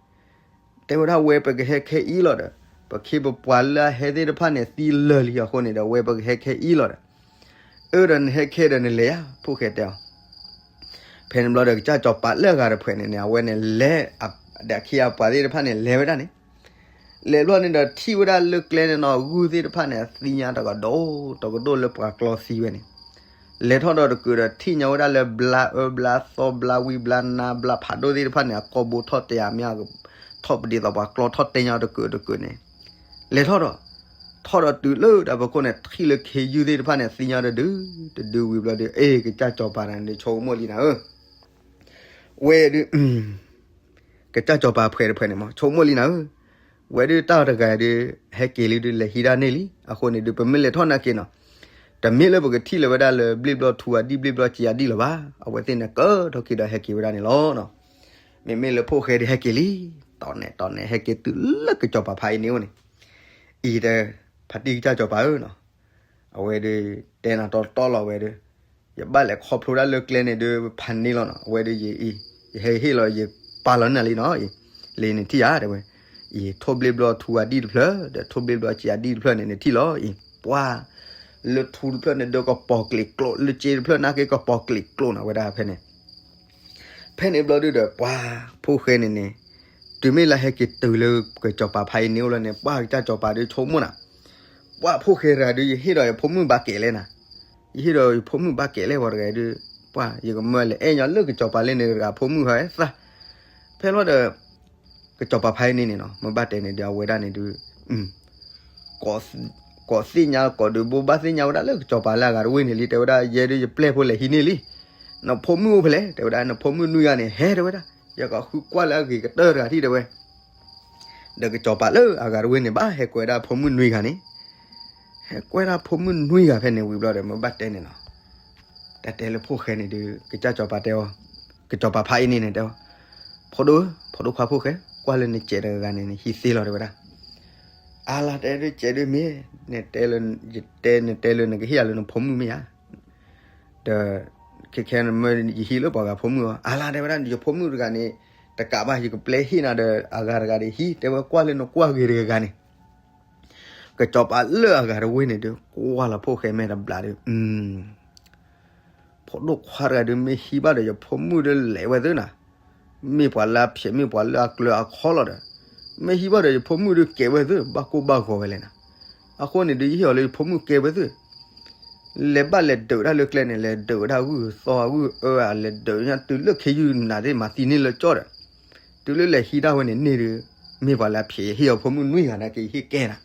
တဲဝဲဒၣ်ဝဲပကဟဲခဲအံၤလီၤဒီး ပခ့ပပှၤလၢအဟဲသ့ၣ်တဖၣ်န့ၣ် သံလၢာ်လံအဃိန့ၣ်ဒီး ဝဲပကဟဲခဲအံၤလီၤဒီး အၢ ဒီးနဟဲခဲဒီးနလဲၤယါ ဖိၣ်ဃဲတဲအီၤ. ဖဲန့ၣ်ဘျီဒီးကစၢ်စီၤပၤလၢအဂၤတဖုန့ၣ်န့ၣ် အဝဲန့ၣ်လဲၤ ဒီးအခ့အပှၤသ့ၣ်တဖၣ်န့ၣ် လဲၤဝဲဒၣ်န့ၣ် လဲၤဘျီန့ၣ်ဒီးထံၣ်ဝဲဒၣ်လၢကျဲန့ၣ်နီၤ ဂုၢ်သ့ၣ်တဖၣ်န့ၣ် သံညါတကဒိၣ် တကဒိၣ်လၢပှၤကျီသံဝဲန့ၣ် လဲၤထီၣ်ဒီးတကုာ်ဒီးထံၣ်ညါဝဲဒၣ်လၢဘျါအၢဘျါသီဘျါဝံဘျါနါဘျါဖးဒိၣ်သ့ၣ်တဖၣ်န့ၣ် အကိာ်ဘိထီၣ်တဲာ်အမ့ၢ် ထီၣ်ပဒ့သိးပှၤကျီထီၣ်တဲာ်ညါတကုာ်တကုာ်န့ၣ် လဲၤထီၣ်ဒီး ထီၣ်ဒီးတုၤလၢတၢ်ဖီခိၣ်န့ၣ် ထံၣ်လၢခ့ယုၢ်သ့ၣ်တဖၣ်န့ၣ် သံညါတဒု တဒုဝံၤဘျီဒီး အ့ ကစၢ်စီၤပၤန့ၣ် ဆိကမိၣ်လံနၤဧၢ ဝဲဒုး ကစၢ်စီၤပၤဖှဲးတဖှဲးန့ၣ်မး ဆိကမိၣ်လံနၤဧၢ, ဝဲဒုးတၢ်တဂၤဒုး ဟဲက့ၤလံဒုး လဲၤဟံးဒၣ်န့ၢ်လံ, အဃိန့ၣ်ဒုး ပမ့ၢ်လဲၤထီၣ်နာ်က့ၤနီၤ, တမ့ၢ်လၢပကထံၣ်လၢၤဝဲဒၣ်လၢဘျ့ၣ်ဘျီၣ်ထူအဒံၣ်ဘျ့ၣ်ဘျီၣ်စံးအဒံၣ်လၢၤဘၣ်, အဝဲသ့ၣ်န့ၣ်ကၢထီၣ်ခံဒီးဟဲက့ၤဝဲဒၣ်န့ၣ်လီၤ. မ့မ့ၢ်လၢဖိၣ်ဃဲဒုးဟဲက့ၤလံ, တီၢ်နဲၣ်တီၢ်နဲၣ် ဟဲက့ၤတုၤလၢကစီၤပၤဖါအ့န့ၣ်အိၣ်န့ၣ်, အံၤတဲ ဖါတံၢ်ကစၢ်စီၤပၤဧၢနီၤ, အဝဲဒုး တဲနၤတီတီလီၤဝဲဒုး, ယဘၣ်လဲၤခီဖျိဒၣ်လၢကျဲန့ၣ်ဒုး ဖးန့ၢ်လီၤနီၤ, အဝဲဒုးယအံၤ ယဟဲဟ့ၣ်လီၤ ယပာ်လီၤနၤလံနီၤ, အံၤ လံန့ၣ်ထံၣ်ဧါ တဲဝဲ, အံၤ ထိၣ်ဘျ့ၣ်ဘျီၣ်ထူအဒံၣ်တဖျၢၣ် ဒီးထိၣ်ဘျ့ၣ်ဘျီၣ်စံးအဒံၣ်တဖျၢၣ်န့ၣ် နထံၣ်လီၤအံၤ, ပှၢ် လၢထူတဖျၢၣ်န့ၣ်ဒုးကပီၤကျံးကျိး လၢစ့တဖျၢၣ်နာ်က့ကပီၤကျံးကျိးနီၤ ဝဲဒၣ်ဖဲန့ၣ် ဖဲန့ၣ်ဘျီဒုးဒီး ပှၢ် ဖိၣ်ဃဲန့ၣ်န့ၣ်, တုၤမ့ၢ်လၢဟဲက့ၤတုၤလၢကစီၤပၤဖါအ့န့ၣ်အိၣ်လီၤန့ၣ် ပှၢ်ကစၢ်စီၤပၤဒုးဆိကမိၣ်နၤ, ပှၢ်ဖိၣ်ဃဲတဂၤဒုး ယဟ့ၣ်ဒီးယဖိမုၣ်ဘၣ်ကဲးလဲၣ်နၤ, ယဟ့ၣ်ဒီးယဖိမုၣ်ဘၣ်ကဲးလဲၣ်ဝဲတဂၤဒုး, ပှၢ် ယကမၢလဲၤအဲၣ်ညီလၢကစီၤပၤလဲၣ်န့ၣ်တဂၤဖိမုၣ်ဟဲသၣ်, ဖဲလီၤဒီး ကစီၤပၤဖါအ့န့ၣ်န့ၣ်နီၤ မ့ၢ်ဘၣ်တဲန့ၣ်ဒီး အဝဲဒၣ်န့ၣ်ဒုး ကိးသ့ၣ်ညါ ကိးဒုးဘိးဘၣ်သ့ၣ်ညါဝဲဒၣ်လၢကစီၤပၤလၢအဂၤတဝ့ၢ်န့ၣ်လံ တဲဝဲဒၣ် ယဲဒုးယပျဲၢ်ဖိလဲၤဟံးန့ၢ်လံ, နဖိမုၣ်အိၣ်ဖဲလဲၣ် တဲဝဲဒၣ် နဖိမုၣ်နွံဂၤန့ၣ် ဟဲတဲဝဲဒၣ် ယကဃုကွၢ်လၢအဂ့ၤကတၢၢ်တဂၤထံၣ်တဲဝဲ, ဒီးကစီၤပၤလၢအဂၤတဝ့ၢ်န့ၣ် ဘၣ်ဟဲကွဲဒၣ်ဖိမုၣ်နွံဂၤန့ၣ်, ဟဲကွဲဒၣ်ဖိမုၣ်နွံဂၤဖဲန့ၣ်ဝံၤဘျီဒီး မ့ၢ်ဘၣ်တဲန့ၣ်နီၤ တၢ်တဲလၢဖိၣ်ဃဲန့ၣ်ဒုး ကစၢ်စီၤပၤတဲအီၤ, ကစီၤပၤဖါအ့န့ၣ်န့ၣ်တဲအီၤ, ဖိဒိၣ်ဧၢ ဖိဒိၣ်ခွါဖိၣ်ဃဲ ကွၢ်လၢနစဲးတဂၤန့ၣ် နဟံးသ့လီၤတဲဝဲဒၣ်, အါလါတဲဒုးစဲးဒုးမ့ၢ်, နတဲလၢ ယတဲ နတဲလၢနကဟ့ၣ်ယၤလၢနဖိမုၣ်မ့ၢ်ဧါ, ဒီး ခဲခဲနမၢယဟံးလၢပှၤဂၤဖိမုၣ်အီၤ အါလါတဲဝဲဒၣ် ယဖိမုၣ်တဂၤန့ၣ် တကးဘၣ် ယကပျဲဟ့ၣ်နၤဒီးအဂၤတဂၤဒီးဟံး တဲဝဲကွၢ်လၢနကွၢ်ဂ့ၤတဂၤဂၤန့ၣ် ကစီၤပၤလၢအဂၤတဝ့ၢ်န့ၣ်ဒုး ကွၢ်လီၤဖိၣ်ဃဲမဲာ်တဘျီဒုး, ဖိဒိၣ်ခွါတဂၤဒုးမ့ၢ်ဟံးဘၣ်ဒီးယဖိမုၣ်ဒုးလဲၤဝဲသုနၤ, မ့ၢ်ပှၤလၢအဖျဲး မ့ၢ်ပှၤလၢအကျၢၤအခီလီၤဒီး, မ့ၢ်ဟံးဘၣ်ဒီးယဖိမုၣ်ဒုးကဲဝဲသု ဘၣ်ကိၢ်ဘၣ်ဂီၤဝဲလဲၣ်နၤ, အဃိန့ၣ်ဒုးယဟ့ၣ်အီၤလၢယဖိမုၣ်ကဲဝဲသု လဲၤဘၣ်လဲၤဒုးဝဲဒၣ်လၢကျဲန့ၣ် လဲၤဒုးဝဲဒၣ်ဂုၢ်သီဂုၢ်အၢ လဲၤဒုးညါတုၤလၢခ့ယုၢ်နၤသ့ၣ်မၤသံန့ၢ်လၢကၠီဒီး, တုၤလၢလဲၤဟံးတၢ်ဝဲန့ၣ်န့ၢ်ဒုး, မ့ၢ်ပှၤလၢအဖျဲး ယဟ့ၣ်အီၤဖိမုၣ်နွံဂၤနာ်က့ ယဟ့ၣ်ကဲနၤ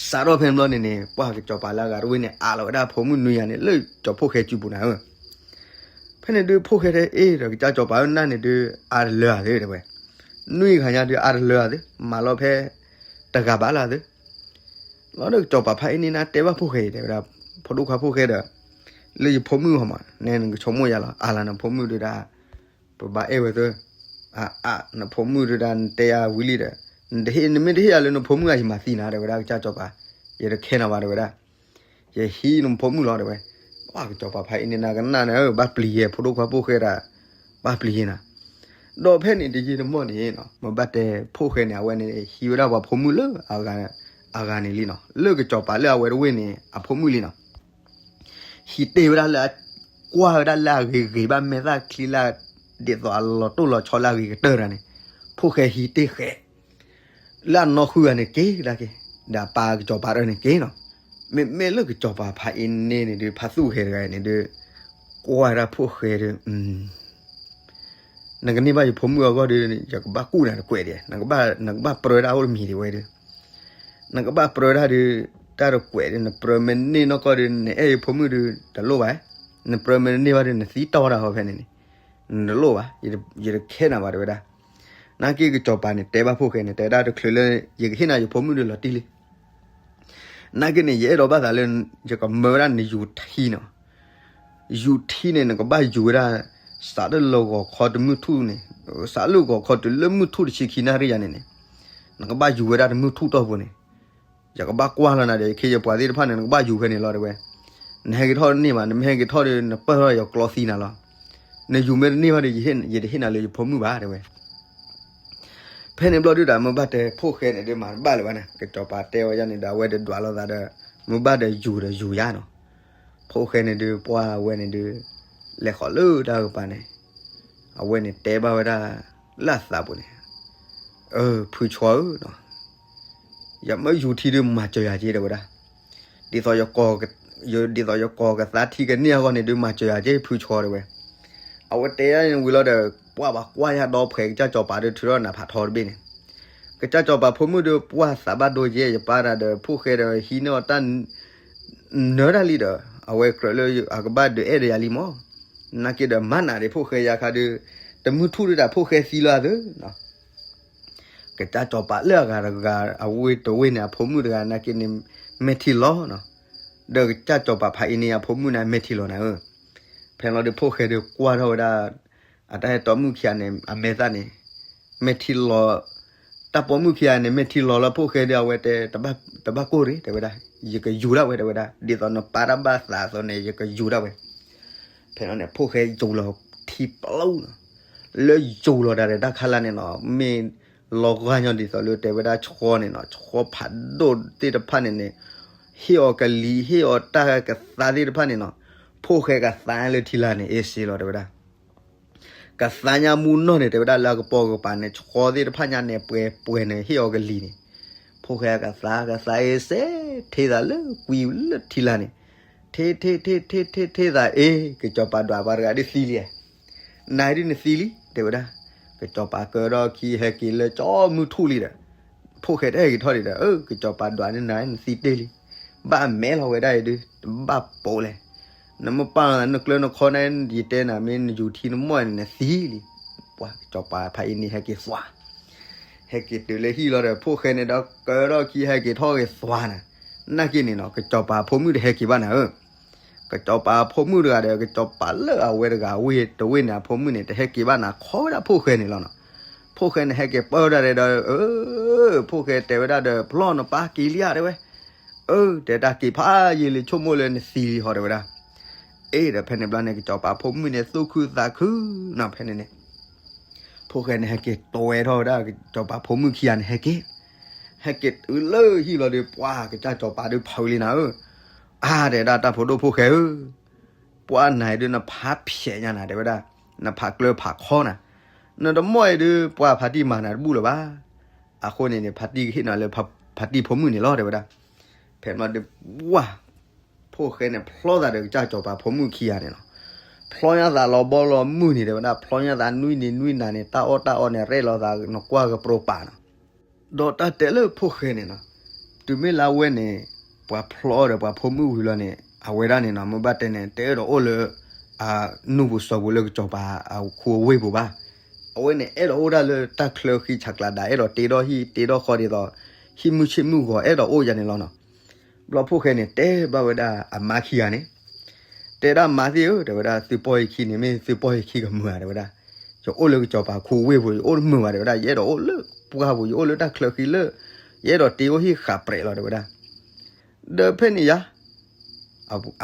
စးထီၣ်ဖဲန့ၣ်ဘျီန့ၣ်န့ၣ် ပှၢ်ကစီၤပၤလၢအဂၤတဝ့ၢ်န့ၣ် အးလီၤဝဲဒၣ်ဖိမုၣ်နွံဂၤန့ၣ် လၢကၠီၤဖိၣ်ဃဲစုပူၤနၤဧၢ, ဖဲန့ၣ်ဒုးဖိၣ်ဃဲတဲအ့ၣ်ဒီးကစၢ်စီၤပၤဧၢ နၤန့ၣ်ဒုး အါတလၢအသ့တဲဝဲ, နွံဂၤညါဒုးအါတလၢအသ့ မၤလီၤဖဲ တဂၤဘၣ်လၢအသ့ လီၤဒီးကစီၤပၤဖါအ့န့ၣ်နၤတဲဘၣ်ဖိၣ်ဃဲအံၤတဲဝဲဒၣ်, ဖိဒိၣ်ခွါဖိၣ်ဃဲဒီး, လၢယဖိမုၣ်ဟီမး နဲနကဆိကမိၣ်ယၤလီၤ အါလၢနဖိမုၣ်ဒုးဒၣ်, ပဘၣ်အဲၣ်ဝဲသၢ, အါအါ နဖိမုၣ်ဒုးဒၣ်နတဲယၤဝံၤလံဒီး, နမ့ၢ်တဟ့ၣ်ယၤလၢနဖိမုၣ်ဧါ ယမၤသံနၤတဲဝဲဒၣ်ကစၢ်စီၤပၤ, ယတခဲနၤဘၣ်တဲဝဲဒၣ် ယဟံးနဖိမုၣ်လီၤတဲဝဲ, ပှၢ်ကစီၤပၤဖါအ့န့ၣ်နၤကနၣ်န့ၣ် ဘၣ်ပျံၤယဲ ဖိဒိၣ်ခွါဖိၣ်ဃဲဒၣ်, ဘၣ်ပျံၤယဲနၤ, ဒီးဖဲန့ၣ်တယံာ်တမီၢ်န့ၣ်နီၤ မ့ၢ်ဘၣ်တဲဖိၣ်ဃဲန့ၣ် အဝဲန့ၣ်ဟံးဝဲဒၣ်ပှၤဖိမုၣ်လၢ အဂၤန့ၣ်လံနီၤ လၢကစီၤပၤလၢအဝဲတဝ့ၢ်န့ၣ် အဖိမုၣ်လံနီၤ ဟံးတ့ၢ်ဝဲဒၣ်လၢအ, ကွၢ်ဝဲဒၣ်လၢအဂ့ၤဂ့ၤဘၣ်မဲာ်သၣ်ချံလၢ, ဒ်သိးအလီၤတိၢ်လီၤဆီလၢအဂ့ၤကတၢၢ်တဂၤန့ၣ်, ဖိၣ်ဃဲဟံးတ့ၢ်ဃဲး, လၢအနီၢ်ဃုဂၤန့ၣ်က့ၤဒၣ်က့ၤ, ဒီးအပၢ်ကစီၤပၤတဂၤန့ၣ်က့ၤနီၤ, မ့မ့ၢ်လၢကစီၤပၤဖါအ့န့ၣ်န့ၣ်ဒုး ဖါသူၣ်ဃဲးတဂၤန့ၣ်ဒုး, ကွၢ်ဝဲဒၣ်ဖိၣ်ဃဲဒုး နကန့ၢ်ဘၣ်ယဖိမုၣ်အဂီၢ်ဒီး ယကဘၣ်ကူၣ်နၤတကွဲးဒံး, နကဘၣ်ပြၢတၢ်အိၣ်တမံၤဒံးဝဲဒီး, နကဘၣ်ပြၢတၢ်ဒီး, တၢ်တကွဲးဒီး နပြၢမ့ၢ်န့ၢ်နီၢ်ကီၢ်ဒီး နအဲၣ်ယဖိမုၣ်ဒီး တလိၣ်ဘၣ်, နပြၢမ့ၢ်တန့ၢ်ဘၣ်ဒီး နသံတီၢ်တၢ်ဟီဖဲန့ၣ်န့ၣ်, နတလိၣ်ဘၣ်, ယတခဲနၤဘၣ်တဲဝဲဒၣ်, နာ်က့ကစီၤပၤန့ၣ် တဲဘၣ်ဖိၣ်ဃဲန့ၣ် တဲဒၣ်တချုးလၢ ယကဟ့ၣ်နၤယဖိမုၣ်ဒီးလီၤတံၢ်လံ နာ်က့န့ၣ် ယအဲၣ်ဒိးဘၣ်သးလၢ ယကမၢဝဲဒၣ်နယူၤထံနီၤ, ယူၤထံန့ၣ် နကဘၣ်ယူၤဝဲဒၣ် စးထီၣ်လၢဂီၤခီတမုၢ်ထူၣ်န့ၣ်, စးလၢဂီၤခီတုၤလၢမုၢ်ထူၣ်တဆံခံနၣ်ရံၣ်ယၤန့ၣ်န့ၣ်, နကဘၣ်ယူၤဝဲဒၣ်တမုၢ်ထူၣ်တီၢ်ပူၤန့ၣ်, ယကဘၣ်ကွၢ်လီၤနၤဒီး ယခ့ယပှၤသ့ၣ်တဖၣ်န့ၣ် နကဘၣ်ယူၤဖဲန့ၣ်လီၤတဲဝဲ, နဟဲက့ၤထီၣ်တန့ၢ်ဘၣ်, နမ့ၢ်ဟဲက့ၤထီၣ်ဒီး နပၢၢ်ထီၣ်ယကျီသံနၤလီၤ. နယူၤမ့ၢ်တန့ၢ်ဘၣ်ဒီး ယတဟ့ၣ်နၤလၢယဖိမုၣ်ဘၣ် တဲဝဲ. ဖဲန့ၣ်ဘျီဒုးဒီး မ့ၢ်ဘၣ်တဲဖိၣ်ဃဲန့ၣ်ဒုး မၤတဘၣ်လၢၤဘၣ်န့ၣ် ကစီၤပၤတဲဝဲဒ်န့ၣ်ဒီး အဝဲဒုးဒွးလိာ်သးဒီး မ့ၢ်ဘၣ်ဒီးယူၤဒီးယူၤယါနီၤ. ဖိၣ်ဃဲန့ၣ်ဒုး ပှၢ်ဝဲန့ၣ်ဒုး လဲၤဃီၤလၢတၢ်ကပၤန့ၣ် အဝဲန့ၣ်တဲဘၣ်ဝဲဒၣ် လၢအသးပူၤန့ၣ်, အၢ ဖုဆီဧၢ, ယမ့ၢ်ယူၤထံဒုး မၤစၢၤယၤက့ တဲဝဲဒၣ်. ဒ်သိးယ ဒ်သိးယကိးကသါထံကန့ၢ်အဂီၢ်န့ၣ်ဒုး မၤစၢၤယၤက့ ဖုဆီ တဲဝဲ. အဝဲတဲဒ်န့ၣ်ဝံၤလီၤဒီး ပှၢ်ဘၣ်ကွၢ်ယါဒီး ဖှဲးကစၢ်စီၤပၤဒုး ထုးထီၣ်နးဖးထီတဘ့ၣ်န့ၣ်, ကစၢ်စီၤပၤဖိမုၣ်ဒုး ပှၢ်သးဘၣ်ဒိက့ ယပၢ်တၢ်ဒီး ဖိၣ်ဃဲဒီးဟံးန့ၢ်အီၤတၢ် နၢၤတၢ်လံဒီး အဝဲကြၢးလၢအကဘၣ်ဒုးအဲၣ်ဒီးယၤလံမး. နာ်က့ဒီး မၤနၤဒံးဖိၣ်ဃဲယါခါဒုး တမုၢ်ထူၣ်ဒုးတၢ်ဖိၣ်ဃဲသံလီၤအသၢ. ကစၢ်စီၤပၤလၢအဂၤတဂၤ အဝ့ၢ်တဝ့ၢ်န့ၣ် အဖိမုၣ်တဂၤနာ်က့န့ၣ် မဲာ်ထံလီၤနီၤ. ဒီးကစၢ်စီၤပၤဖးအံၤန့ၣ် အဖိမုၣ်န့ၣ် မဲာ်ထံလီၤနၤဧၢ. ဖဲလီၤဒုးဖိၣ်ဃဲဒုးကွၢ်ထီၣ်ဝဲဒၣ် အတၢ်ဟဲတီမုၣ်ခံဂၤန့ၣ် အမဲာ်သၣ်န့ၣ် မဲာ်ထံလီၤ, တၢ်ပိာ်မုၣ်ခံဂၤန့ၣ် မဲာ်ထံလီၤလၢဖိၣ်ဃဲဒုး အဝဲတဲ တဘၣ်ကိၢ်ရ့ တဲဝဲဒၣ်, ယကယူၤဒၣ်ဝဲ တဲဝဲဒၣ်, ဒ်သိးနပၢ်တၢ်ဘၣ်သးအသိးန့ၣ် ယကယူၤဒၣ်ဝဲ. ဖဲလီၤန့ၣ် ဖိၣ်ဃဲယူၤလီၤထံပျိနီၤ. လၢယူၤလီၤတၢ်ဒီးတၢ်ခါလၢ်န့ၣ်နီၤ မ့ၢ်လီၤဂာ်ညီဒ်သိးလၢတဲဝဲဒၣ်ဆီန့ၣ်နီၤ, ဆီဖးဒိၣ်သ့ၣ်တဖၣ်န့ၣ်န့ၣ် ဟ့ၣ်အီၤကလံၤ ဟ့ၣ်အီၤတၢ်ကသါသ့ၣ်တဖၣ်န့ၣ်နီၤ, ဖိၣ်ဃဲကသါလၢထံလာ်န့ၣ် အ့စ့လီၤ တဲဝဲဒၣ်. ကသါညါမူနီၢ်န့ၣ် တဲဝဲဒၣ်လၢအကပိာ်ကပၤန့ၣ် ဆီသ့ၣ်တဖၣ်ညါန့ၣ် ပှဲၤပှဲၤန့ၣ် ဟ့ၣ်အီၤကလံၤန့ၣ်, ဖိၣ်ဃဲကသါကသါအ့စ့ ထ့သးလၢကွံလၢထံလာ်န့ၣ်, ထ့ထ့ထ့ထ့ထ့ထ့သးအ့ ကစီၤပၤဒွးပှၤတဂၤဒုးသံလံ, နၤဒုးနသံလံ တဲဝဲဒၣ်. ကစီၤပၤကၢထီၣ်ခံဟဲက့ၤလၢကၠီမုၢ်ထူၣ်လံဒီး ဖိၣ်ဃဲတဟဲက့ၤထီၣ်ဒံးဒီး အၢ ကစီၤပၤဒွးန့ၢ်နၤနသံတ့ၢ်လံ, ဘၣ်မဲလီၤဝဲဒၣ်အံၤဒုး တဘၣ်ပိာ်လဲၣ်, နမ့ၢ်ပာ်လီၤသးနကျၢနခီန့ၣ် ယတဲနၤမ့ၢ်နယူၤထံနမိၢ်န့ၣ် နသံလံ. ပှၤကစီၤပၤဖးအံၤန့ၣ် ဟဲက့ၤသွါ, ဟဲက့ၤတုၤလၢဟံၣ်လီၤဒီး ဖိၣ်ဃဲန့ၣ်ဒီးကၢထီၣ်ခံဟဲက့ၤထီၣ်က့ၤသွါနၤ, နာ်က့န့ၣ်နီၤ ကစီၤပၤဖိမုၣ်တဟဲက့ၤဘၣ်နၤဧၢ ကစီၤပၤဖိမုၣ်တဂၤဒီး ကစီၤပၤလၢအဝဲတဂၤဝ့ၢ်တဝ့ၢ်န့ၣ် အဖိမုၣ်န့ၣ် တဟဲက့ၤဘၣ်နၤ ခီဝဲဒၣ်ဖိၣ်ဃဲန့ၣ်လီၤနီၤ. ဖိၣ်ဃဲန့ၣ် ဟဲက့ၤပၢဝဲဒၣ်ဒီး အၢ ဖိၣ်ဃဲတဲဝဲဒၣ်ဒီး ပျီနပၢ်က့ၤလံဧါ တဲဝဲ. အၢ တဲတၢ်က့ၤဖးယံာ်လံ ဆိကမိၣ်လၢနသံလံဟီ တဲဝဲဒၣ်. အ့ဒီးဖဲန့ၣ်ဘျီန့ၣ် ကစီၤပၤဖိမုၣ်န့ၣ် သူၣ်ခုသးခုနီၤ ဖဲန့ၣ်န့ၣ် ဖိၣ်ဃဲန့ၣ် ဟဲက့ၤတွဲထီၣ်ဝဲဒၣ် ကစီၤပၤဖိမုၣ်ခံဂၤန့ၣ် ဟဲက့ၤ, ဟဲက့ၤတုၤလၢဟံၣ်လီၤဒီး ပှၤကစၢ်စီၤပၤဒုးဖးဝံၤလံနၤဧၢ, အါ တဲဒၣ်တၢ်ဖိဒိၣ်ဖိၣ်ဃဲဧၢ, ပှၤနၤဒုးနဖးဖျဲးညါနၤ တဲဝဲဒၣ်, နဖးကျၢၤဖးခီနၤ, နတမီၢ်အံၤဒုး ပှၤဖးတံၢ်မၤနၤတဘူၣ်လၢၤဘၣ်, အဃိန့ၣ်န့ၣ် ဖးတံၢ်ကဟ့ၣ်နၤလၢ ဖးတံၢ်ဖိမုၣ်န့ၣ်လီၤ တဲဝဲဒၣ်. ဖဲမီဒီး ဝါ ဖိၣ်ဃဲန့ၣ် ဖျီသးဒီးကစၢ်စီၤပၤဖိမုၣ်ခံဂၤန့ၣ်လီၤ. ဖျီညါသးလီၤဘီလီၤမုၢ်န့ၣ် တဲဝဲဒၣ်, ဖျီညါသးနွံနံၤနွံနၤန့ၣ် တၢ်အီၣ်တၢ်အီန့ၣ် ရဲၣ်လီၤသးနကွၢ်ကပြိပာ်နီၤ. ဒီးတၢ်တဲလၢဖိၣ်ဃဲန့ၣ်နီၤ, တုၤမ့ၢ်လၢအဝဲန့ၣ် ပှၤဖျီအီၤဒီးပှၤဖိမုၣ်ဝံၤလီၤန့ၣ် အဝဲဒၣ်န့ၣ်နီၤ မ့ၢ်ဘၣ်တဲန့ၣ် တအဲၣ်ဒိးအိၣ်လၢ အနူၢ်ပူၤစီၤပူၤလၢကစီၤပၤအခိၣ်အဝ့ၢ်ပူၤဘၣ်. အဝဲန့ၣ် အဲၣ်ဒိးအိၣ်ဒၣ်လၢတၢ်ချၢဃံဆးကျးဒၣ် အဲၣ်ဒိးတ့ထီၣ်ဟံၣ်တ့ထီၣ်ဃီဒ်သိး ဟံၣ်မုၢ်ဆ့ၣ်မုၢ်ဂီၤ အဲၣ်ဒိးအိၣ်ယၤန့ၣ်လီၤနီၤ. ဘျီဖိၣ်ဃဲန့ၣ် တဲဘၣ်ဝဲဒၣ်အမါခံဂၤန့ၣ်, တဲဒၣ်မါသ့ၣ်ဧၢ တဲဝဲဒၣ်, သုပီၢ်ယခံန့ၣ် မ့ၢ်သုပီၢ်ယခံကမုာ်ဧါ တဲဝဲဒၣ်. ယအိၣ်လၢကစီၤပၤခိၣ်ဝ့ၢ်ပူၤ ယအိၣ်တမုာ်ဘၣ် တဲဝဲဒၣ်, ယအဲၣ်ဒိးအိၣ်လၢပှၢ်ပူၤ ယအိၣ်လၢတၢ်ချၢဃံလၢ ယအဲၣ်ဒိးတ့အိၣ်ဟံၣ်ဃာ်ပြဲးလီၤ တဲဝဲဒၣ်. ဒီးဖဲန့ၣ်ယါ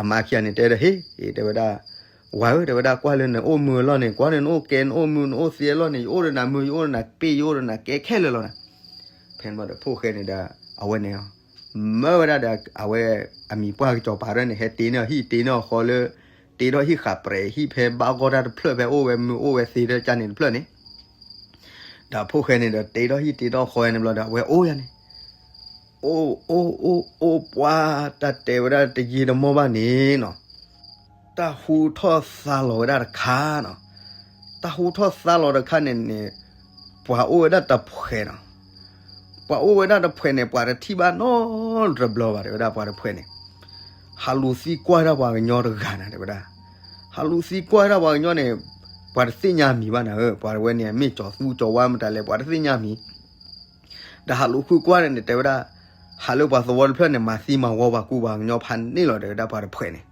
အမါခံဂၤန့ၣ် တဲဒီး ဟ့ၣ် တဲဝဲဒၣ်, ဝၤဧၢ တဲဝဲဒၣ်, ကွၢ်လၢနအိၣ်မုာ်အလီၢ်န့ၣ် ကွၢ်လၢနအိၣ်ကဲ နအိၣ်မုာ် နအိၣ်သ့အလီၢ်န့ၣ် ယအိၣ်ဒီးနၤမုာ် ယအိၣ်ဒီးနၤပ့ၢ် ယအိၣ်ဒီးနၤကဲခဲလၢာ်လီၤနၤ. ဖဲန့ၣ်ဘျီဒီးဖိၣ်ဃဲန့ၣ်ဒီး အဝဲန့ၣ် မၢဝဲဒၣ်ဒီး အဝဲအမံၤပှၢ်ကစီၤပၤရဲၣ်န့ၣ် ဟဲတ့န့ၢ်အဟံၣ် တ့န့ၢ်အဃီလၢ တ့ထီၣ်ဟံၣ်ဃာ်ပြဲး ဟံၣ်ဖဲဘၣ်ဂီၢ်တၢ်တဖျၢၣ် ဖဲအိၣ်ဝဲမုာ်အိၣ်ဝဲသ့တၢ်ကၢ်န့ၣ်တဖျၢၣ်န့ၣ် ဒီးဖိၣ်ဃဲန့ၣ်ဒီး တ့ထီၣ်ဟံၣ်တ့ထီၣ်ဃီန့ၣ်ဘျီဒီး အဝဲအိၣ်ယၤန့ၣ် အိၣ်အိၣ်အိၣ်အိၣ်ပှၢ် တၢ်တဲဝဲဒၣ်တယံာ်တမီၢ်ဘၣ်န့ၣ်နီၤ, တၢ်ဟူထီၣ်သါလီၤဝဲဒၣ်တခါနီၤ. တၢ်ဟူထီၣ်သါလီၤတခါန့ၣ်န့ၣ် ပှၤအိၣ်ဝဲဒၣ်တဖှဲးနီၤ. ပှၤအိၣ်ဝဲဒၣ်တဖှဲးန့ၣ် ပှၤတထံၣ်ဘၣ်နီတဘျီဘၣ် တဲဝဲဒၣ်ပှၤတဖှဲးန့ၣ် ဟးလူၤသံကွၢ်ဒၣ်ပှၤကညီတဂၤနၤ တဲဝဲဒၣ်. ဟးလူၤသံကွၢ်ဒၣ်ပှၤကညီန့ၣ် ပှၤတသ့ၣ်ညါမံၤဘၣ်နၤဧၢ, ပှၤတဝဲန့ၣ် မ့ၢ်ကၠီၤသူကၠီၤဝါမတၤလဲၣ် ပှၤတသ့ၣ်ညါမံၤ ဒီးဟးလူၤဃုကွၢ်န့ၣ် တဲဝဲဒၣ်, ဟးလၢပှၤသဝီတဖျၢၣ်န့ၣ် မၤသံမၤဝီပှၤကူပှၤကညီဖးန့ၣ်လီၤ တဲဝဲဒၣ်ပှၤတဖှဲးန့ၣ်.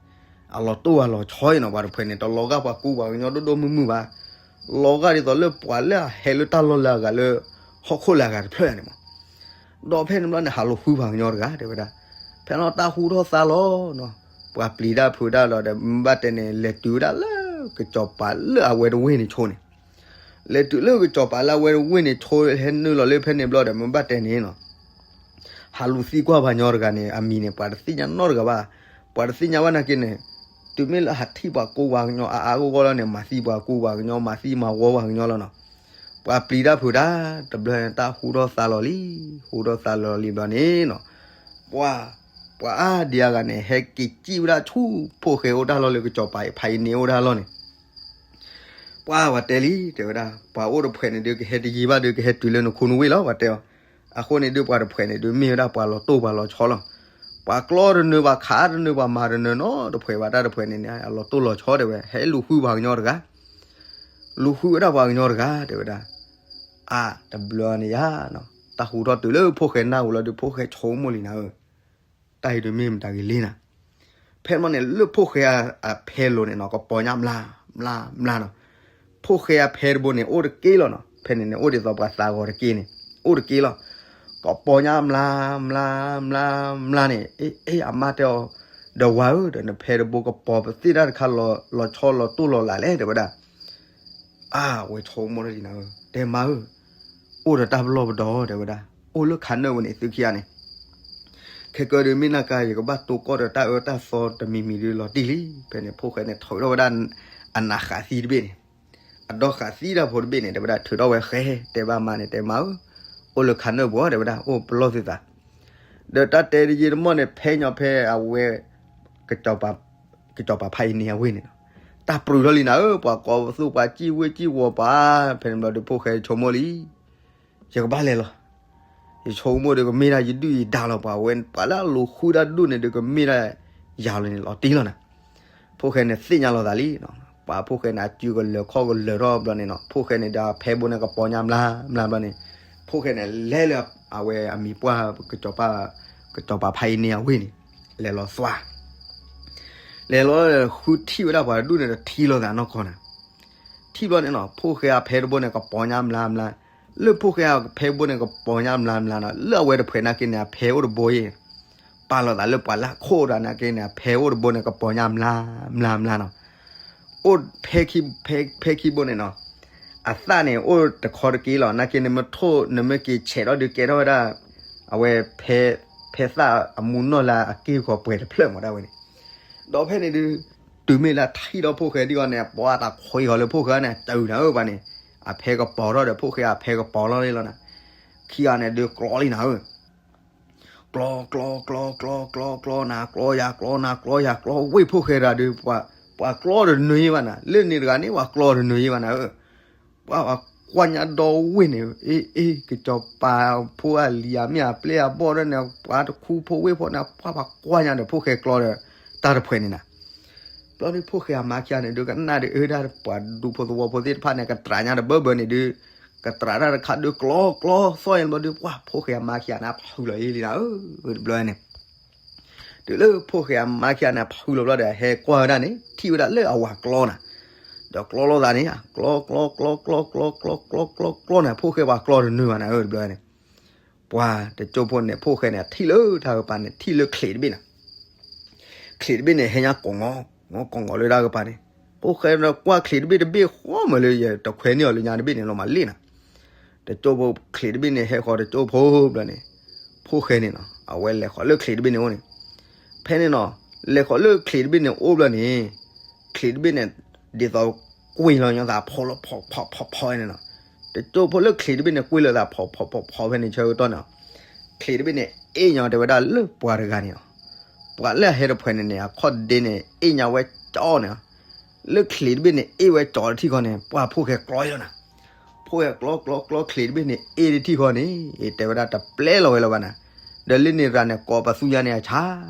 အလီၤတိၢ်အလီၤဆီအံၤနီၤ ပှၤတဖှဲးန့ၣ် တလီၤဂာ်ပှၤကူပှၤကညီဒိၣ်ဒိၣ်မုၢ်မုၢ်ဘၣ်. လီၤဂာ်ဒ်သိးလၢပှၤလၢအဟဲလၢတၢ်လီၢ်လၢအဂၤလၢ ဟီၣ်ခိၣ်လၢအဂၤတဖျၢၣ်န့ၣ်မး ဒီးဖဲန့ၣ်ဘျီန့ၣ် ဟးလူၤဃုပှၤကညီတဂၤ တဲဝဲဒၣ်. ဖဲလီၤတၢ်ဟူထီၣ်သါလီၤနီၤ, ပှၤပျံၤတၢ်ဖုးတၢ်လီၤဒီး မ့ၢ်ဘၣ်တဲန့ၣ် လဲၤတုၤဝဲဒၣ်လၢကစီၤပၤလၢအဝဲတဝ့ၢ်န့ၣ်ဆိန့ၣ်, လဲၤတုၤလၢကစီၤပၤလၢအဝဲတဝ့ၢ်န့ၣ်ဆိ ဟဲနုာ်လီၤလၢဖဲန့ၣ်ဘျီဒီး မ့ၢ်ဘၣ်တဲန့ၣ်နီၤ ဟးလူၤသံကွၢ်ပှၤကညီတဂၤန့ၣ် အမံၤန့ၣ် ပှၤတသ့ၣ်ညါနီတဂၤဘၣ်. ပှၤတသ့ၣ်ညါဘၣ်နာ်က့န့ၣ် တုၤမ့ၢ်လၢဟးထံၣ်ပှၤကိးပှၤကညီအါအါဂီၢ်ဂီၢ်လီၤန့ၣ် မၤသံပှၤကိးပှၤကညီ မၤသံမၤဝီပှၤကညီလီၤနီၤ. ပှၤပျံၤတၢ်ဖုးတၢ် တဘျီန့ၣ် တၢ်ဟူထီၣ်သါလီၤလံ, ဟူထီၣ်သါလီၤလံဘျီန့ၣ်နီၤ, ပှၤ ပှၤအါဒံအါဂၤန့ၣ် ဟဲက့ၤစံၣ်ဝဲဒၣ်ဆူ ဖိၣ်ဃဲအိၣ်တၢ်လီၢ်လၢကစီၤပၤဖါအံၤန့ၣ်အိၣ်တၢ်လီၢ်န့ၣ် ပှၤဝဲတဲလံ တဲဝဲဒၣ် ပှၤအိၣ်တဖှဲးန့ၣ်ဒုး ကဟဲတယံာ်ဘၣ်ဒီး ကဟဲတုၤလၢနခူနဝ့ၢ်လီၤ ပှၤတဲအီၤ. အဃိန့ၣ်ဒုး ပှၤတဖှဲးန့ၣ်ဒုး မ့ၢ်ဝဲဒၣ်ပှၤလီၤတိၢ်ပှၤလီၤဆီလီၤ. ပှၤကျီတနၢၤ ပှၤခးတနၢၤ ပှၤမၤတနၢၤနီတဖှဲးဘၣ် တၢ်တဖှဲးန့ၣ်န့ၣ် အလီၤတိၢ်လီၤဆီတဲဝဲ ဟဲလူၤဃုပှၤကညီတဂၤ လူၤဃုဝဲဒၣ်ပှၤကညီတဂၤ တဲဝဲဒၣ်. အါ တဘျီန့ၣ်ယါနီၤ တၢ်ဟူထီၣ်တုၤလၢဖိၣ်ဃဲနၢ်ဟူလီၤဒီး ဖိၣ်ဃဲဆိကမိၣ်လံနၤဧၢ, တၢ်အံၤဒုးမ့ၢ်မတၤဂ့ၤလံနၤ. ဖဲန့ၣ်န့ၣ် လၢဖိၣ်ဃဲအဖဲလိၤန့ၣ်နီၤ ကပီၤညါမျါ မျါ မျါနီၤ. ဖိၣ်ဃဲအဖဲတဘိန့ၣ် အိၣ်တက့ၢ်လီၤနီၤ. ဖဲန့ၣ်န့ၣ် အိၣ်ဒ်သိးပှၤသးဂီၤတက့ၢ်န့ၣ် အိၣ်တက့ၢ်လီၤ. ကပီၤညါမျါ မျါ မျါ မျါန့ၣ် အ့ အ့ အမါတဲအီၤ, ဒီးဝၤဧၢ ဒီးနဖဲတဘိကပီၤပသ့ၣ်တၢ်တခါ လီၤဆီလီၤတိၢ်လီၤလးလဲၣ် တဲဝဲဒၣ်. အါ ဝဲဆိကမိၣ်ထီၣ်ဒံးနၤဧၢ, တဲမါဧၢ, အိၣ်ဒီးတၢ်ပလီၢ်ပဒီ တဲဝဲဒၣ်, အိၣ်လၢခးနၢၣ်ပူၤန့ၣ် သုခံဂၤန့ၣ် ခဲကၢဒုးမ့ၢ်နၢ်ကါ ယကဘၣ်တိၢ်ကီၢ်ဒီးတၢ်အၢတၢ်သီတမံၤမံၤဒုးလီၤတံၢ်လံ. ဖဲန့ၣ် ဖိၣ်ဃဲန့ၣ် ထုးထီၣ်ဝဲဒၣ် အနးဃးသံတဘ့ၣ်န့ၣ်, အဒီဃးသံတၢ်ဖိတဘ့ၣ်န့ၣ် တဲဝဲဒၣ် ထုးထီၣ်ဝဲဃဲ တဲဘၣ်မါန့ၣ် တဲမါဧၢ, အိၣ်လၢခးနၢၣ်ပူၤ တဲဝဲဒၣ် အိၣ်ပလီၢ်သုသး. ဒီးတၢ်တဲတယံာ်တမီၢ်န့ၣ် ဖဲညီဖဲအဝဲ ကစီၤပၤဖါအံၤန့ၣ်အဝ့ၢ်န့ၣ်နီၤ, တၢ်ပြူၤထီၣ်လံနၤဧၢ, ပှၤကိးပသူ ပှၤစံၣ်ဝ့ၢ်စံၣ်ဝီၤပှၤ, ဖဲန့ၣ်ဘျီဒီး ဖိၣ်ဃဲဆိကမိၣ်လံ ယကဘၣ်လဲၤလီၤ. ယဆိကမိၣ်ဒီး ကမ့ၢ်ဒၣ်ယဒုၣ်ယဒါလီၤ. ပှၤဝဲ ပှၤလၢအလူၤဃုတၢ်ဒူၣ်န့ၣ်ဒီး ကမ့ၢ်ဒၣ်ယၤလီၤန့ၣ် လီၤတံၢ်လီၤနၤ. ဖိၣ်ဃဲန့ၣ်သ့ၣ်ညါလီၤသးလံနီၤ. ပှၤဖိၣ်ဃဲန့ၣ် အစုကလၢၤခီၣ်ကလၢၤထီၣ်ဘျီန့ၣ်နီၤ, ဖိၣ်ဃဲန့ၣ်ဒီးအဖဲဘိန့ၣ် ကပီၤညါမျါမျါဘျီန့ၣ်, ဖိၣ်ဃဲန့ၣ် လဲၤလၢအဝဲအမံၤပှၢ် ကစီၤပၤဖါအံၤန့ၣ်အဝ့ၢ်န့ၣ် လဲၤလီၤသွါ လဲၤလီၤဃုထံၣ်ဝဲဒၣ်ပှၤတဒူၣ်န့ၣ်ဒီး ထံၣ်လိာ်သးနီၢ်ကီၢ်နၤ. ထံၣ်ဘျီန့ၣ်နီၤ, ဖိၣ်ဃဲအဖဲတဘိန့ၣ် ကပီၤညါမျါမျါ, လၢဖိၣ်ဃဲအဖဲတဘိန့ၣ် ကပီၤညါမျါမျါနီၤ, လၢအဝဲတဖှဲးနာ်က့န့ၣ် အဖဲအိၣ်တဘိယဲၢ်, ပာ်လီၤသးလၢပှၤလၢအခိၣ်ဒီးနာ်က့န့ၣ် အဖဲအိၣ်တဘိန့ၣ် ကပီၤညါမျါမျါမျါနီၤ. အိၣ်ဖဲခံ ဖဲ ဖဲခံဘိန့ၣ်နီၤ, အသၣ်န့ၣ် အိၣ်တခီတက့ၢ်လီၤ. နာ်က့ နမ့ၢ်ထိၣ် နမ့ၢ်က့ၤဆဲးထီၣ်ဒုးကဲထီၣ်ဝဲဒၣ် အဝဲ ဖဲ ဖဲသၣ်အမူနီၢ်လၢအက့ၢ်ဂီၤပှဲၤတဖျၢၣ်မးဒၣ်ဝဲန့ၣ်. ဒီးဖဲန့ၣ်ဒုး တုၤမ့ၢ်လၢထံၣ်ဒီးဖိၣ်ဃဲဒ်အံၤန့ၣ် ပှၤတၢ်ခွံဂီၤလၢဖိၣ်ဃဲန့ၣ် တုၤနၤဧၢပှၤန့ၣ်, အဖဲကပီၤထီၣ်ဒီး ဖိၣ်ဃဲအဖဲကပီၤလီၤလံလီၤနၤ. ခံဂၤန့ၣ်ဒုးကျီလံနၤဧၢ ကျီ ကျီ ကျီ ကျီ ကျီ ကျီနၤ, ကျီယၤ ကျီနၤ ကျီယၤ ကျီဝ့ၢ်ဖိၣ်ဃဲတဂၤဒုး ပှၤ ပှၤကျီတနၢၤယဲၢ်ဘၣ်နၤ, လၢန့ၣ်တဂၤန့ၣ် ပှၤကျီတနၢၤယဲၢ်ဘၣ်နၤဧၢ. ပှၤ ပှၤကွၢ်ညါဒီဝ့ၢ်န့ၣ်, အ့ အ့ ကစီၤပၤဖိအလံၤအမ့ၢ်အပျဲၢ်အဘီၣ်ဒီးန့ၣ် ပှၤတခူဖိဝ့ၢ်ဖိန့ၣ် ပှၤ ပှၤကွၢ်ညါဒီးဖိၣ်ဃဲကျီဒီး တၢ်တဖှဲးန့ၣ်နၤ. ဘျီဒုးဖိၣ်ဃဲအမါခံဂၤန့ၣ်ဒုး ကနၣ်ဒုးအၢဒၣ်ပှၤဒူဖိသဝီဖိသ့ၣ်တဖၣ်န့ၣ် ကတြးညါတဘၢဘၢန့ၣ်ဒုး ကတြးတၢ်တခါဒုးကျီ ကျီသီၣ်အံၤဘျီဒုး ပှၤဖိၣ်ဃဲအမါခံဂၤန့ၣ် ဖုးလီၤအ့ၣ်လံနၤဧၢ, တဘျီန့ၣ် တုၤလၢဖိၣ်ဃဲအမါခံဂၤန့ၣ် ဖုးလီၤဘျီဒီး ဟဲကွၢ်ဝဲဒၣ်န့ၣ် ထံၣ်ဝဲဒၣ်လၢအဝၤကျီနၤ, ဒီးကျီလိာ်သးန့ၣ် ကျီ ကျီ ကျီ ကျီ ကျီ ကျီ ကျီ ကျီ ကျီ ကျီနၤ, ဖိၣ်ဃဲပှၤကျီတနၢၤဘၣ်နၤဧၢ တဘျီန့ၣ် ပှၤတကၠိဖိန့ၣ် ဖိၣ်ဃဲန့ၣ် ထံၣ်လၢတၢ်ကပၤန့ၣ် ထံၣ်လၢချံးတဘ့ၣ်နၤ, ချံးတဘ့ၣ်န့ၣ် ဟဲညါကိးငီၤ ကိးငီၤလၢတၢ်ကပၤန့ၣ်, ဖိၣ်ဃဲဒီးကွၢ်ချံးတဘ့ၣ်တဘ့ၣ် ဃီမးလၢယတခွဲးန့ၢ်အီၤလၢညါတဘ့ၣ်န့ၣ်လီၤမးလ့ၣ်နၤ. တကၠိဖိချံးတဘ့ၣ်န့ၣ် ဟဲဃီၤတကၠိဖိဘျီန့ၣ်, ဖိၣ်ဃဲန့ၣ်နီၤ အဝဲလဲၤဃီၤလၢချံးတဘ့ၣ်န့ၣ်အိၣ်န့ၣ်, ဖဲန့ၣ်နီၤ လဲၤဃီၤလၢချံးတဘ့ၣ်န့ၣ်အိၣ်ဘျီန့ၣ်, ချံးတဘ့ၣ်န့ၣ် ဒ်သိးကွံာ်လီၤညီသးဖီလီၤဖီဖီဖီဖီန့ၣ်နီၤ, တကၠိဖိလၢချံးတဘ့ၣ်န့ၣ် ကွံာ်လီၤသးဖီဖီဖီဖီဖဲန့ၣ် ဆၢကတီၢ်န့ၣ် ချံးတဘ့ၣ်န့ၣ် အ့ၣ်ညီတဲဝဲဒၣ်လၢပှၤတဂၤန့ၣ်လီၤ. ပှၤလၢအဟဲတဖှဲးန့ၣ်န့ၣ် အခီၣ်ဒ့န့ၣ် အ့ၣ်ညီဝဲကၠီန့ၣ်လီၤ. လၢချံးတဘ့ၣ်န့ၣ် အ့ၣ်ဝဲကၠီတထံၣ်ဃီန့ၣ် ပှၤဖိၣ်ဃဲကျီလီၤနၤ. ဖိၣ်ဃဲကျီကျီကျီ ချံးတဘ့ၣ်န့ၣ် အ့ၣ်တထံၣ်ဃီန့ၣ် တဲဝဲဒၣ်တပျဲလီၤဝဲလၢၤဘၣ်နၤ. ဒီးလၢန့ၣ်တဂၤန့ၣ် ကိးပသူညါန့ၣ် အဆါ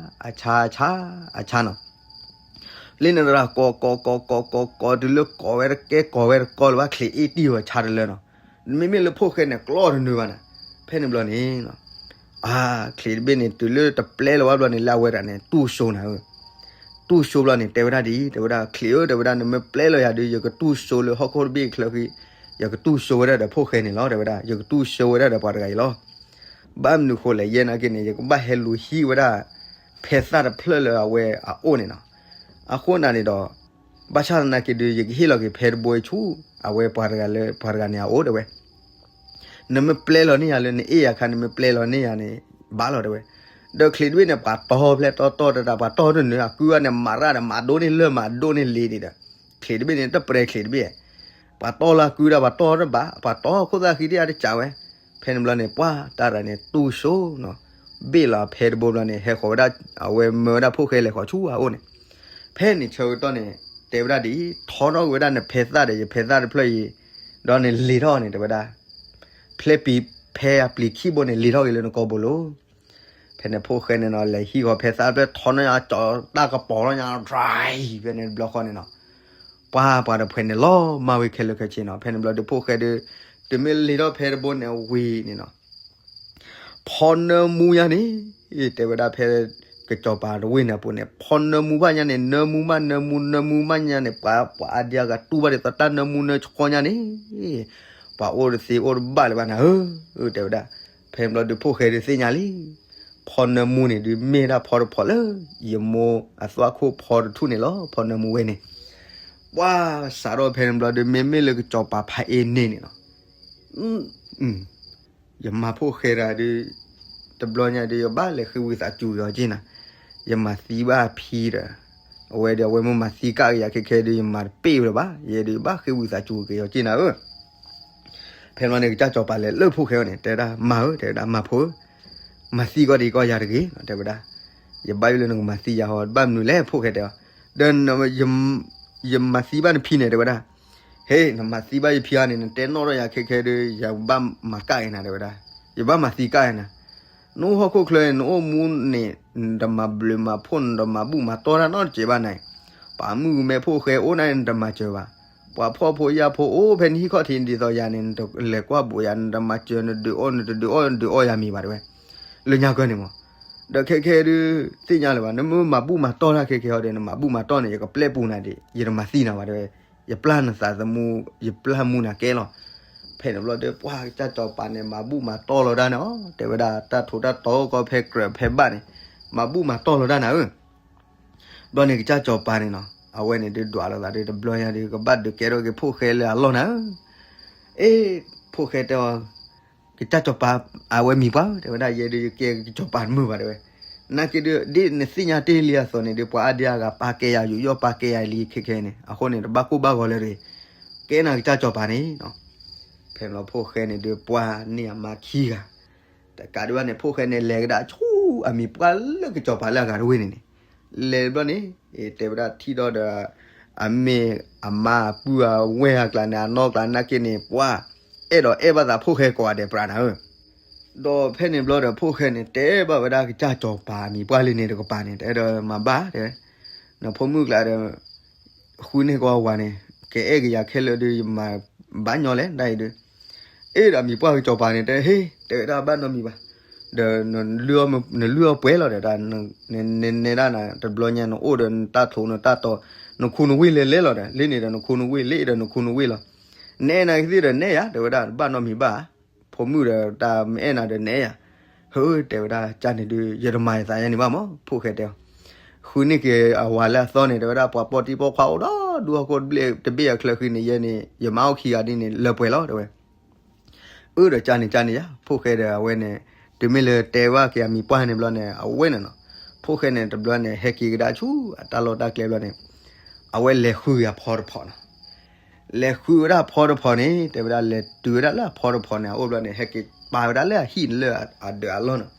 အဆါ အဆါ အဆါနီၤ. လၢန့ၣ်တဂၤ ကိးကိးကိးကိးကိးကိး တုၤလၢကိးဝဲတကဲ ကိးဝဲတကီလၢၤဘၣ် ချံးအ့ၣ်တံၢ်ဝဲဆါတလၢနီၤ. မ့မ့ၢ်လၢဖိၣ်ဃဲန့ၣ် ကျီတနၢၤဘၣ်နၤ. ဖဲန့ၣ်ဘျီန့ၣ် အါ ချံးတဘ့ၣ်န့ၣ် တုၤလၢတပျဲလီၤဘၣ်ဘျီန့ၣ် လၢအဝဲဒၣ်န့ၣ် တူၢ်စိနၤဧၢ. တူၢ်စိဘျီန့ၣ် တဲဝဲဒၣ်ဒ်အံၤ တဲဝဲဒၣ် ချံးဧၢ တဲဝဲဒၣ် နမ့ၢ်ပျဲလီၤယၤဒီး ယကတူၢ်စိလၢဟီၣ်ခိၣ်တဘ့ၣ်ချၢဃီ ယကတူၢ်စိဝဲဒၣ်ဒီးဖိၣ်ဃဲန့ၣ်လီၤ တဲဝဲဒၣ် ယကတူၢ်စိဝဲဒၣ်ဒီးပှၤတဂၤအံၤလီၤ. ဘၣ်မနုၤဃိလဲၣ် ယဲနာ်က့န့ၣ် ယကဘၣ်ဟဲလူၤဟံးဝဲဒၣ် ဖဲသၣ်တဖျၢၣ်လၢအဝဲအအိၣ်န့ၣ်နီၤ. အဃိန့ၣ်ဒီး ဘၣ်ဆၣ်သနာ်က့ဒီး ယကဟ့ၣ်လီၤက့ၤဖဲတဘိအံၤဆူ အဝဲပှၤတဂၤလၢ ပှၤတဂၤန့ၣ်အအိၣ်တဲဝဲ. နမ့ၢ်ပျဲလီၤန့ၢ်ယၤလၢနအဲၣ်ယၤခါ နမ့ၢ်ပျဲလီၤန့ၢ်ယၤန့ၣ် ဘၣ်လီၤတဲဝဲ. ဒီးချံးတဘ့ၣ်န့ၣ် ပှၤတီဖဲတီတီတတၢ် ပှၤတီတနုာ် အကုဝဲန့ၣ် မၤရၣ်ဒီးမၤဒိၣ်န့ၢ်လၢမၤဒိၣ်န့ၢ်လ့ဒံးဒီး ချံးတဘ့ၣ်န့ၣ် တပြဲချံးတဘ့ၣ် ပှၤတီလၢအကုဒၣ် ပှၤတီတဘၣ် ပှၤတီခိၣ်သၣ်ဃံတယါတစးဝဲ. ဖဲန့ၣ်ဘျီန့ၣ် ပှၤတၢ်ရၤန့ၣ်တူၢ်စိနီၤ, ဘ့ၣ်လီၤဖဲတဘိဘျီန့ၣ် ဟဲဃီၤဝဲဒၣ် အဝဲမၢဝဲဒၣ်ဖိၣ်ဃဲလဲၤဃီၤဆူအအိၣ်န့ၣ်. ဖဲန့ၣ်ဆၢကတီၢ်န့ၣ် တဲဝဲဒၣ်ဒ်အံၤ, ထီထီၣ်က့ၤဝဲဒၣ်နဖဲသၣ်ဒီး ယဖဲသၣ်တဖျၢၣ်အံၤ, ဒီးန့ၣ်လ့ၤထီၣ်န့ၣ် တဲဝဲဒၣ် ဖျဲးပံၤဖဲအပျံၤခံဘိန့ၣ် လ့ၤထီၣ်က့ၤလၢနကိာ်ဘိလိၤ. ဖဲန့ၣ်ဖိၣ်ဃဲန့ၣ်နီၤ လဲၤဟံးဃီၤဖဲသၣ်တဖျၢၣ် ထီၣ်နီၢ်ညါ ကၠီၤတၢ်ကပီၤလီၤညါ ဒြဲ ဖဲန့ၣ်တဘျီဃီန့ၣ်နီၤ, ပှၤပှၤတဖှဲးန့ၣ်လီၤမၢ်ဝဲခဲလၢာ်ခဲဆ့နီၤ. ဖဲန့ၣ်ဘျီဒီးဖိၣ်ဃဲဒီး တုၤမ့ၢ်လ့ၤထီၣ်ဖဲတဘိန့ၣ်ဝံၤန့ၣ်နီၤ ဖီနၢမူညါန့ၣ် တဲဝဲဒၣ်ဖဲ ကစီၤပၤတဝ့ၢ်န့ၣ်အပူၤန့ၣ် ဖီနၢမူဘၣ်ညါန့ၣ် နၢမူမး နၢမူ နၢမူမးညါန့ၣ် ပှၤ ပှၤအါဒံအါဂၤတူၢ်ဘၣ်ဒ်သိးတၢ်နၢမူနၢဆှီညါန့ၣ် ပှၤအိၣ်တသ့အိၣ်တဘၣ်လၢၤဘၣ်နၤဧၢ, တဲဝဲဒၣ်. ဖဲန့ၣ်ဘျီဒီးဖိၣ်ဃဲဒီးသ့ၣ်ညါလံ, ဖီနၢမူန့ၣ်ဒုးမ့ၢ်ဒၣ်ဖီတဖီလၢ ယမိၢ်အသွၣ်ခိၣ်ဖီတထူၣ်န့ၣ်လီၤ. ဖီနၢမူဝဲန့ၣ် ပှၤစးထီၣ်ဖဲန့ၣ်ဘျီဒီး မ့မ့ၢ်လၢကစီၤပၤဖးအ့န့ၣ်န့ၣ်နီၤ ယမၤဖိၣ်ဃဲတဂၤဒီး တဘျီညါဒီး ယဘၣ်လဲၤဃ့ဝံသးစူၤက့ၤအီၤက့နၤ, ယမၤသံဘၣ်ဖံဒီး အဝဲဒီးအဝဲမ့ၢ်မၤသံကၣ်က့ၤယၤခဲခဲဒီး ယမၤတပ့ၢ်ဝဲလၢၤဘၣ်, ယဲဒီးယဘၣ်ဃ့ဝံသးစူၤက့ၤအီၤက့နၤဧၢ. ဖဲန့ၣ်ဘျီန့ၣ် ကစၢ်စီၤပၤလဲၤလၢဖိၣ်ဃဲအအိၣ်န့ၣ် တဲဝဲဒၣ် မၤဧၢ တဲဝဲဒၣ် မၤဖိဧၢ, မၤသံကီးဒံးကီးယၤတဂ့ၤ တဲဝဲဒၣ်. ယဘၣ်ယိၣ်လၢနကမၤသံယၤဟီ ဘၣ်မနုၤလဲၣ်ဖိၣ်ဃဲတဲအီၤ, ဒီး ယမၤသံဘၣ်နဖံန့ၣ် တဲဝဲဒၣ်. ဟ့ၣ် နမၤသံဘၣ်ယဖံဧါန့ၣ် နတဲနီၣ်ထီၣ်ယၤခဲခဲဒီး ယဘၣ်မၤကၣ်က့ၤနၤ တဲဝဲဒၣ်, ယဘၣ်မၤသံကၣ်က့ၤနၤ. နအိၣ်ဟီၣ်ခိၣ်ချၢ နအိၣ်မူန့ၣ် နတမၤဘျုးမၤဖှိၣ် နတမၤဘူၣ်မၤတီၢ်တၢ်နီတစဲးဘၣ်န့ၣ်, ပှၤမုၣ်ကမဲဖိၣ်ဃဲအိၣ်န့ၣ် နတမၤစၢၤဘၣ်, ပှၤဖှီၣ်ဖိယာ်ဖိအိၣ်ဖဲနဟံၣ်ခီၣ်ထံးဒ်သိးယၤန့ၣ် နတလဲၤကွၢ်ဘူးယၤ နတမၤစၢၤ နဒုးအီၣ် နတဒုးအီၣ် နဒုးအီၣ်ယၤမံၤဘၣ် တဲဝဲ, လၢညါကၢန့ၣ်မး. ဒီးခဲခဲဒုး သ့ၣ်ညါလၢၤဘၣ် နမ့ၢ်မၤဘူၣ်မၤတီၢ်တၢ်ခဲခဲအီၤဒီး နမၤဘူၣ်မၤတီၢ်န့ၣ် ယကပျဲပူၤနၤဒံး ယတမၤသံနၤဘၣ် တဲဝဲ, ယပျၢ်နသးသမူ ယပျၢ်မူနၤကဲလီၤ. ဖဲန့ၣ်ဘျီဒီး ပှၤကစၢ်စီၤပၤန့ၣ် မၤဘူၣ်မၤတီၢ်လီၤဒၣ်န့ၣ်အီၤ တဲဝဲဒၣ် တၢ်ထူးတၢ်တီၤကီဖဲကြၢးဖဲဘၣ်န့ၣ် မၤဘူၣ်မၤတီၢ်လီၤဒၣ်နၤဧၢ. ဘျီန့ၣ်ကစၢ်စီၤပၤန့ၣ်နီၤ အဝဲန့ၣ်ဒုးဒွးလိာ်သးဒီး တဘျီညါဒီး ကဘၣ်ဒုးကဲထီၣ်က့ၤဖိၣ်ဃဲလၢအလီၢ်နၤဧၢ. အ့ ဖိၣ်ဃဲတဲအီၤ, ကစၢ်စီၤပၤ အဝဲမံၤပှၢ်ဧၢ တဲဝဲဒၣ် ယဲဒုးယကဲကစၢ်စီၤပၤတမုာ်ဘၣ် တဲဝဲ. နာ်က့ဒုး ဒ်နသ့ၣ်ညါတ့ၢ်လံအသိးန့ၣ်ဒီး ပှၤအါဒံအါဂၤပာ်ကဲယၤ ယူးယီၣ်ပာ်ကဲယၤလံခဲခဲန့ၣ် အဃိန့ၣ် တဘၣ်ကိၢ်ဘၣ်ဂီၤလၢၤတဂ့ၤ, ကဲနၤကစၢ်စီၤပၤန့ၣ်နီၤ. ဖဲန့ၣ်ဘျီဖိၣ်ဃဲန့ၣ်ဒုး ပှၤန့ၢ်အမါခံဂၤ တကးဒံးဘၣ်န့ၣ် ဖိၣ်ဃဲန့ၣ် လဲၤကဒါဆူအမံၤပှၢ်လၢကစီၤပၤလၢအဂၤတဝ့ၢ်န့ၣ်န့ၣ်, လဲၤဘျီန့ၣ် တဲဝဲဒၣ်ထံၣ်ဒီးဒီး အမ့ၢ်အမါအပုၢ်အဝဲၢ်အကျါန့ၣ် အနီၢ်ကျါနာ်က့န့ၣ် ပှၤ အဲၣ်ဒိးအဲၣ်ဘၣ်သးဖိၣ်ဃဲကိးဂၤဒဲးပြးနၤဧၢ. ဒီးဖဲန့ၣ်ဘျီဒီး ဖိၣ်ဃဲန့ၣ် တဲဘၣ်ဝဲဒၣ်ကစၢ်စီၤပၤအမံၤပှၢ်လံန့ၣ်တကပၤန့ၣ် တဲဒီးမၤဘၣ်တဲ နဖိမုၣ်ကျါဒီး ဃုန့ၢ်ကွၢ်ဝၤန့ၣ် ကအဲၣ်က့ၤယၤခဲလၢာ်ဒီး ယမၤဘၣ်ညီလဲၣ်ဒ်အံၤဒီး, အ့ဒီးအမံၤပှၢ်ကစီၤပၤန့ၣ် တဲဟ့ၣ် တဲဝဲဒၣ်ဘၣ်နီတမံၤဘၣ်, ဒီး နလုၢ်အီၣ်ပှဲၤလီၤဒီး နနဲဒၣ်နၤ တဘျီညါနအိၣ်ဒီးနတၢ်ထူးနတၢ်တီၤ နခူနဝ့ၢ်လဲၤလဲၤလီၤဒီး လၢန့ၣ်ဒီးနခူနဝ့ၢ် လၢအံၤဒီးနခူနဝ့ၢ်လီၤ. နအဲၣ်နၤကသ့ၣ်ဒီးနဲၣ်ယၤ တဲဝဲဒၣ် ဘၣ်နီတမံၤဘၣ် ဖိမုၣ်ဒီးတၢ်မအဲၣ်နၤဒီးနဲၣ်ယၤ, ဟၢ တဲဝဲဒၣ် ကၢ်န့ၣ်ဒုး ယတမၤယသးယၤန့ၣ်ဘၣ်မး ဖိၣ်ဃဲတဲအီၤ, ဃုန့ၢ်က့ၤအဝၤလၢအသီန့ၣ် တဲဝဲဒၣ် ပှၤပိာ်တံၢ်ပိာ်ခွါအိၣ်ဒီး ဒူဟီၣ်ခိၣ်တဘ့ၣ်အချၢဃံန့ၣ် ယဲန့ၣ် ယမါအိၣ်ခံဂၤဒ်န့ၣ် လၢပှဲၤလီၤ တဲဝဲ. အၢ ဒီးကၢ်န့ၣ်ကၢ်န့ၣ်ယၤ ဖိၣ်ဃဲဒီးအဝဲန့ၣ် တုၤမ့ၢ်လၢတဲဘၣ်က့ၤအမံၤပှၢ်န့ၣ်ဘျီန့ၣ် အဝဲန့ၣ်နီၤ ဖိၣ်ဃဲန့ၣ် တဘျီန့ၣ် ဟဲက့ၤကဒါဆူအတၢ်လီၢ်တၢ်ကျဲဘျီန့ၣ် အဝဲလဲၤဃုက့ၤအဖီတဖီနီၤ. လဲၤဃုဝဲဒၣ်အဖီတဖီန့ၣ် တဲဝဲဒၣ် လဲၤတုၤဝဲဒၣ်လၢအဖီတဖီန့ၣ် အအိၣ်ဘျီန့ၣ် ဟဲက့ၤပာ်ဝဲဒၣ်လၢအဟံၣ်န့ၣ်လၢအဒၢးအလီၢ်န့ၣ်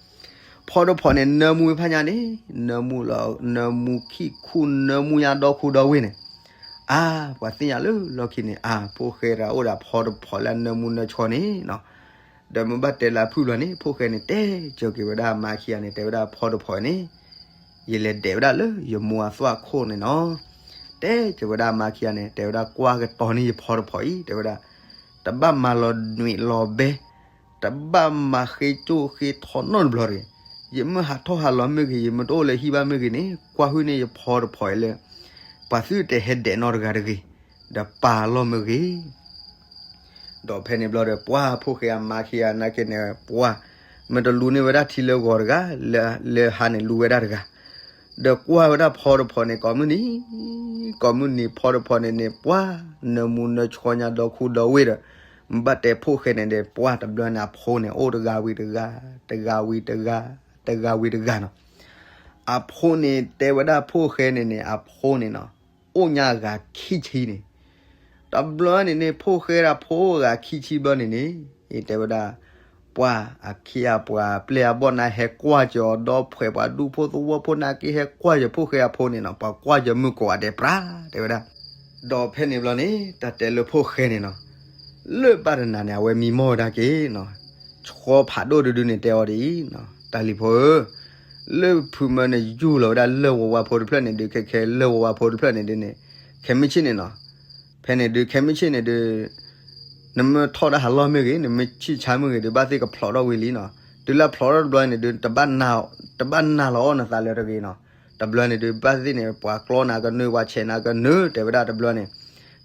ဖီတဖီန့ၣ် နၢမူဝဲဖးညါန့ၣ် နၢမူလီၤ နၢမူခံခူ နၢမူညါဒီခူဒီဝ့ၢ်န့ၣ်, အါ ပှၤသ့ၣ်ညါလၢလီၢ်ခံန့ၣ် အါ ဖိၣ်ဃဲတဂၤအိၣ်ဒီးအဖီတဖီလၢအနၢမူနၢဆှီန့ၣ်နီၤ. ဒီးမ့ၢ်ဘၣ်တဲလၢအဖုၣ်ဘျီန့ၣ် ဖိၣ်ဃဲန့ၣ် တဲစၢၤက့ၤဝဲဒၣ်အမါခံဂၤန့ၣ် တဲဝဲဒၣ်ဖီတဖီန့ၣ် ယလဲၤဒဲးဝဲဒၣ်လၢယမိၢ်အသွၣ်ခိၣ်န့ၣ်နီၤ. တဲစၢၤဝဲဒၣ်အမါခံဂၤန့ၣ် တဲဝဲဒၣ်ကွၢ်ကတီၤန့ၢ်ယဖီတဖီအံၤ တဲဝဲဒၣ် တဘၣ်မၤလီၤနွံလီၤဘဲ တဘၣ်မၤဃ့ကၠိၣ်ဃ့ထီနီတဘျီတဂ့ၤ. ယမ့ၢ်ဟးထီၣ်ဟးလီၤမ့ၢ်ဂ့ၤ ယမ့ၢ်တအိၣ်လၢဟံၣ်ဘၣ်မ့ၢ်ဂ့ၤန့ၣ် ကွၢ်ဟုၣ်န့ၢ်ယဖီတဖီအံၤလၢ ပှၤသုတဟဲဒဲးနီတဂၤတဂ့ၤ ဒီးပာ်လီၤမ့ၢ်ဂ့ၤ ဒီးဖဲန့ၣ်ဘျီဒီး ပှၤဖိၣ်ဃဲအမါခံဂၤနာ်က့န့ၣ် ပှၤ မ့ၢ်တလူန့ၢ်ဝဲဒၣ်ထံလၢဂီၤတဂၤ လၢဟါန့ၣ်လူဝဲဒၣ်တဂၤ ဒီးကွၢ်ဝဲဒၣ်ဖီတဖီန့ၣ် ကိးမုၢ်နံၤ, ကိးမုၢ်နံၤဖီတဖီန့ၣ်န့ၣ် ပှၤနၢမူနၢဆှီညါဒီခူဒီဝ့ၢ်ဒီး ဘၣ်တဲဖိၣ်ဃဲန့ၣ်ဒီး ပှၤတဘျီန့ၣ် အဖိန့ၣ် အိၣ်တဂၤဝံၤတဂၤ, တဂၤဝံၤတဂၤ, တဂၤဝံၤတဂၤနီၤ. အဖိန့ၣ်တဲဝဲဒၣ်ဖိၣ်ဃဲန့ၣ်န့ၣ် အဖိန့ၣ်နီၤ, အိၣ်ညါဂၤခံဆံန့ၣ် တဘျီန့ၣ်န့ၣ် ဖိၣ်ဃဲဒၣ်ဖိဂၤခံဆံဘျီန့ၣ်န့ၣ် တဲဝဲဒၣ် ပှၤအခ့အပှၤပျဲၢ်အဘီၣ်နၤ ဟဲကွၢ်စၢၤအီၤဒီဖှဲးပှၤဒူၣ်ဖိသဝီဖိနာ်က့ ဟဲကွၢ်စၢၤဖိၣ်ဃဲအဖိန့ၣ်နီၤ, ပှၤကွၢ်စၢၤမုၢ်ကိးဂၤဒဲးပြး တဲဝဲဒၣ်. ဒီးဖဲန့ၣ်ဘျီန့ၣ် တၢ်တဲလၢဖိၣ်ဃဲန့ၣ်နီၤ, လၢဘၣ်တနၤန့ၣ် အဝဲမံမီၢ်ဝဲဒၣ်က့ၤနီၤ, ဆှီဖးဒိၣ်တဒုန့ၣ်တဲအီၤဒ်အံၤ, တၢ်လံၤဖိဧၢ, လၢဖုမၢန့ၣ် ယူၢ်လီၤဝဲဒၣ်လၢၢ်ဝါဝါဖိတဖျၢၣ်န့ၣ်ဒုး ခဲခဲလၢၢ်ဝါဝါဖိတဖျၢၣ်န့ၣ်ဒုးန့ၣ်, ခဲမုၢ်ဆ့ၣ်န့ၣ်နီၤ, ဖဲန့ၣ်ဒုး ခဲမုၢ်ဆ့ၣ်န့ၣ်ဒုး နမ့ၢ်ထီၣ်တၢ်ဟးလီၢ်မ့ၢ်ဂ့ၤ, နမ့ၢ်ဆံၣ်ဆါမ့ၢ်ဂ့ၤဒုး ဘၣ်သ့ၣ်ကဖျိးထီၣ်ဝံၤလံနီၤ. တုၤလၢဖျိးထီၣ်တဘျီန့ၣ်ဒုး တဘၣ်နၢ်လီၤအီၣ်နသးလၢၤတဂ့ၤနီၤ. တဘျီန့ၣ်ဒုး ဘၣ်သ့ၣ်န့ၣ် ပှၤကျီနၤကနၢၤ ပှၤဆဲးနၤကနၢၤ တဲဝဲဒၣ်တဘျီန့ၣ်,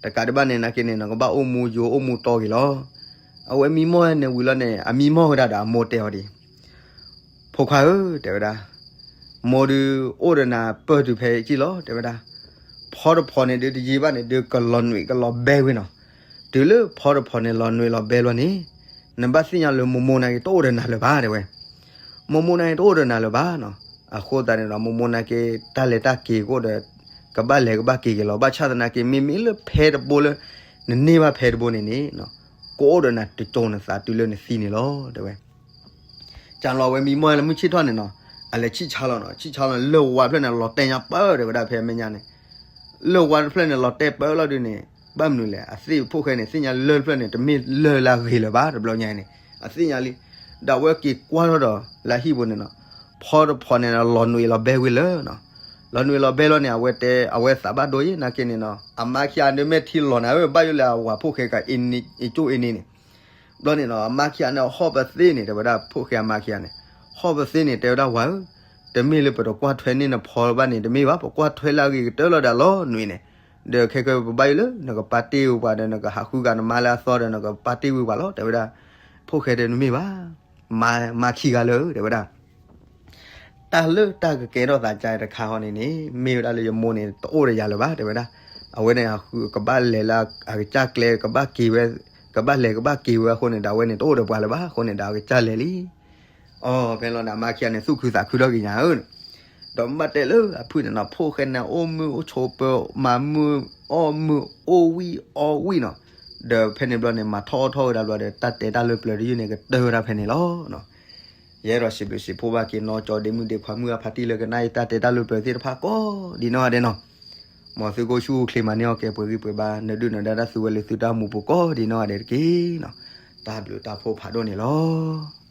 တကးဒံးဘၣ်န့ၣ် နာ်က့န့ၣ် နကဘၣ်အိၣ်မူယိၤအိၣ်မူတီဂ့ၤလီၤ. အဝဲမံမီၢ်န့ၣ်ဝံၤလီၤန့ၣ် အမံမီၢ်ဝဲဒၣ်ဒီးအမိၢ်တဲအီၤဒ်အံၤ ဖိခွါဧၢ တဲဝဲဒၣ်, မိၢ်ဒုးအိၣ်ဒီးနၤပၢၢ်တုၤဖဲအံၤလီၤ တဲဝဲဒၣ်. ဖီတဖီန့ၣ်ဒုးတယံာ်ဘၣ်န့ၣ်ဒုး ကလီၤနွံကလီၤဘဲဝံၤနီၤ. တုၤလၢဖီတဖီန့ၣ်လီၤနွံလီၤဘဲလီၤန့ၣ်, နဘၣ်သ့ၣ်ညါလၢမိၢ်မိၢ်နာ်က့တအိၣ်ဒီးနၤလၢၤဘၣ် တဲဝဲ. မိၢ်မိၢ်နာ်က့တအိၣ်ဒီးနၤလၢၤဘၣ်နီၤ. အဃိသတးန့ၣ်ဒီး မိၢ်မိၢ်နာ်က့ တၢ်လဲၤတၢ်က့ၤကအိၣ်ဒီး ကဘၣ်လဲၤကဘၣ်က့ၤက့ၤလီၤ. ဘၣ်ဆၣ်သနာ်က့ မ့မ့ၢ်လၢဖဲတဘိလၢ နန့ၢ်ဘၣ်ဖဲတဘိန့ၣ်န့ၣ် ကအိၣ်ဒီးနၤတကၠိနသးတုၤလၢနသံန့ၣ်လီၤ တဲဝဲ. ကလီၤဝဲမံမီၢ်လၢမုၢ်ဆ့ၣ်ထီၣ်န့ၣ်နီၤ, အလဲၤဆံၣ်ဆါလီၤနီၤ, ဆံၣ်ဆါလီၤလၢၢ်ဝါဖျၢၣ်န့ၣ် လီၤတဲာ်ညါပၢၢ် တဲဝဲဒၣ်ဖဲမဲာ်ညါန့ၣ်, လၢၢ်ဝါတဖျၢၣ်န့ၣ် လီၤတဲာ်ပၢၢ်လီၤဒုးန့ၣ်, ဘၣ်မနုၤလဲၣ် အသ့ၣ်ဖိၣ်ဃဲန့ၣ် သ့ၣ်ညါလၢၢ်တဖျၢၣ်န့ၣ် တမ့ၢ်လၢၢ်လၢအဂ့ၤလၢၤဘၣ် တဘျီညါအံၤန့ၣ်, အသ့ၣ်ညါလံ. ဒီးအဝဲက့ၤကွၢ်ထီၣ်ဒီး လၢဟံၣ်ပူၤန့ၣ်နီၤ, ဖီတဖီန့ၣ် လီၤနွံလီၤဘဲဝံၤလၢနီၤ, လီၤနွံလီၤဘဲလီၤန့ၣ် အဝဲတဲ အဝဲသးဘၣ်ဒိယ့ၣ်နာ်က့န့ၣ်နီၤ, အမါခံဂၤန့ၣ်မ့ၢ်ထံလီၤနၤဧၢ ဘၣ်ယိၣ်လၢအဝၤဖိၣ်ဃဲက အ့ၣ်ကၠိအ့ၣ်န့ၣ်န့ၣ် ဘျီန့ၣ်နီၤ အမါခံဂၤန့ၣ် အဟီၣ်ပသ့န့ၣ် တဲဝဲဒၣ်ဖိၣ်ဃဲအမါခံဂၤန့ၣ်, ဟီၣ်ပသ့န့ၣ် တဲဝဲဒၣ်ဝၤဧၢ, တမ့ၢ်လၢပတကွၢ်ထွဲန့ၢ်နဖီဘၣ်န့ၣ် တမ့ၢ်ဘၣ်, ပကွၢ်ထွဲလၢအဂ့ၤကတၢၢ်လီၤဒီးလီၤနွံန့ၣ်, ဒီးခဲကဲပဘၣ်ယိၣ်လၢ နကပာ်တ့ၢ်ဝံၤပှၤဒီး နကဟးဃုဂၤနမါလၢအသီဒီး နကပာ်တ့ၢ်ဝံၤပှၤလီၤ တဲဝဲဒၣ်, ဖိၣ်ဃဲဒီးတမ့ၢ်ဘၣ်, မါ မါခံဂၤလၢ တဲဝဲဒၣ် တၢ်လၢတၢ်ကကဲထီၣ်သးကါတခါဟီန့ၣ်န့ၣ် မ့ၢ်ဝဲဒၣ်လၢယမိၢ်န့ၣ် တအိၣ်ဒီးယၤလၢၤဘၣ် တဲဝဲဒၣ်, အဝဲန့ၣ် ကဘၣ်လဲၤလၢအကစၢ်ကျဲ ကဘၣ်က့ၤဝဲ, ကဘၣ်လဲၤကဘၣ်က့ၤဝဲအဃိန့ၣ်ဒီး အဝဲန့ၣ် တအိၣ်ဒီးပှၤလၢၤဘၣ်အဃိန့ၣ် ဒီးအကစၢ်လဲၤလံ. အဖဲလီၤန့ၣ် အမါခံဂၤန့ၣ် သူၣ်ခုသးခုထီၣ်က့ၤညါဧၢ, ဒီးမ့ၢ်တဲလၢအဖုၣ်န့ၣ်နီၤ ဖိၣ်ဃဲန့ၣ် အိၣ်မုာ်အိၣ်ဆိးပၢၤ မၤမုာ်အီၣ်မုာ် အိၣ်ဝံၣ်အီၣ်ဝံၣ်နီၤ, ဒီးဖဲန့ၣ်ဘျီန့ၣ် မၤထီၣ်အီၣ်ထီၣ်ဝဲဒၣ်ဘျီဒီး တၢ်တဲတၢ်လၢပျၢၤတယုၢ်န့ၣ် ကတၢၢ်ဝဲဒၣ်ဖဲန့ၣ်လီၤ. ယအဲၣ်ဒိးစံးဘျုးစံးဖှိၣ်ဘၣ်က့ၤနီၢ်ကၠီဒ့မုၣ်ဒ့ခွါမုၣ်အဖါတံၢ်လၢကနၣ်အံၤ တၢ်တဲတၢ်လၢပျၢၤသ့ၣ်တဖၣ်ကိးဒ်နီၢ်ဂၤဒဲးနီၤ, မ်သုကအိၣ်ဆူၣ်အိၣ်ချ့မၤန့ၢ်အီၣ်ကဲပှဲၤဂံၢ်ပှဲၤဘါ နဒုၣ်နဒါတၢ်သူဝဲလၢသုတၢ်အိၣ်မူပူၤကိးဒ်နီၢ်ဂၤဒဲးတက့ၢ်နီၤ, တၢ်ဘျုးတၢ်ဖှိၣ်ဖးဒိၣ်န့ၣ်လီၤ.